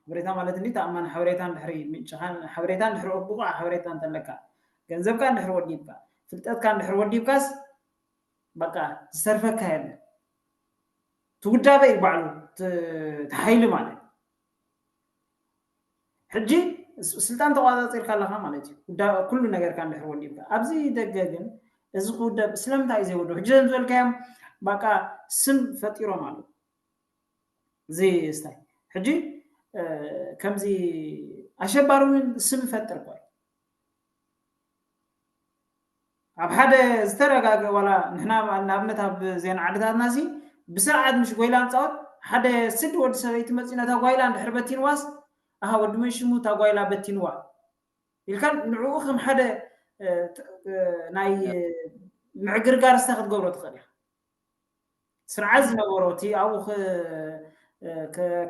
ሓበሬታ ማለት እንዲ ተኣማኒ ሓበሬታ እንድሕሪ ምንጭኻ ሓበሬታ እንድሕሪ ብቑዕ ሓበሬታ እንተለካ ገንዘብካ እንድሕሪ ወዲብካ ፍልጠትካ እንድሕሪ ወዲብካስ በቃ ዝተርፈካ የለ ትውዳበ እዩ ባዕሉ ተሓይሊ ማለት ሕጂ ስልጣን ተቋፃፂርካ ኣለካ ማለት እዩ። ኩሉ ነገርካ እንድሕር ወዲብካ ኣብዚ ደገ ግን እዚ ክውደብ ስለምንታይ እዩ ዘይወደብ? ሕጂ ዘም ዝበልካዮም በቃ ስም ፈጢሮም ኣለዉ። እዚ ስታይ ሕጂ ከምዚ ኣሸባሪ እውን ስም ይፈጥር እኮ ኣብ ሓደ ዝተረጋገ ዋላ ንሕና ንኣብነት ኣብ ዜና ዓድታትና ሲ ብስርዓት ምሽ ጎይላ ንፃወት ሓደ ስድ ወዲ ሰበይቲ መፂኡ ነታ ጓይላ እንድሕር በቲንዋስ ኣሃ ወዲ መን ሽሙ እታ ጓይላ በቲንዋ ኢልካ ንዕኡ ከም ሓደ ናይ ምዕግርጋር ስታ ክትገብሮ ትኽእል ኢኻ። ስርዓት ዝነበሮ እቲ ኣብኡ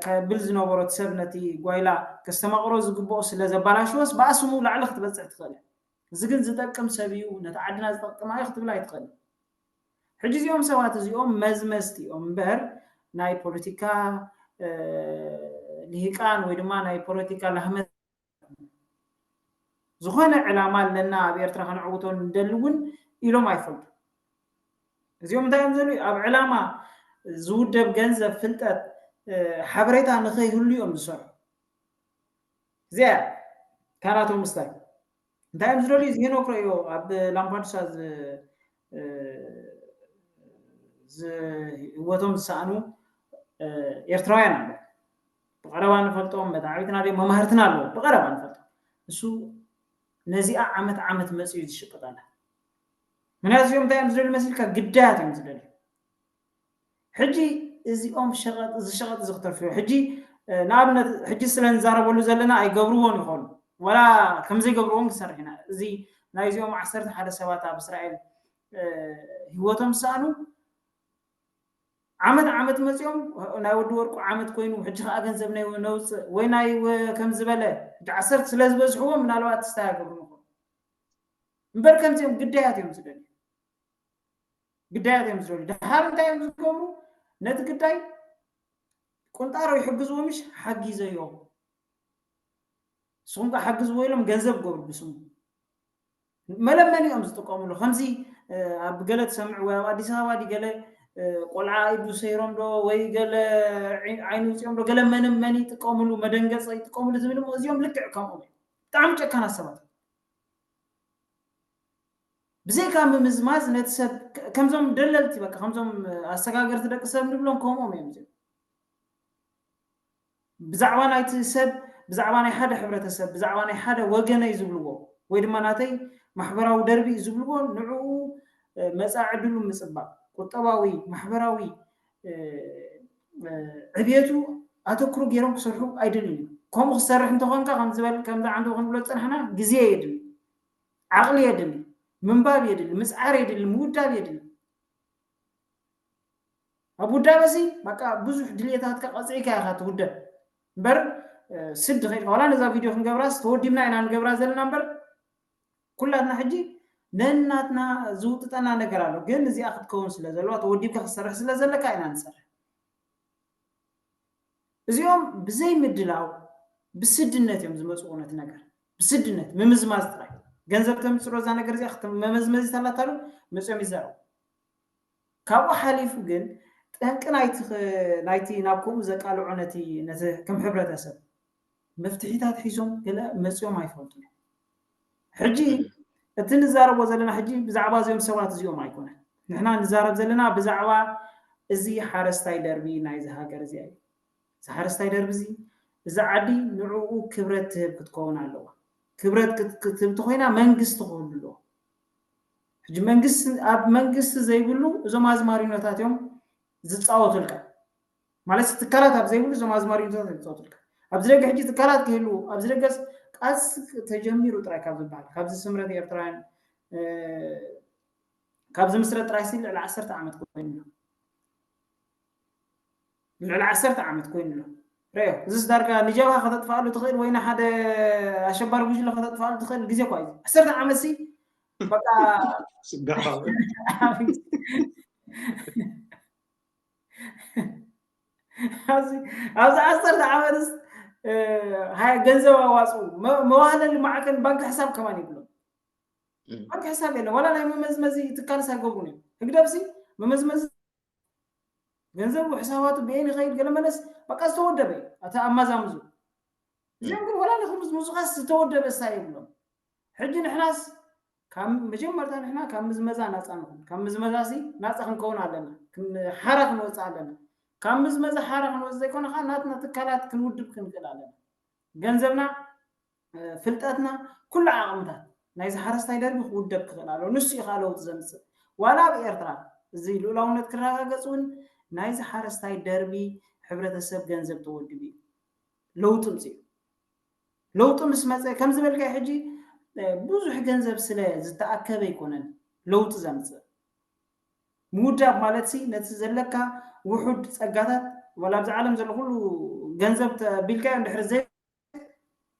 ከብል ዝነበሮ እቲ ሰብ ነቲ ጓይላ ከስተማቕሮ ዝግብኦ ስለ ዘባላሽወስ ብኣስሙ ላዕሊ ክትበፅሕ ትኽእል። እዚ ግን ዝጠቅም ሰብ እዩ፣ ነቲ ዓድና ዝጠቅም ኣዩ ክትብል ኣይትኽእል። ሕጂ እዚኦም ሰባት እዚኦም መዝመዝቲ እዮም እምበር ናይ ፖለቲካ ልሂቃን ወይ ድማ ናይ ፖለቲካ ላህመት ዝኾነ ዕላማ ኣለና ኣብ ኤርትራ ከነዕውቶ ንደሊ እውን ኢሎም ኣይፈልጡ። እዚኦም እንታይ እዮም ዘሉ ኣብ ዕላማ ዝውደብ ገንዘብ ፍልጠት ሓበሬታ ንኸይህሉ እዮም ዝሰርሑ። እዚኣ ካናቶም ምስታይ እንታይ እዮም ዝደልዩ? እዚ ሄኖክ ረእዮ ኣብ ላምፓዱሳ ህይወቶም ዝሰኣኑ ኤርትራውያን ኣሎ። ብቐረባ ንፈልጦም መታዕቢትና ድዮም መማህርትና ኣለዎ። ብቐረባ ንፈልጦም። እሱ ነዚኣ ዓመት ዓመት መፅኡ እዩ ዝሽቅጥ ኣላ። ምክንያቱ እዚኦም እንታይ እዮም ዝደልዩ መሲልካ? ግዳያት እዮም ዝደልዩ። ሕጂ እዚኦም ሸቐጥ እዚ ሸቐጥ እዚ ክተርፍዮ ሕጂ ንኣብነት ሕጂ ስለ ንዛረበሉ ዘለና ኣይገብርዎን ይኾኑ ወላ ከምዘይገብርዎን ክሰርሕ ኢና። እዚ ናይዚኦም ዓሰርተ ሓደ ሰባት ኣብ እስራኤል ህይወቶም ዝሰኣኑ ዓመት ዓመት መፂኦም ናይ ወዲ ወርቁ ዓመት ኮይኑ ሕጂ ከዓ ገንዘብ ናይ ነውፅእ ወይ ናይ ከም ዝበለ ሕጂ ዓሰርተ ስለ ዝበዝሕዎም ምናልባት ትስታይ ኣይገብሩ ይኾኑ እምበር ከምዚኦም ግዳያት እዮም ዝደልዩ ግዳያት እዮም ዝደልዩ። ድሓር እንታይ እዮም ዝገብሩ? ነቲ ግዳይ ቁንጣሮ ይሕግዝዎ ምሽ ሓጊዘዮ ንስኹም ከ ሓግዝዎ ኢሎም ገንዘብ ገብሩ ብስሙ መለመኒ እዮም ዝጥቀምሉ። ከምዚ ኣብ ገለ ትሰምዕ ወይ ኣብ ኣዲስ ኣበባ ዲ ገለ ቆልዓ ኢዱ ሰይሮም ዶ ወይ ገለ ዓይኑ ውፅኦም ዶ ገለ መነመኒ ይጥቀምሉ መደንገፀ ይጥቀምሉ ዝብል እዚኦም ልክዕ ከምኦም እዮም። ብጣዕሚ ጨካናት ሰባት ብዘይካ ምምዝማዝ ነቲ ሰብ ከምዞም ደለልቲ በቃ ከምዞም ኣሰጋገርቲ ደቂ ሰብ ንብሎም ከምኦም እዮም እዚኦም። ብዛዕባ ናይቲ ሰብ ብዛዕባ ናይ ሓደ ሕብረተሰብ ብዛዕባ ናይ ሓደ ወገነይ ዝብልዎ ወይ ድማ ናተይ ማሕበራዊ ደርቢ እዩ ዝብልዎ ንዕኡ መፃኢ ዕድሉ ምፅባቕ ቁጠባዊ ማሕበራዊ ዕብየቱ ኣተክሩ ገይሮም ክሰርሑ ኣይደልን እዩ። ከምኡ ክሰርሕ እንተኾንካ ከም ዝበል ከምዚ ዓንዱ ክንብሎ ዝፀናሕና ግዜ የድሊ፣ ዓቕሊ የድሊ፣ ምንባብ የድሊ፣ ምፅዓር የድሊ፣ ምውዳብ የድሊ። ኣብ ውዳበ ሲ በቃ ብዙሕ ድልየታትካ ቀፂዕካ ኢኻ ትውደብ እምበር ስድ ከይድካ ዋላ ነዛ ቪድዮ ክንገብራስ ተወዲብና ኢና ንገብራ ዘለና እምበር ኩላትና ሕጂ ነናትና ዝውጥጠና ነገር ኣሎ። ግን እዚኣ ክትከውን ስለ ዘለዋ ተወዲብካ ክትሰርሕ ስለ ዘለካ ኢና ንሰርሕ። እዚኦም ብዘይ ምድላው ብስድነት እዮም ዝመፅኡ ነቲ ነገር ብስድነት ምምዝማዝ ጥራይ ገንዘብ ተምፅሮ እዛ ነገር እዚኣ ክትመመዝመዚት ኣላታ ዶ መፅኦም ይዛረቡ። ካብኡ ሓሊፉ ግን ጠንቂ ናይቲ ናይቲ ናብ ከምኡ ዘቃልዖ ነቲ ነቲ ከም ሕብረተሰብ መፍትሒታት ሒዞም ገለ መፅኦም ኣይፈልጡን እዮም። ሕጂ እቲ ንዛረቦ ዘለና ሕጂ ብዛዕባ እዚኦም ሰባት እዚኦም ኣይኮነን። ንሕና ንዛረብ ዘለና ብዛዕባ እዚ ሓረስታይ ደርቢ ናይዚ ሃገር እዚኣ እዩ። እዚ ሓረስታይ ደርቢ እዚ፣ እዛ ዓዲ ንዕኡ ክብረት ትህብ ክትከውን ኣለዋ። ክብረት ክት- ክትህብ ተኮይና መንግስቲ ክህሉ ኣለዎ። ሕጂ መንግስቲ፣ ኣብ መንግስቲ ዘይብሉ እዞም ኣዝማሪኖታት እዮም ዝፃወቱልካ። ማለት ትካላት ኣብ ዘይብሉ እዞም ኣዝማሪኖታት እዮም ዝፃወቱልካ። ኣብዚ ደገ ሕጂ ትካላት ክህሉ፣ ኣብዚ ደገስ ቃልሲ ተጀሚሩ ጥራይ ካብ ዝበሃል፣ ካብዚ ስምረት ኤርትራውያን፣ እ፣ ካብ ዝምስረት ጥራይ ሲ ልዕሊ ዓሰርተ ዓመት ኮይኑ ኣሎ። ልዕሊ ዓሰርተ ዓመት ኮይኑ ኣሎ። ረዮ፣ እዚስ ዳርጋ ንጀብሃ ከተጥፋኣሉ ትኽእል ወይ ንሓደ ኣሸባሪ ጉጅለ ከተጥፋኣሉ ትኽእል ግዜ እኳ እዩ። ዓሰርተ ዓመት ሲ በቃ ስጋፋ ኣብዚ ኣብዚ ዓሰርተ ዓመትስ፣ እ፣ ሃይ ገንዘብ ኣዋፅኡ፣ መ- መዋህለሊ ማዕከን ባንክ ሕሳብ ከማን ይብሎም። እም። ባንክ ሕሳብ የለን። ዋላ ናይ መመዝመዚ ትካልስ ኣይገብሩን እዮም። ህግደፍሲ መመዝመዚ ገንዘቡ፣ ሕሳባቱ ብየን ይኸይድ፣ ገለ መለስ በቃ ዝተወደበ እዩ። ኣታ ኣማዛምዙ እዚኦም ግን ዋላ ንክምዝምዙኻስ ዝተወደበ እሳ የብሎም። ሕጂ ንሕናስ ካብ መጀመርታ ንሕና ካብ ምዝመዛ ናፃ ንኹን። ካብ ምዝመዛ ሲ ናፃ ክንከውን ኣለና። ክን- ሓራ ክንወፅእ ኣለና። ካብ ምዝመዛ ሓራ ክንወፅእ ዘይኮነ ከዓ ናትና ትካላት ክንውድብ ክንክእል ኣለና። ገንዘብና፣ እ፣ ፍልጠትና፣ ኩሉ ዓቕምታት ናይዚ ሓረስታይ ደርቢ ክውደብ ክኽእል ኣለዎ። ንሱ እዩ ከዓ ለውጢ ዘምፅእ። ዋላ ኣብ ኤርትራ እዚ ልኡላውነት ክረጋገፅ እውን ናይዚ ሓረስታይ ደርቢ ሕብረተሰብ ገንዘብ ተወዲቡ እዩ ለውጢ ምፅኡ። ለውጢ ምስ መፀ ከም ዝበልካዮ ሕጂ፣ እ፣ ብዙሕ ገንዘብ ስለ ዝተኣከበ ኣይኮነን ለውጢ ዘምፅእ። ምውዳብ ማለት ሲ ነቲ ዘለካ ውሑድ ፀጋታት፣ ዋላ ኣብዚ ዓለም ዘሎ ኩሉ ገንዘብ ተቢልካዮ እንድሕር ዘይ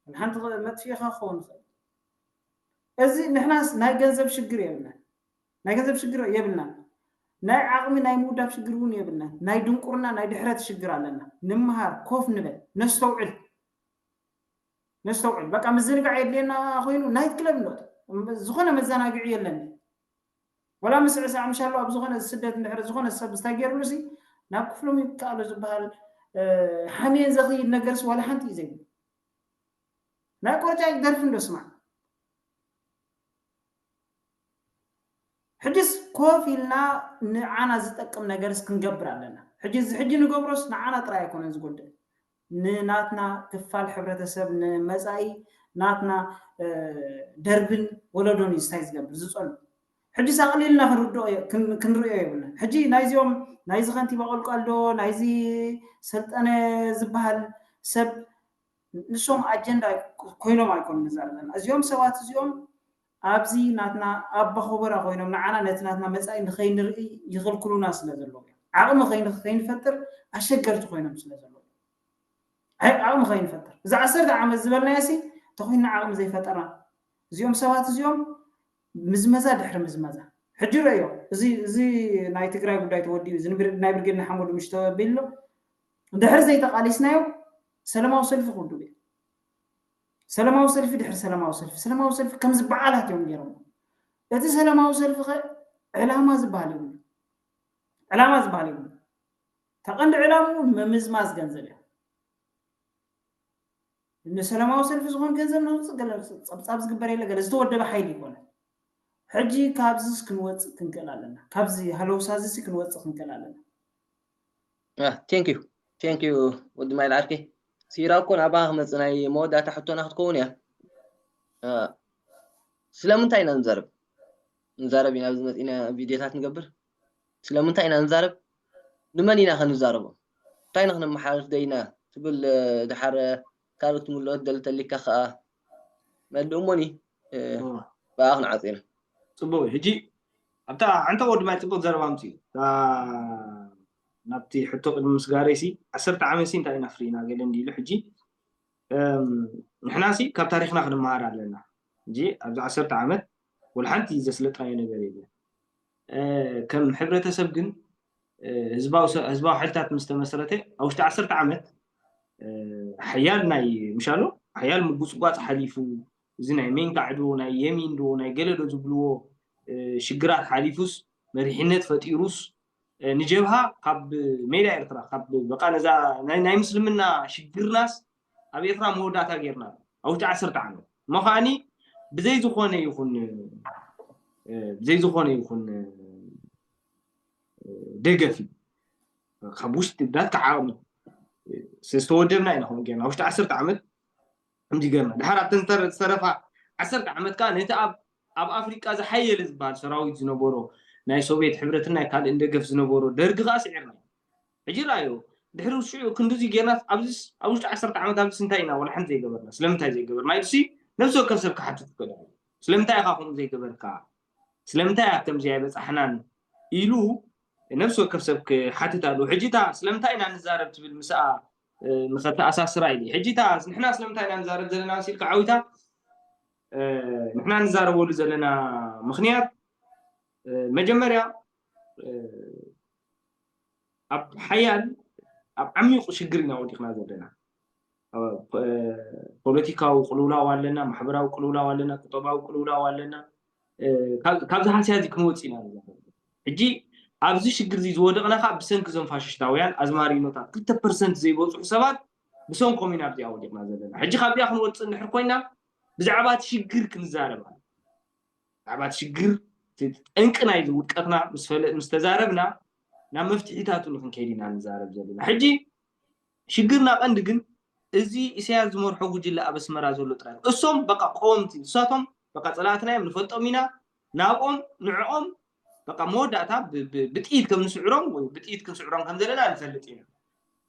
ሓንቲ መጥፊእኻ ክኸውን ይኽእል። እዚ ንሕናስ ናይ ገንዘብ ሽግር የብልናን። ናይ ገንዘብ ሽግር የብልናን። ናይ ዓቕሚ ናይ ምውዳብ ሽግር እውን የብልናን። ናይ ድንቁርና ናይ ድሕረት ሽግር ኣለና። ንምሃር፣ ኮፍ ንበል፣ ነስተውዕል። ነስተውዕል። በቃ ምዝንጋዕ የድልየና ኮይኑ ናይት ክለብ ንወጥ። ዝኾነ መዘናግዒ የለን። ወላ ምስ ዕሳ ምሻሎ ኣብ ዝኾነ ስደት እንድሕር ዝኾነ ሰብ እንታይ ገይርሉ ሲ ናብ ክፍሎም ይከኣሎ ዝበሃል፣ እ፣ ሓሜን ዘኽይድ ነገርስ ዋላ ሓንቲ እዩ ዘይብሉ። ናይ ቆርጫ ደርፊ እንዶ ስማዕ። ሕጅስ ኮፍ ኢልና ንዓና ዝጠቅም ነገርስ ክንገብር ኣለና። ሕጂ እዚ ሕጂ ንገብሮስ ንዓና ጥራይ ኣይኮነን ዝጎድእ። ንናትና ክፋል ሕብረተሰብ፣ ንመጻኢ ናትና፣ እ፣ ደርብን ወለዶን እዩ ስታይ ዝገብር ዝጸሉ። ሕጅስ ኣቕሊልና ክንርድኦ የ-፣ ክን-፣ ክንርእዮ የብልናን። ሕጂ ናይዚኦም ናይዚ ከንቲባ ቆልቋል ዶ ናይዚ ሰልጠነ ዝበሃል ሰብ ንሶም ኣጀንዳ ኮይኖም ኣይኮኑን ንዛረብ ዘለና። እዚኦም ሰባት እዚኦም ኣብዚ ናትና ኣባኾበራ ኮይኖም ንዓና ነቲ ናትና መጻኢ ንኸይንርኢ ይኽልክሉና ስለ ዘለዉ እዮም። ዓቕሚ ከይን-፣ ከይንፈጥር ኣሸገርቲ ኮይኖም ስለ ዘለዉ እዮም። ዓይ-፣ ዓቕሚ ከይንፈጥር። እዚ ዓሰርተ ዓመት ዝበልናዮ ሲ ተኾይንና ዓቕሚ ዘይፈጠርና። እዚኦም ሰባት እዚኦም ምዝመዛ ድሕሪ ምዝመዛ። ሕጂ ረእዮ፣ እዚ፣ እዚ ናይ ትግራይ ጉዳይ ተወዲኡ፣ እዚ ንብር-፣ ናይ ብርጌድ ንሓመዱ ምሽ ተቢሉ፣ ድሕሪ ዘይተቓሊስናዮ ሰላማዊ ሰልፊ ክውድብ እዩ። ሰላማዊ ሰልፊ ድሕሪ ሰላማዊ ሰልፊ፣ ሰላማዊ ሰልፊ ከም ዝበዓላት እዮም ገይሮም። እቲ ሰላማዊ ሰልፊ ኸ ዕላማ ዝበሃል የብሉ። ዕላማ ዝበሃል የብሉ። ተቐንዲ ዕላምኡ ምምዝማዝ ገንዘብ እዩ። ንሰላማዊ ሰልፊ ዝኾን ገንዘብ ነውፅእ፣ ገለ ጸብጻብ ዝግበር የለ፣ ገለ ዝተወደበ ሓይሊ ይኮነ። ሕጂ ካብዚስ ክንወፅእ ክንክእል ኣለና። ካብዚ ሃለውሳዚስ ክንወፅእ ክንክእል ኣለና። ቴንክ ዩ፣ ቴንክ ዩ ወዲ ማይል ዓርከይ። ሲራ እኮ ናባኻ ክመፅእ ናይ መወዳእታ ሕቶና ክትከውን እያ። አ፣ ስለምንታይ ኢና ንዛረብ? ንዛረብ ኢና ኣብዚ መፂና ቪድዮታት ንገብር። ስለምንታይ ኢና ንዛረብ? ንመን ኢና ከንዛረቦ? እንታይ ኢና ክነመሓላልፍ ደይና ትብል፣ እ፣ ድሓር፣ እ፣ ካልኦት ትምልኦ ትደሊ ተሊካ ከኣ መልእሞኒ፣ እ፣ እዎ። ብኣ ክንዓጽ ኢና። ጽቡቅ እዩ። ሕጂ ኣብታ ሓንቲ ወዲ ማይ ጽቡቅ ዘረባ ኣምጽኡ። እታ ናብቲ ሕቶ ቅድሚ ምስጋረይ ሲ ዓሰርተ ዓመት ሲ እንታይ ኢና ፍሪና ገለ እንዲሉ ሕጂ፣ እም፣ ንሕና ሲ ካብ ታሪኽና ክንመሃር ኣለና። ሕጂ ኣብዚ ዓሰርተ ዓመት ወላ ሓንቲ ዘስለጥናዮ ነገር የለን። እ፣ ከም ሕብረተሰብ ግን፣ እ፣ ህዝባዊ ሰ-፣ ህዝባዊ ሓይልታት ምስ ተመስረተ ኣብ ውሽጢ ዓሰርተ ዓመት፣ እ፣ ሓያል ናይ ምሻሎ ሓያል ምጉጽጓጽ ሓሊፉ፣ እዚ ናይ ሜንካዕ ዶ ናይ የሚን ዶ ናይ ገለ ዶ ዝብልዎ፣ እ፣ ሽግራት ሓሊፉስ መሪሕነት ፈጢሩስ፣ እ፣ ንጀብሃ ካብ ሜዳ ኤርትራ ካብ በቃ ነዛ ናይ፣ ናይ ምስልምና ሽግርናስ ኣብ ኤርትራ መወዳእታ ጌርና ኣብ ውሽጢ ዓሰርተ ዓመት። እሞ ከኣኒ ብዘይ ዝኾነ ይኹን፣ እ፣ ብዘይ ዝኾነ ይኹን፣ እ፣ ደገፍ እዩ። ካብ ውሽጢ ዳትካ ዓቕሚ ዝተወደብና ኢና። ከምኡ ጌርና ውሽጢ ዓሰርተ ዓመት ከምዚ ጌርና፣ ድሓር ኣብተን ዝተረ- ዝተረፋ ዓሰርተ ዓመት ከዓ ነቲ ኣብ ኣብ ኣፍሪቃ ዝሓየለ ዝበሃል ሰራዊት ዝነበሮ፣ ናይ ሶቪየት ሕብረትን ናይ ካልእን ደገፍ ዝነበሮ ደርጊ ከዓ ስዒርና። ሕጂ ራዮ ድሕሪ ሽዑ ክንዲዚ ጌርና ኣብዚ ኣብ ውሽጢ ዓሰርተ ዓመት ኣብዚ እንታይ ኢና ወላ ሓንቲ ዘይገበርና? ስለምንታይ ዘይገበርና ኢሉሲ ነብሲ ወከፍ ሰብ ክሓትት ይኽእል። ስለምንታይ ኢኻ ከምኡ ዘይገበርካ? ስለምንታይ ኣብ ከምዚ ኣይበጻሕናን ኢሉ ነብሲ ወከፍ ሰብ ክሓትት ኣለዎ። ሕጂ እታ ስለምንታይ ኢና ንዛረብ ትብል ምስኣ ንኸተኣሳስራ ኢሉ። ሕጂ እታ ንሕና ስለምንታይ ኢና ንዛረብ ዘለና መሲልካ ዓዊታ ንሕና ንዛረበሉ ዘለና ምኽንያት መጀመርያ ኣብ ሓያል ኣብ ዓሚቑ ሽግር ኢና ወዲቕና ዘለና። ፖለቲካዊ ቅልውላው ኣለና፣ ማሕበራዊ ቅልውላው ኣለና፣ ቁጠባዊ ቅልውላው ኣለና። ካብዚ ሃስያ እዚ ክንወፅእ ኢና። ሕጂ ኣብዚ ሽግር እዚ ዝወደቕና ከዓ ብሰንኪ እዞም ፋሽስታውያን ኣዝማሪኖታት ክልተ ፐርሰንት ዘይበፅሑ ሰባት ብሰንኮም ኢና ኣብዚኣ ወዲቕና ዘለና። ሕጂ ካብዚኣ ክንወፅእ እንድሕር ኮይና ብዛዕባ እቲ ሽግር ክንዛረብ ኣሎ። ብዛዕባ እቲ ሽግር እቲ ጠንቂ ናይ ውድቀትና ምስ ፈለ- ምስ ተዛረብና ናብ መፍትሒታቱ ንክንከይድ ኢና ንዛረብ ዘለና። ሕጂ ሽግርና ቀንዲ ግን እዚ ኢሳያስ ዝመርሖ ጉጅለ ኣብ ኣስመራ ዘሎ ጥራይ እሶም በቃ ቀወምቲ ንሳቶም በቃ ፀላእትና እዮም ንፈልጦም ኢና ናብኦም ንዕኦም በቃ መወዳእታ ብ- ብ- ብጥይት ከም ንስዕሮም ወይ ብጥይት ክንስዕሮም ከም ዘለና ንፈልጥ ኢና።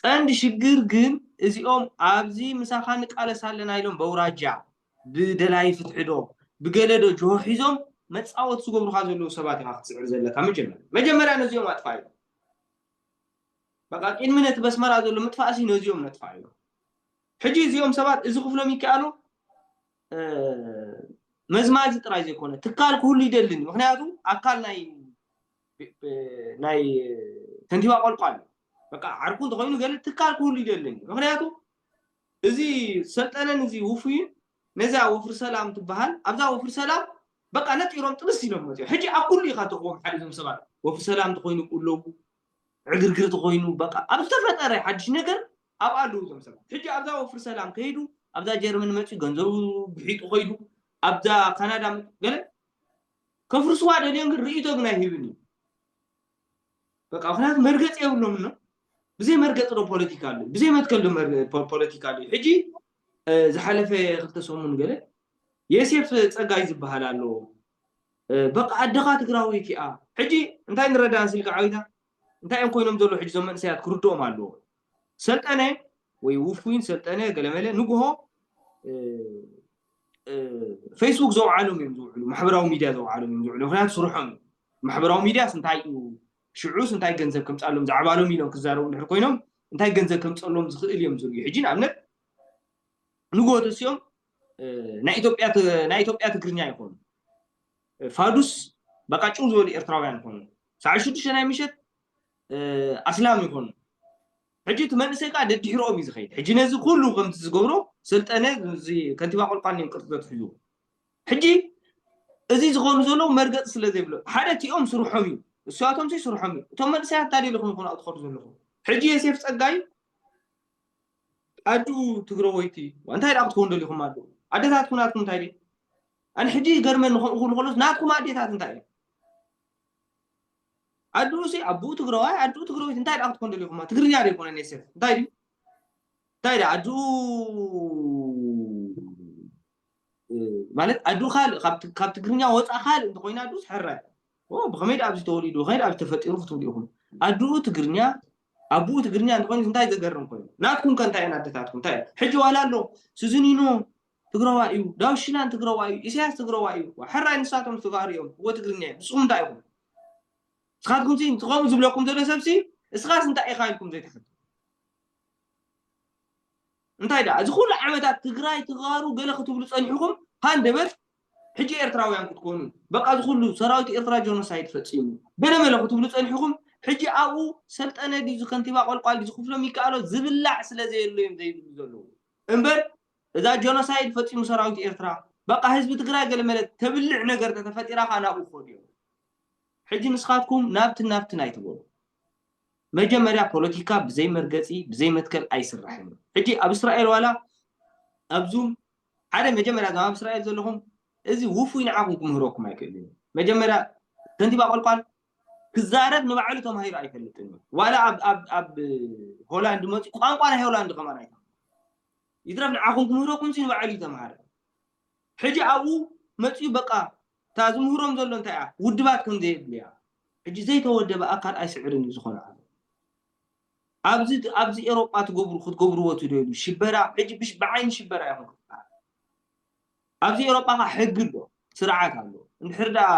ቀንዲ ሽግር ግን እዚኦም ኣብዚ ምሳኻ ንቃለስ ኣለና ኢሎም በውራጃ ብደላይ ፍትሒ ዶ ብገለ ዶ ጅሆ ሒዞም መፃወቲ ዝገብሩካ ዘለዉ ሰባት ኢኻ ክትስዕር ዘለካ። መጀመርያ መጀመርያ ነዚኦም ኣጥፋ እዮም። በቃ ቅድሚ ነቲ በስመራ ዘሎ ምጥፋእሲ ነዚኦም ነጥፋ እዮም። ሕጂ እዚኦም ሰባት እዚ ክፍሎም ይከኣሉ መዝማዚ ጥራይ ዘይኮነ ትካል ክህሉ ይደልን። ምክንያቱ ኣካል ናይ ናይ ከንቲባ ቆልቋል በቃ ዓርኩ እንተኮይኑ ገለ ትካል ክህሉ ይደልን። ምክንያቱ እዚ ሰልጠነን እዚ ውፉይን ነዛ ወፍሪ ሰላም ትበሃል ኣብዛ ወፍሪ ሰላም በቃ ነጢሮም ጥብስ ኢሎም መፅኦም። ሕጂ ኣብ ኩሉ ኢኻ ትረኽቦም ሓደ እዞም ሰባት ወፍሪ ሰላም ተኮይኑ ኣለዉ ዕግርግር ተኮይኑ በቃ ኣብ ዝተፈጠረ ሓድሽ ነገር ኣብ ኣለዉ እዞም ሰባት። ሕጂ ኣብዛ ወፍሪ ሰላም ከይዱ ኣብዛ ጀርመን መፅኡ ገንዘቡ ብሒጡ ከይዱ ኣብዛ ካናዳ መፅኡ ገለ ከፍርስዋ ደልዮም ግን ርእይቶ ግን ኣይህብን እዩ። በቃ ምክንያቱ መርገፂ የብሎም ነው። ብዘይ መርገፂ ዶ ፖለቲካ ኣሎ? ብዘይ መትከል ዶ መር- ፖ- ፖለቲካ ኣሎ? ሕጂ ዝሓለፈ ክልተ ሰሙን ገለ የሴፍ ፀጋይ ዝበሃል ኣሎ። በቃ ኣደኻ ትግራወይቲ እያ። ሕጂ እንታይ ንረዳእ ስልካ ዓዊታ እንታይ እዮም ኮይኖም ዘሎ ሕጂ ዞም መንእሰያት ክርድኦም ኣለዎ። ሰልጠነ ወይ ውፉይን ሰልጠነ ገለመለ ንግሆ ፌስቡክ ዘውዓሎም እዮም ዝውዕሉ፣ ማሕበራዊ ሚድያ ዘውዓሎም እዮም ዝውዕሉ። ምክንያቱ ስርሖም እዩ። ማሕበራዊ ሚድያስ እንታይ እዩ ሽዑስ እንታይ ገንዘብ ከምፃሎም ዛዕባሎም ኢሎም ክዛረቡ እንድሕር ኮይኖም እንታይ ገንዘብ ከምፀሎም ዝኽእል እዮም ዝርእዩ። ሕጂ ንኣብነት ንግሆ ተሲኦም ናይ ኢትዮጵያ ትግርኛ ይኾኑ ፋዱስ በቃ ጭው ዝበሉ ኤርትራውያን ይኾኑ። ሰዓ ሽዱሽተ ናይ ምሸት ኣስላም ይኾኑ። ሕጂ እቲ መንእሰይ ከዓ ደድሕሮኦም እዩ ዝኸይድ። ሕጂ ነዚ ኩሉ ከምዚ ዝገብሮ ሰልጠነ ከንቲባ ቆልቋል እዮም ቅርፂ ዘትሕዙ። ሕጂ እዚ ዝኾኑ ዘለዉ መርገፂ ስለ ዘይብሎ ሓደ እቲኦም ስርሖም እዩ። እሱኣቶም ሲ ስርሖም እዩ። እቶም መንእሰያት እንታይ ደለኹም ይኹን ኣብኡ ትኸዱ ዘለኹም። ሕጂ የሴፍ ፀጋይ ኣዱ ትግረወይቲ እንታይ ደኣ ክትኮን ደሊኹም ኣዱ ኣደታት ኩናትኩም እንታይ ደ ኣን ሕጂ ገርመን ንኸምኡ ኩሉ ከሎስ ናትኩም ኣዴታት እንታይ እዩ ኣዱ ሲ ኣቡ ትግረዋይ ኣዱ ትግረወይቲ እንታይ ደኣ ክትኮን ደሊኹም ትግርኛ ደ ይኮነ ኔሴፍ እንታይ ድዩ እንታይ ደኣ ኣዱ ማለት ኣዱ ካልእ ካብ ትግርኛ ወፃ ካልእ እንተኮይና ኣዱስ ሕራይ ብኸመይ ደኣ ኣብዚ ተወሊዱ ብኸመይ ደኣ ኣብዚ ተፈጢሩ ክትብሉ ኢኹም ኣዱ ትግርኛ ኣቡኡ ትግርኛ እንተኮይኑ እንታይ ዘገርም ኮይኑ ናትኩም ከ እንታይ እየን ኣደታትኩም እንታይ ሕጂ ዋላ ኣሎ ስዝኒኖ ትግረዋ እዩ ዳውሽላን ትግረዋ እዩ ኢሳያስ ትግረዋ እዩ ሕራይ ንሳቶም ዝተጋሩ እዮም እዎ ትግርኛ እዩ ንስኹም እንታይ ኢኹም ንስኻትኩም ሲ ከምኡ ዝብለኩም ዘሎ ሰብሲ እስኻስ እንታይ ኢኻ ኢልኩም ዘይትሓቱ እንታይ ደኣ እዚ ኩሉ ዓመታት ትግራይ ትጋሩ ገለ ክትብሉ ፀኒሕኩም ሃንደበት ሕጂ ኤርትራውያን ክትኮኑ በቃ እዚ ኩሉ ሰራዊት ኤርትራ ጆኖሳይድ ፈፂሙ ገለመለ ክትብሉ ፀኒሕኩም ሕጂ ኣብኡ ሰልጠነ ድዩ ከንቲባ ቆልቋል ድዩ ዝክፍሎም ይከኣሎ ዝብላዕ ስለ ዘየሎ እዮም ዘይብሉ ዘለዉ እምበር እዛ ጆኖሳይድ ፈፂሙ ሰራዊት ኤርትራ በቃ ህዝቢ ትግራይ ገለመለ ተብልዕ ነገር ተተፈጢራ ከዓ ናብኡ ክኸዱ እዮም ሕጂ ንስኻትኩም ናብትን ናብትን ኣይትበሉ መጀመርያ ፖለቲካ ብዘይ መርገፂ ብዘይ መትከል ኣይስራሕን እዩ ሕጂ ኣብ እስራኤል ዋላ ኣብዙም ሓደ መጀመርያ ዞም ኣብ እስራኤል ዘለኹም እዚ ውፉይ ንዓኹም ክምህረኩም ኣይክእልን እዩ መጀመርያ ከንቲባ ቆልቋል ክዛረብ ንባዕሉ ተማሂሩ ኣይፈልጥን እዩ። ዋላ ኣብ ኣብ ኣብ ሆላንድ መፂ ቋንቋ ናይ ሆላንድ ከማን ኣይተማሃረ። ይትረፍ ንዓኹም ክምህረኩም ሲ ንባዕሉ ይተማሃረ። ሕጂ ኣብኡ መፂኡ በቃ እታ ዝምህሮም ዘሎ እንታይ እያ? ውድባት ከም ዘየድልያ። ሕጂ ዘይተወደበ ኣካል ኣይስዕርን እዩ ዝኾነ ዓለም። ኣብዚ ኣብዚ ኤሮጳ ትገብሩ ክትገብርዎ ትደልዩ ሽበራ ሕጂ ብሽ ብዓይኒ ሽበራ ኢኹም ክትበሃል። ኣብዚ ኤሮጳ ኸ ሕጊ ኣሎ፣ ስርዓት ኣሎ። እንድሕር ደኣ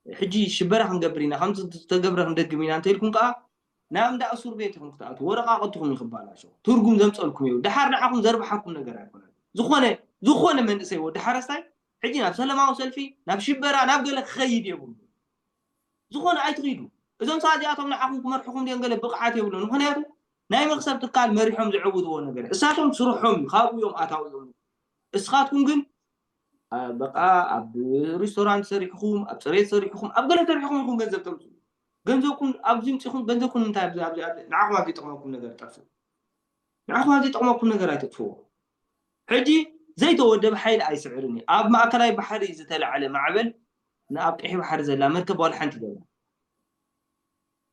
ሕጂ ሽበራ ክንገብር ኢና፣ ከምዚ ዝተገብረ ክንደግም ኢና እንተኢልኩም ከኣ ናብ እንዳ እሱር ቤት ኢኹም ክትኣትዉ፣ ወረቓቕትኹም እዩ ክባላሾ። ትርጉም ዘምጸልኩም እዩ። ደሓር ንዓኹም ዘርብሓኩም ነገር ኣይኮነን። ዝኾነ ዝኾነ መንእሰይ ወዲ ሓረስታይ ሕጂ ናብ ሰለማዊ ሰልፊ፣ ናብ ሽበራ፣ ናብ ገለ ክኸይድ የብሉ። ዝኾነ ኣይትኺዱ። እዞም ሰባት እዚኣቶም ንዓኹም ክመርሕኹም ድዮም ገለ ብቕዓት የብሉን። ምኽንያቱ ናይ መኽሰብ ትካል መሪሖም ዝዕውትዎ ነገር እሳቶም ስርሖም እዩ፣ ካብኡ እዮም ኣታዊኦም። እስኻትኩም ግን ኣ፣ በቃ ኣብ ሪስቶራንት ሰሪሕኹም፣ ኣብ ፅሬት ሰሪሕኹም፣ ኣብ ገለ ሰሪሕኹም ኢኹም ገንዘብ ተምፅኡ። ገንዘብኩም ኣብዚ ምፅኹም ገንዘብኩም እንታይ ኣብዚ ኣብዚ ኣብዚ ንዓኹም ኣብ ዝጠቕመኩም ነገር ጠፍኡ። ንዓኹም ኣብ ዝጠቕመኩም ነገር ኣይተጥፍዎ። ሕጂ ዘይተወደበ ሓይሊ ኣይስዕርን እዩ። ኣብ ማእከላይ ባሕሪ ዝተላዕለ ማዕበል ንኣብ ቀይሕ ባሕሪ ዘላ መርከብ ዋላ ሓንቲ ገዛ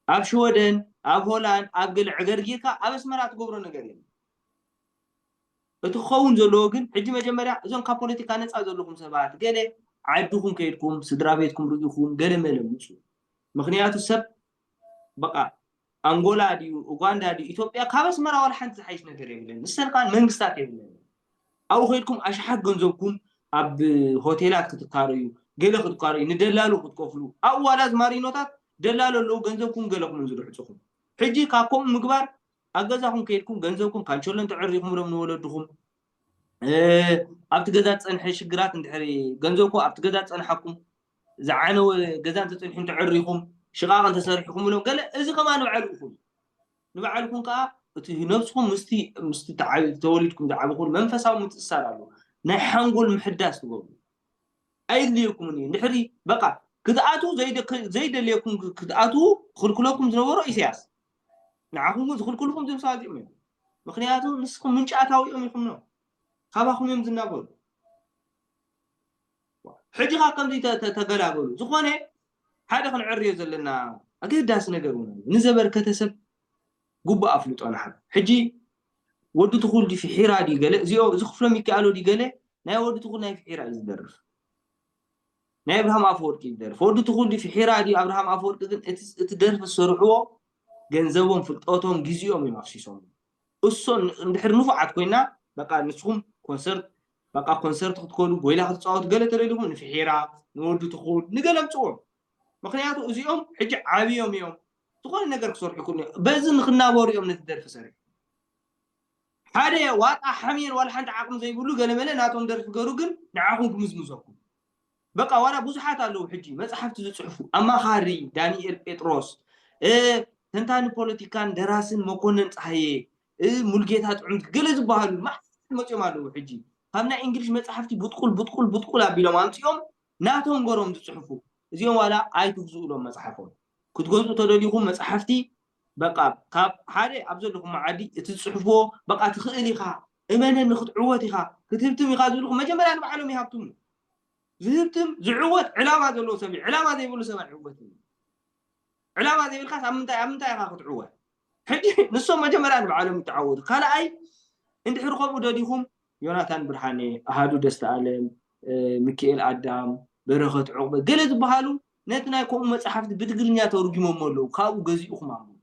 ኣብ ሽወደን፣ ኣብ ሆላንድ፣ ኣብ ገለ ዕገርጊርካ ኣብ ኣስመራ ትገብሮ ነገር የለን። እቲ ክኸውን ዘለዎ ግን ሕጂ መጀመርያ እዞም ካብ ፖለቲካ ነፃ ዘለኹም ሰባት ገለ ዓድኹም ከይድኩም ስድራ ቤትኩም ርኢኹም ገለ መለ ምፁ። ምክንያቱ ሰብ በቃ ኣንጎላ ድዩ ኡጋንዳ ድዩ ኢትዮጵያ ካብ ኣስመራ ዋላ ሓንቲ ዝሓይሽ ነገር የብለን። ንሰን ከዓ መንግስታት የብለን። ኣብኡ ከይድኩም ኣሽሓት ገንዘብኩም ኣብ ሆቴላት ክትካረዩ ገለ ክትካረዩ ንደላሉ ክትከፍሉ ኣብኡ ዋላ ዝማሪኖታት ደላሎ ኣለዉ ገንዘብኩም ገለኹም ዝርሕፅኹም። ሕጂ ካብ ከምኡ ምግባር ኣብ ገዛኹም ከይድኩም ገንዘብኩም ካንቸሎ እንተዕሪኹምሎም ንወለድኹም ኣብቲ ገዛ ዝፀንሐ ሽግራት እንድሕሪ ገንዘብኩም ኣብቲ ገዛ ዝፀንሓኩም ዝዓነወ ገዛ እንተፀኒሑ እንተዕሪኹም ሽቓቕ እንተሰሪሕኩም ኢሎም ገለ እዚ ከማ ንባዕሉ እኹል ንባዕልኩም ከዓ እቲ ነብስኹም ምስቲ ምስቲ ተዓቢ- ተወሊድኩም ዝዓበኹም መንፈሳዊ ምትእሳር ኣሎ ናይ ሓንጎል ምሕዳስ ትገብሩ ኣይድልየኩምን እዩ እንድሕሪ በቃ ክትኣትዉ ዘይደ- ዘይደልየኩም ክ- ክትኣትዉ ክልክለኩም ዝነበሮ ኢሳያስ ንዓኹም ግን ዝኽልክልኩም እዞም ሰባት እዮም ምክንያቱ ንስኹም ምንጪ ኣታዊኦም ኢኹም ነው ካባኹም እዮም ዝናበሩ ሕጂ ካብ ከምዚ ተ- ተ- ተገላገሉ ዝኾነ ሓደ ክንዕርዮ ዘለና ኣገዳሲ ነገር እውን ኣሎ። ንዘበርከተ ሰብ ጉቡእ ኣፍልጦ ንሓብ ሕጂ ወዲ ትኹል ድዩ ፍሒራ ድዩ ገለ እዚኦ እዚ ክፍሎም ይከኣሎ ድዩ ገለ ናይ ወዲ ትኹል ናይ ፍሒራ እዩ ዝደርፍ ናይ ኣብርሃም ኣፈወርቂ እዩ ዝደርፍ ወዲ ትኹል ድዩ ፍሒራ ድዩ ኣብርሃም ኣፈወርቂ ግን እቲ እቲ ደርፊ ዝሰርሕዎ ገንዘቦም ፍልጠቶም ግዜኦም እዮም ኣፍሲሶም እሶ እንድሕር ንፉዓት ኮይና በቃ ንስኹም ኮንሰርት በቃ ኮንሰርት ክትከዱ ጎይላ ክትፃወቱ ገለ ተደሊኹም ንፍሒራ ንወዲ ትኹል ንገለ ምፅዎም ምክንያቱ እዚኦም ሕጂ ዓብዮም እዮም ዝኾነ ነገር ክሰርሑ ይክእሉ እዮም በዚ ንክናበሩ እዮም ነቲ ደርፊ ሰሪሑ ሓደ ዋጣ ሓምየል ዋላ ሓንቲ ዓቕሚ ዘይብሉ ገለመለ ናቶም ደርፊ ገሩ ግን ንዓኹም ክምዝምዘኩም በቃ ዋላ ብዙሓት ኣለዉ ሕጂ መፅሓፍቲ ዝፅሕፉ ኣማኻሪ ዳንኤል ጴጥሮስ ተንታኒ ፖለቲካን ደራስን መኮነን ፀሃየ ሙልጌታ ጥዑምቲ ገለ ዝበሃሉ ማዕት መፅኦም ኣለዉ ሕጂ ካብ ናይ እንግሊሽ መፅሓፍቲ ብጥቁል ብጥቁል ብጥቁል ኣቢሎም ኣምፅኦም ናቶም ገሮም ዝፅሕፉ እዚኦም ዋላ ኣይትግዝኡሎም መፅሓፎም ክትገዝኡ ተደሊኹም መፅሓፍቲ በቃ ካብ ሓደ ኣብ ዘለኹም መዓዲ እቲ ዝፅሕፍዎ በቃ ትኽእል ኢኻ እመነኒ ክትዕወት ኢኻ ክትህብትም ኢኻ ዝብልኹም መጀመርያ ንባዕሎም ይሃብትሙ ዝህብትም ዝዕወት ዕላማ ዘለዎ ሰብ እዩ ዕላማ ዘይብሉ ሰብ ኣይዕወትን እዩ ዕላማ ዘይብልካስ ኣብ ምንታይ ኣብ ምንታይ ኢኻ ክትዕወት ሕጂ ንሶም መጀመርያ ንባዕሎም ይተዓወቱ ካልኣይ እንድሕሪ ከምኡ ደሊኹም ዮናታን ብርሃነ ኣሃዱ ደስታ ኣለም ሚኪኤል ኣዳም በረኸት ዑቕበ ገለ ዝበሃሉ ነቲ ናይ ከምኡ መፅሓፍቲ ብትግርኛ ተርጉሞሞ ኣለዉ ካብኡ ገዚእኹም ኣንብቡ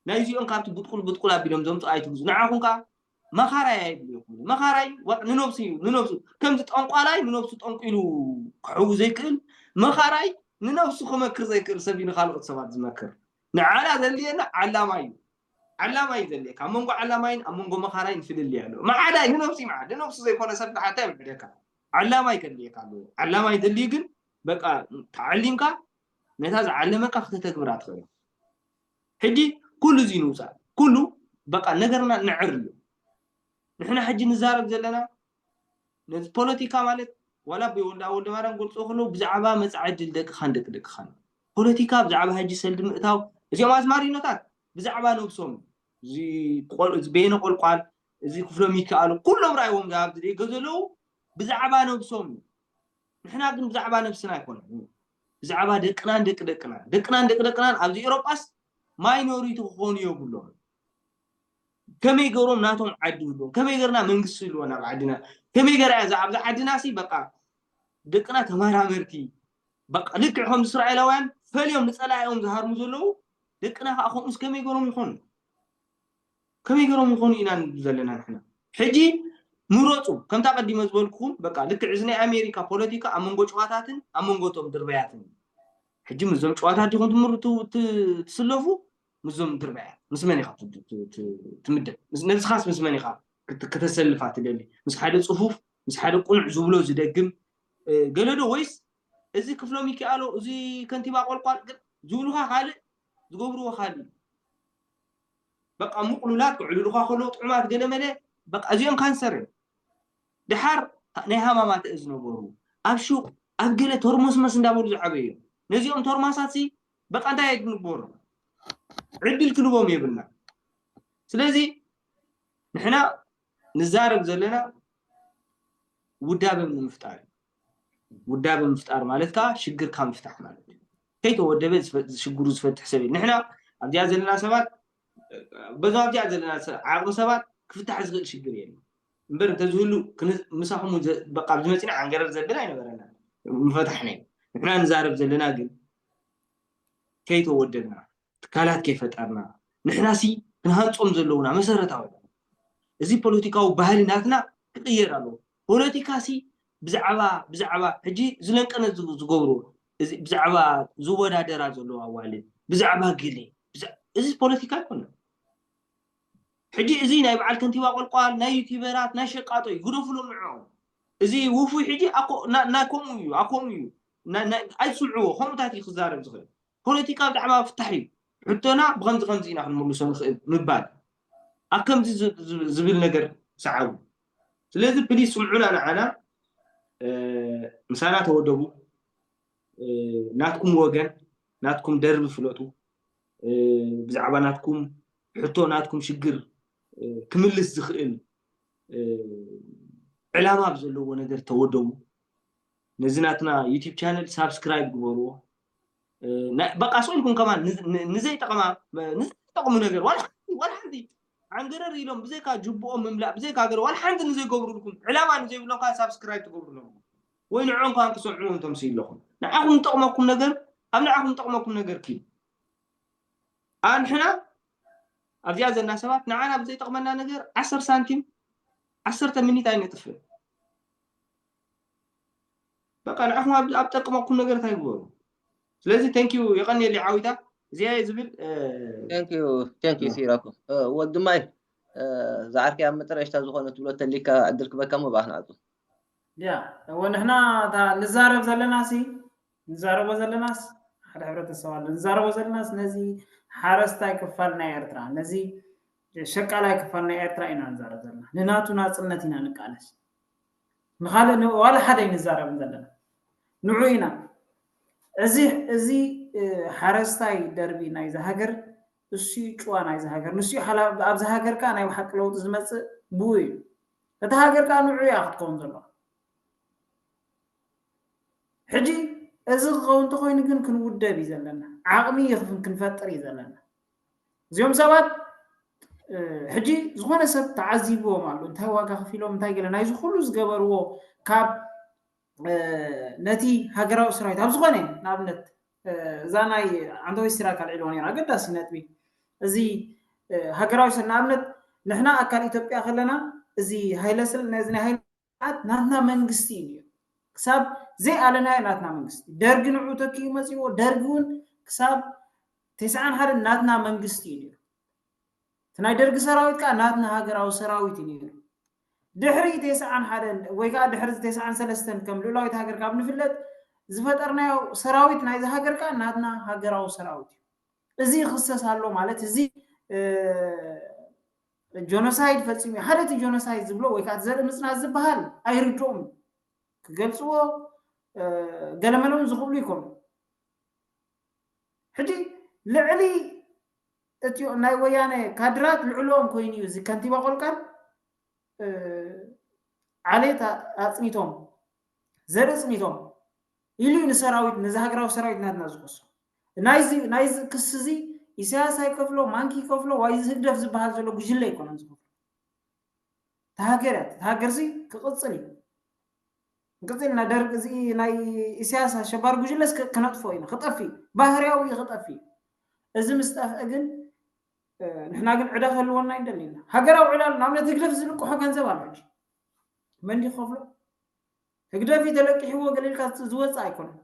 ናይዚኦም ካብቲ ብጥቁል ብጥቁል ኣቢሎም ዘምፅኡ ኣይትግዙ ንዓኹም ከዓ መኻራይ ኣይድልየኩም መኻራይ ዋቅ ንነብሱ እዩ ንነብሱ ከምዚ ጠንቋላይ ንነብሱ ጠንቁ ኢሉ ክሕው ዘይክእል መኻራይ ንነብሱ ክመክር ዘይክእል ሰብ እዩ ንካልኦት ሰባት ዝመክር ንዓና ዘድልየና ዓላማ እዩ ዓላማ እዩ ዘድልየካ ኣብ መንጎ ዓላማይን ኣብ መንጎ መኻራይን ፍልልይ ኣሎ መዓዳይ ንነብሱ ይምዓድ ንነብሱ ዘይኮነ ሰብ ንሓታ ይምዕደካ ዓላማይ ከድልየካ ኣለዎ ዓላማይ ዘድልዩ ግን በቃ ተዓሊምካ ነታ ዝዓለመካ ክተተግብራ ትኽእል ሕጂ ኩሉ እዚ ንውፃእ ኩሉ በቃ ነገርና ንዕር እዩ ንሕና ሕጂ ንዛረብ ዘለና ነዚ ፖለቲካ ማለት ዋላ ብወልዳ ወልደ ማርያም ገልፅኦ ከለዉ ብዛዕባ መፃኢ ዕድል ደቅኻን ደቂ ደቅኻን ፖለቲካ ብዛዕባ ሕጂ ሰልዲ ምእታው እዚኦም ኣዝማሪኖታት ብዛዕባ ነብሶም እዚ ቤነ ቆልቋል እዚ ክፍሎም ይከኣሉ ኩሎም ራእይዎም ዝሃብ ዝደገ ዘለዉ ብዛዕባ ነብሶም እዩ ንሕና ግን ብዛዕባ ነብስና ኣይኮነን ብዛዕባ ደቅናን ደቂ ደቅናን ደቅናን ደቂ ደቅናን ኣብዚ ኤውሮጳስ ማይኖሪቲ ክኾኑ የብሎም። ከመይ ገሮም ናቶም ዓዲ ይብሎም፣ ከመይ ገርና መንግስቲ ይልዎ ናብ ዓድና፣ ከመይ ገራ እዛ ኣብዚ ዓድና ሲ በቃ ደቅና ተመራመርቲ በቃ ልክዕ ከምዚ እስራኤላውያን ፈልዮም ንጸላኢኦም ዝሃርሙ ዘለዉ ደቅና ከዓ ከምኡስ ከመይ ገሮም ይኾኑ? ከመይ ገሮም ይኾኑ ኢና ንብል ዘለና ንሕና። ሕጂ ምረፁ፣ ከምታ ቀዲመ ዝበልኩኹም በቃ ልክዕ እዚ ናይ ኣሜሪካ ፖለቲካ ኣብ መንጎ ጨዋታትን ኣብ መንጎ ቶም ድርበያትን። ሕጂ ምስዞም ጨዋታት ዲኹም ትምርቱ ትስለፉ? ምስዞም ድርበያት ምስ መን ኢኻ ትምደብ? ነብስኻስ ምስ መን ኢኻ ክተሰልፋ ትደሊ? ምስ ሓደ ፅፉፍ፣ ምስ ሓደ ቁኑዕ ዝብሎ ዝደግም ገለዶ ወይስ እዚ ክፍሎም ይከኣሎ እዚ ከንቲባ ቆልቋል ዝብሉኻ ካልእ ዝገብርዎ ካልእ? በቃ ምቕሉላት ክዕልሉኻ ከለዉ ጥዑማት ገለ መለ በቃ እዚኦም ካንሰር እዮም። ድሓር ናይ ሃማማት ዝነበሩ ኣብ ሹቕ ኣብ ገለ ተርሞስመስ እንዳበሉ ዝዓበዩ እዮም። ነዚኦም ተርማሳት ሲ በቃ እንታይ ኣይግንበሩ ዕድል ክንቦም የብልና። ስለዚ ንሕና ንዛረብ ዘለና ውዳበ ንምፍጣር እዩ። ውዳበ ምፍጣር ማለት ከዓ ሽግርካ ምፍታሕ ማለት እዩ። ከይተወደበ ዝፈ- ሽግሩ ዝፈትሕ ሰብ የለን። ንሕና ኣብዚኣ ዘለና ሰባት በዞም ኣብዚኣ ዘለና ሰ- ዓቕሚ ሰባት ክፍታሕ ዝኽእል ሽግር የለን። እምበር እንተዝህሉ ክን- ምሳኹም ዘ- በቃ ኣብዚ መፂና ዓንገረር ዘብል ኣይነበረና ምፈታሕና እዩ። ንሕና ንዛረብ ዘለና ግን ከይተወደብና ትካላት ከይፈጠርና ንሕናሲ ክንሃንፆም ዘለውና መሰረታዊ እዚ ፖለቲካዊ ባህሊ ናትና ክቕየር ኣለዎ። ፖለቲካሲ ብዛዕባ ብዛዕባ ሕጂ ዝለንቀነ ዝገብሩ ብዛዕባ ዝወዳደራ ዘለዋ ኣዋልድ ብዛዕባ ግሊ እዚ ፖለቲካ ኣይኮነን። ሕጂ እዚ ናይ በዓል ከንቲባ ቆልቋል ናይ ዩቲበራት ናይ ሸቃጦ እዩ ግደፉሎም ንዕኦም። እዚ ውፉይ ሕጂ ናይ ከምኡ እዩ ኣኮምኡ እዩ ኣይትስምዕዎ። ከምኡታት እዩ ክዛረብ ዝኽእል። ፖለቲካ ብዛዕባ ፍታሕ እዩ። ሕቶና ብከምዚ ከምዚ ኢና ክንምልሶ ንኽእል ምባል ኣብ ከምዚ ዝብል ነገር ሰዓቡ። ስለዚ ፕሊስ ስምዑና ንዓና ምሳና ተወደቡ። ናትኩም ወገን ናትኩም ደርቢ ፍለጡ። ብዛዕባ ናትኩም ሕቶ ናትኩም ሽግር ክምልስ ዝኽእል ዕላማ ብዘለዎ ነገር ተወደቡ። ነዚ ናትና ዩቲብ ቻነል ሳብስክራይብ ግበርዎ። በቃ ስቕ ኢልኩም ከማን ንዘይጠቕማ ንዘይጠቕሙ ነገር ዋላ ሓንቲ ዓንገረር ኢሎም ብዘይካ ጅብኦም ምምላእ ብዘይካ ገለ ዋላ ሓንቲ ንዘይገብሩልኩም ዕላማ ንዘይብሎም ከዓ ሳብስክራይብ ትገብሩሎም ወይ ንዕኦም ከዓ ክሰምዕዎም ተምስዩ ኣለኹም። ንዓኹም ዝጠቕመኩም ነገር ኣብ ንዓኹም ዝጠቕመኩም ነገር ኪ ኣንሕና ኣብዚኣ ዘለና ሰባት ንዓና ብዘይጠቕመና ነገር ዓሰርተ ሳንቲም ዓሰርተ ሚኒት ኣይነጥፍእ። በቃ ንዓኹም ኣብ ጠቅመኩም ነገር እንታይ ግበሩ። ስለዚ thank you የቀንየለይ ዓዊታ እዚኣ እየ ዝብል። Thank you thank you ሲራኩ ወዲ ማይ ዝዓርከይ ኣብ መጠረሽታ ዝኾነ ትብሎ ተሊካ ዕድል ክበካ ሞ ብኣኽ ንዓጹ። ያ እወ ንሕና እታ ንዛረብ ዘለና ሲ ንዛረቦ ዘለናስ ሓደ ሕብረተሰብ ኣሎ ንዛረቦ ዘለናስ ነዚ ሓረስታይ ክፋል ናይ ኤርትራ ነዚ ሸቃላይ ክፋል ናይ ኤርትራ ኢና ንዛረብ ዘለና ንናቱ ናጽነት ኢና ንቃለስ ንኻልእ ዋላ ሓደ ኣይንዛረብን ዘለና ንዑ ኢና እዚ እዚ ሓረስታይ ደርቢ ናይዚ ሃገር እሱ ጭዋ ናይዚ ሃገር ንሱ ኣብዚ ሃገር ከዓ ናይ ብሓቂ ለውጢ ዝመፅእ ብኡ እዩ እታ ሃገር ከዓ ንዑ እያ ክትከውን ዘለዋ ሕጂ እዚ ክኸውን እንተኮይኑ ግን ክንውደብ እዩ ዘለና ዓቕሚ ክንፈጥር እዩ ዘለና እዚኦም ሰባት ሕጂ ዝኾነ ሰብ ተዓዚብዎም ኣሎ እንታይ ዋጋ ከፊሎም እንታይ ገለ ናይዚ ኩሉ ዝገበርዎ ካብ ነቲ ሃገራዊ ሰራዊት ኣብ ዝኾነ ንኣብነት እዛ ናይ ዓንተወይ ሲራክ ኣልዒልዋ ነራ ኣገዳሲ ነጥቢ እዚ ሃገራዊ ሰ ንኣብነት ንሕና ኣካል ኢትዮጵያ ከለና እዚ ሃይለስል ነዚ ናይ ሃይለ ናትና መንግስቲ እዩ ነሩ ክሳብ ዘይኣለናዮ ናትና መንግስቲ ደርጊ ንዑ ተኪኡ መፅዎ ደርጊ እውን ክሳብ ተስዓን ሓደ ናትና መንግስቲ እዩ ነሩ እቲ ናይ ደርጊ ሰራዊት ከዓ ናትና ሃገራዊ ሰራዊት እዩ ነሩ ድሕሪ ተስዓን ሓደ ወይ ከዓ ድሕሪ ተስዓን ሰለስተን ከም ልኡላዊት ሃገር ካብ ንፍለጥ ዝፈጠርናዮ ሰራዊት ናይዚ ሃገር ከዓ ናትና ሃገራዊ ሰራዊት እዩ እዚ ይኽሰስ ኣሎ ማለት እዚ ጆኖሳይድ ፈፂሙ ሓደ እቲ ጆኖሳይድ ዝብሎ ወይ ከዓ ዘርኢ ምፅናት ዝበሃል ኣይርድኦም ክገልፅዎ ገለመለውን ዝኽእሉ ይኮኑ ሕጂ ልዕሊ እቲ ናይ ወያነ ካድራት ልዕሎም ኮይኑ እዩ እዚ ከንቲባ ቆልቃል ዓሌት ኣፅኒቶም ዘርኢ ፅኒቶም ኢሉ እዩ ንሰራዊት፣ ነዚ ሃገራዊ ሰራዊት ናትና ዝኸሶ። ናይዚ ናይዚ ክሲ እዚ ኢሳያስ ኣይከፍሎ፣ ማንኪ ይከፍሎ፣ ወይ እዚ ህግደፍ ዝበሃል ዘሎ ጉጅለ ኣይኮነን ዝኸፍሎ። ተሃገር እያ። ተሃገር ሲ ክቕጽል እዩ። ንቅጽል ኢና። ደርግ እዚ ናይ ኢሳያስ ኣሸባሪ ጉጅለስ ክ- ክነጥፎ ኢና። ክጠፊ፣ ባህርያዊ እዩ ክጠፊ። እዚ ምስ ጠፍአ ግን ንሕና ግን ዕዳ ክህልወና ይደሊ ኢና። ሃገራዊ ዕዳ ኣሎ። ንኣብነት ህግደፍ ዝልቅሖ ገንዘብ ኣሎ። ሕጂ መን ድዩ ክኸፍሎ? ህግደፍ እዩ ተለቂሕዎ ገለ ኢልካ ዝወፅእ ኣይኮነን።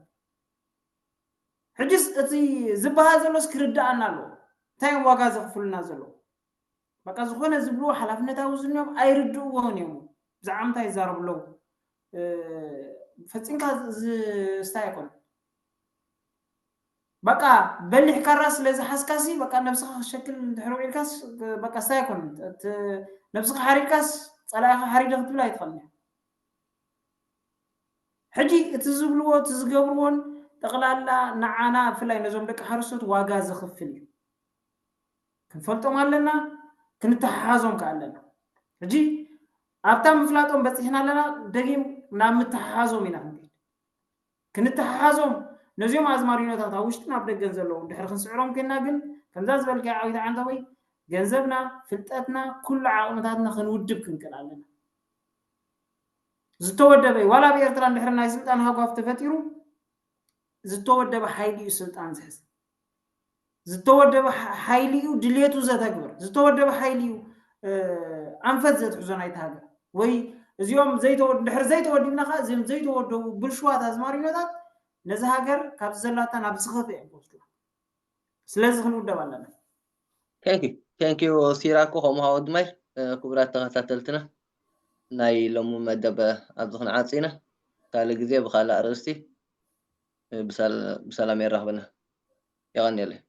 ሕጅስ እቲ ዝበሃል ዘሎስ ክርዳኣና ኣለዎ። እንታይ እዮም ዋጋ ዘኽፍሉና ዘለዉ? በቃ ዝኾነ ዝብልዎ ሓላፍነታዊ ዝንዮም ኣይርድእዎን እዮም። ብዛዕባ ምንታይ ይዛረቡ ኣለዉ? ፈፂምካ ዝስታይ ኣይኮነን። በቃ በሊሕ ካራ ስለ ዝሓዝካሲ በቃ ነብስኻ ክሸክል እንድሕር ውዒልካስ በቃ ስታይ ኣይኮነን። ነብስኻ ሓሪድካስ ፀላኢኻ ሓሪደ ክትብል ኣይትኽእልን። ሕጂ እቲ ዝብልዎ እቲ ዝገብርዎን ጠቕላላ ንዓና ብፍላይ ነዞም ደቂ ሓረስቶት ዋጋ ዘኽፍል እዩ። ክንፈልጦም ኣለና፣ ክንተሓሓዞም ከ ኣለና። ሕጂ ኣብታ ምፍላጦም በፂሕና ኣለና፣ ደጊም ናብ ምተሓሓዞም ኢና ክንከይድ። ክንተሓሓዞም ነዚኦም ኣዝማሪኖታት ኣብ ውሽጥን ኣብ ደገን ዘለዉ ድሕሪ ክንስዕሮም ኮይና ግን ከምዛ ዝበልካዮ ዓዊት ዓንተቦይ ገንዘብና፣ ፍልጠትና፣ ኩሉ ዓቕምታትና ክንውድብ ክንክእል ኣለና። ዝተወደበ ዋላ ኣብ ኤርትራ እንድሕር ናይ ስልጣን ሃጓፍ ተፈጢሩ ዝተወደበ ሓይሊ እዩ ስልጣን ዝሕዝ። ዝተወደበ ሓይሊ እዩ ድሌቱ ዘተግብር። ዝተወደበ ሓይሊ እዩ ኣንፈት ዘትሕዞ ናይቲ ሃገር። ወይ እዚኦም ዘይተወድ ድሕር ዘይተወዲብና ከዓ እዚኦም ዘይተወደቡ ብልሽዋት ኣዝማሪኖታት ነዚ ሃገር ካብዚ ዘላታ ናብ ዝኸፍአ እዮም ክወስድዋ። ስለዚ ክንውደብ ኣለና። Thank you ሲራኮ ከምኡ ሃወ ድማይ። ክቡራት ተኸታተልትና ናይ ሎሚ መደብ ኣብዚ ክንዓጽ ኢና። ካልእ ግዜ ብኻልእ ኣርእስቲ ብሰላም የራኽበና። የቐንየለይ።